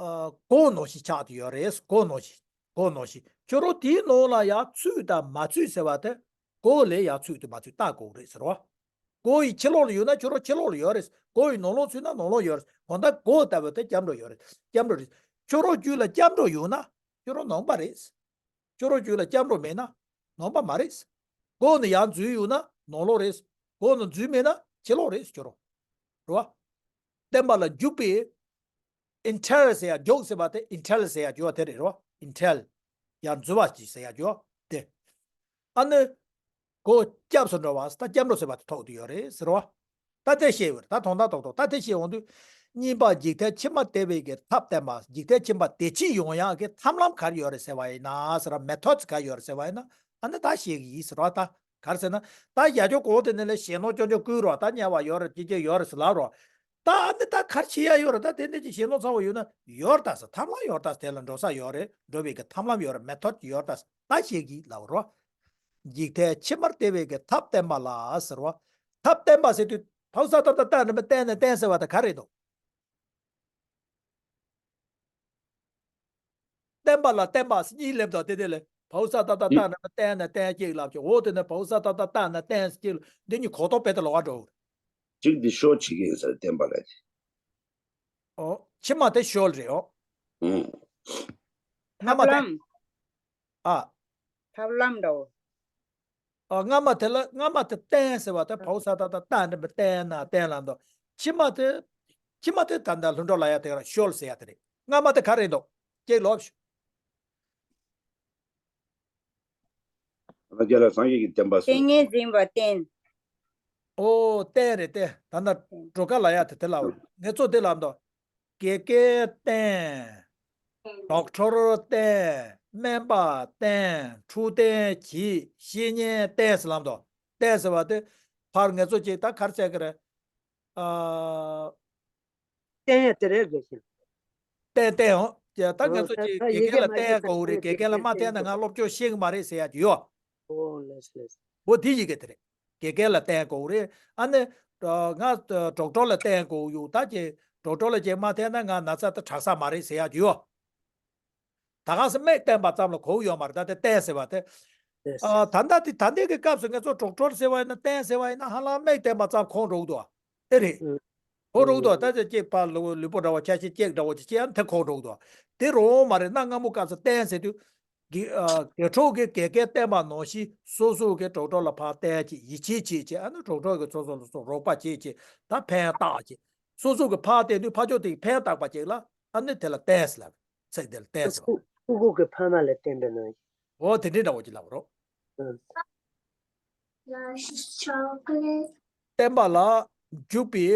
ཨ་སྒོ་ནང་བཞིན་ཆགས་ཏེ་ཡོད་རེད། སྒོ་ནང་བཞིན་སྒོ་ནང་བཞིན་ཁྱོད་རང་དེའི་ནང་ལ་ཡང་ཚུད་དང་མ་ཚུད་ཟེར་བ་དེ་སྒོ་ལས་ཡང་ཚུད་དང་མ་ཚུད་བལྟ་དགོས་རེད་ཟེར་བ། སྒོ་ཡི་ཕྱི་ལོགས་ལ་ཡོད་ན་ཁྱོད་རང་ཕྱི་ལོགས་ལ་ཡོད་རེད། སྒོ་ཡི་ནང་ལོགས་ཚུད་ན་ནང་ལོགས་ཡོད་རེད། གང་ལྟར་སྒོ་ལྟ་བུ་དེ་སྐྱབས་འགྲོ་ཡོད་རེད། སྐྱབས་འགྲོ་རེད། ཁྱོད་རང་རྒྱུད་ལ་སྐྱབས་འགྲོ་ཡོད་ན་ཁྱོད་རང་ནང་པ་རེད། ཁྱོད་རང་རྒྱུད་ལ་སྐྱབས་འགྲོ་མེད་ན་ནང་པ་མ་རེད། སྒོ་ནས་ཡར་འཛུལ་ཡོང་ན་ནང་ལོགས་རེད། སྒོ་ནས་འཛུལ་མེད་ན་ཕྱི་ལོགས་རེད་ཁྱོད་རང་། རེད་བ། བསྟན་པ་ལ་འཇུག་པའི་enter ཟེར་ཡ་འཇུག་ཟེར་བ་དེ་enter ཟེར་ཡ་འཇུག་པ་དེ་རེད་རེད་བ། enter ཡར་འཛུལ་བ་ཅིག་ཟེར་ཡ་འཇུག་པ་དེ། ཨ་ནི། སྒོ་སྐྱབས་སུ་འགྲོ་བ། ད་སྐྱབས་འགྲོ་ཟེར་བ་དེ་ཐོགས་ཏེ་ཡོད་རེད་ཟེར་བ། ད་དེ་བཤད་ཡོད་རེད། ད་དོན་དག་རྡོག་རྡོག་ད་དེ་བཤད་འོང་དུས། གཉིས་པ་འཇིག་རྟེན་ཕྱི་མ་བདེ་བའི་གི་ཐབས་བསྟན་པ། འཇིག་རྟེན་ཕྱི་མ་བདེ་སྐྱིད་ཡོང་ཡག་གི་ཐབས་ལམ་ག་རེ་ཡོད་རེད་ཟེར་བ་ཡིན་ན་ཟེར་བ། མེ་ཐོད་ག་རེ་ཡོད་རེད་ཟེར་བ་ཡིན་ན། ཨ་ནི་ད་བཤད་གི་ཡིན་ཟེར་བ། ད་ག་རེ་ཟེར་ན། ད་ཡ་ཇོ་གོ་དེ་ནས་ལས་ཞེད་སྣང་སྐྱོ་སྐྱོ་བསྐུལ་རོགས། ད་དམྱལ་བ་ཡོད་རེད། ཅི་ཅི་ཡོད་རེད་ཟེར་ལབ་རོགས། ད་ཨ་ནི་ད་ག་རེ་བྱེད་ཡ་ཡོད་རེད། ད་དེ་འདྲ་ཅིག་ཞེད་སྣང་ཚ་བོ་ཡོད་ན་ཡོད་རེད། ད་ཟེར་ཐབས་ལམ་ཡོད་རེད། ད་དེ་ལ་འགྲོ་ས་ཡོད་རེད། འགྲོ་བའི་གི་ཐབས་ལམ་ཡོད་རེད། མེ་ཐོད་ཡོད་རེད། ད་བཤད་གི་ལབ་རོགས། འཇིག་རྟེན་ཕྱི་མར་བདེ་བའི་གི་ཐབས་བསྟན་པ་ལ་ཟེར་བ། ཐབས་བསྟན་པ་ཟེར་དུས་བ་ས་ཏ་བཏགས་ཏ་ཏ་འགྲེང་བུ་བསྟན་ནས་བསྟན་ཟེར་བ་དེ་ག་རེ་འདུག་བསྟན་པ་ལ་བསྟན་པ་ཟེར་གཉིས་སླེབས་འདུག་དེ་དེ་ལས་བ་ས་ཏ་བཏགས་ཏ་ཏ་འགྲེང་བུ་བསྟན་ནས་བསྟན་གཅིག་ལབ་ཀྱི། འོ་དེ་ནས་བ་ས་ཏ་བཏགས་ཏ་ཏ་བསྟན་ནས་བསྟན་གཅིག་ལ། འདི་གཉིས་གོ་རྟོགས་དཔེ་དེ་ལོགས་ཀ་འགྲོ། གཅིག་འདི་ཤོ་བྱེད་ཀྱི་ཡིན་ཟེར་བསྟན་པ་ལ། ཨོ། ཕྱི་མ་དེ་ཤོ་རེད། ཨོ། ཨང་། སྔ་མ་དེ། ལམ། ཨ། ཐབས་ལམ་འདྲ་བོ། ཨ། སྔ་མ་དེ་ལ། སྔ་མ་དེ་བསྟན་ཟེར་བ་དེ་བ་ས་ཏ་བཏགས་ཏ་ཏ་འགྲེང་བུ་བསྟན་ན་བསྟན་ལ་འདུག་ཕྱི་མ་དེ། ཕྱི་མ་དེ་ད་ལྟ་ལྷུན་གྲུབ་ལ་ཡ་དེ་ག་རང་ཤོ་ཟེར་ཡ་དེ་རེད། སྔ་མ་དེ་ག་རེ་འདུག་ཅེས་ལོབས་ཤོག་རང་རྒྱལ་ལ་སངས་རྒྱས་ཀྱི་བསྟན་པ་ཏིང་སོང་། ངེ་འཛིན་པ་བསྟན། ཨོ། བསྟན་རེད་དེ། ད་ལྟ་གྲོ་ཁ་ལ་ཡ་དེ་དེ་ལ། ངེད་ཚོ་དེ་ལ་འདུག་དགེ་རྒན་བསྟེན། ཌོག་ཊར་བསྟེན། སྨན་པ་བསྟེན། འཕྲོད་བསྟེན་གྱིས། བཤེས་གཉེན་བསྟེན་ཟེར་ལབ་འདུག་བསྟེན་ཟེར་བ་དེ་ཕར་ངེད་ཚོ་ཅིག་ད་ག་རེ་བྱས་ཀྱི་རེད། ཨ། བསྟེན་ཡ་དེ་རེད་དགེ་བཤེས། བསྟེན་བསྟེན་འོ། ད་ངེད་ཚོ་ཅིག་དགེ་རྒན་ལ་བསྟེན་དགོས་རེད། དགེ་རྒན་ལ་མ་བསྟེན་ན་ང་སློབ་སྦྱོང་ཤེས་ཀྱི་མ་རེད་ཟེར་ཡ་ཅིག་ཡོད། ཨོ། ལགས་ལགས། འོ་དེ་ཡི་གེ་དེ་རེད། དགེ་རྒན་ལ་བསྟེན་དགོས་རེད། ཨ་ནི། ང་ཌོག་ཊར་ལ་བསྟེན་དགོས་ཡོད། ད་ཅིག་ཌོག་ཊར་ལ་ཅིག་མ་བསྟེན་ན་ང་ན་ཚ་དེ་དྲག་ས་མ་རེད་ཟེར་ཡ་ཅིག་ཡོད། ད་ག་སེ་སྨན་བསྟེན་པ་ཙམ་ལ་གོ་ཡོད་མ་རེད། ད་དེ་བསྟེན་ཟེར་བ་དེ། ཨ། ད་ལྟ་དེ་ད་ལྟའི་གི་སྐབས་སུ་ངེད་ཚོ་ཌོག་ཊར་ཟེར་བ་ཡིན་ན་བསྟེན་ཟེར་བ་ཡིན་ན་ཧ་ལམ་སྨན་བསྟེན་པ་ཙམ་གོ་འགྲོ་གི་འདུག་ཨེ་རེད། ཨུ། གོ་འགྲོ་གི་འདུག་ད་ཅིག་ཅིག་ཕར་ལུས་ལུས་པོ་འདྲ་བོ་ཆ་ཤས་ཅིག་འདྲ་བོ་ཅིག་བྱས་ན་དེ་གོ་འགྲོ་གི་འདུག་དེ་རུང་མ་རེད། གནའ་སྔ་མོ་སྐབས་སུ་བསྟེན་ཟེར་དུས། དགེ། ཨ། དགེ་ཕྲུག་གིས་དགེ་རྒན་བསྟེན་པ་ནང་བཞིན་སོ་སོ་གི་ཌོག་ཊར་ལ་ཕར་བསྟེན་བྱས། ཡིད་ཆེས་བྱས་བྱས། ཨ་ནི་ཌོག་ཊར་གིས་སོ་སོ་ལ་སོ་རོགས་པ་བྱས་བྱས། ད་ཕན་བཏགས་བྱས། སོ་སོ་གིས་ཕར་བསྟེན་དུས་ཕར་ཕྱོགས་དེ་གིས་ཕན་བཏགས་པ་ཅིག་ལ། ཨ་ནི་དེ་ལ་བསྟེན་ཟེར་ལབ། ཚིག་དེ་ལ་བསྟེན་ཟེར་བ། ཕྲུ་གུ་གི་ཕ་མ་ལ་བསྟེན་པའི་ནང་། འོ་དེ་འདྲའི་འདྲ་བོ་ཅིག་ལབ་རོགས། ཨུ། བསྟན་པ་ལ་འཇུག་པའི་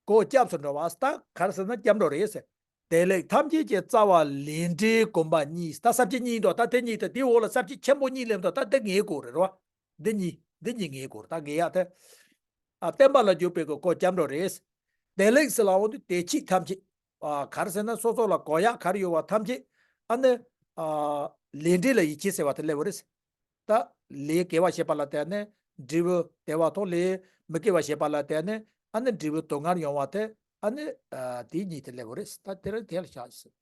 སྒོ་སྐྱབས་སུ་འགྲོ་བ། ད་ག་རེ་ཟེར་ན་སྐྱབས་འགྲོ་རེད་ཟེར། བདེ་ལེགས་ཐམས་ཅད་ཀྱི་རྩ་བ་ལས་འབྲས་སྒོམ་པ་གཉིས། ད་ས་བཅད་གཉིས་འདུག་ད་དེ་གཉིས་དེ་དེའི་འོག་ལ་ས་བཅད་ཆེན་པོ་གཉིས་སླེབས་འདུག་ད་དེ་ངེས་དགོས་རེད་རོ། འདི་གཉིས། འདི་གཉིས་ངེས་དགོས་རེད། ད་ངེས་ཡག་དེ། ཨ། བསྟན་པ་ལ་འཇུག་པའི་གི་སྒོ་སྐྱབས་འགྲོ་རེད། བདེ་ལེགས་ཟེར་ལབ་འོང་དུས་བདེ་སྐྱིད་ཐམས་ཅད། ཨ། ག་རེ་ཟེར་ན་སོ་སོ་ལ་དགོས་ཡག་ག་རེ་ཡོད་པ་ཐམས་ཅད། ཨ་ནི། ཨ། ལས་འབྲས་ལ་ཡིད་ཆེས་ཟེར་བ་དེ་སླེབས་པ་རེད། ད་ལས་དགེ་བ་བྱེད་པ་ལ་བརྟེན་ནས་འབྲས་བུ་བདེ་བ་དང་། ལས་མི་དགེ་བ་བྱེད་པ་ལ་བརྟེན་ནས་ཨ་ནི་འབྲས་བུ་སྡུག་བསྔལ་ཡོང་བ་དེ། ཨ་ནི། ཨ། དེ་གཉིས་དེ་སླེབས་པ་རེད། ད་དེ་རིང་དེ་ལ་བཞག་ཟེར།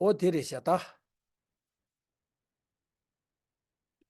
འོ་དེ་རེད་ཤག་ད།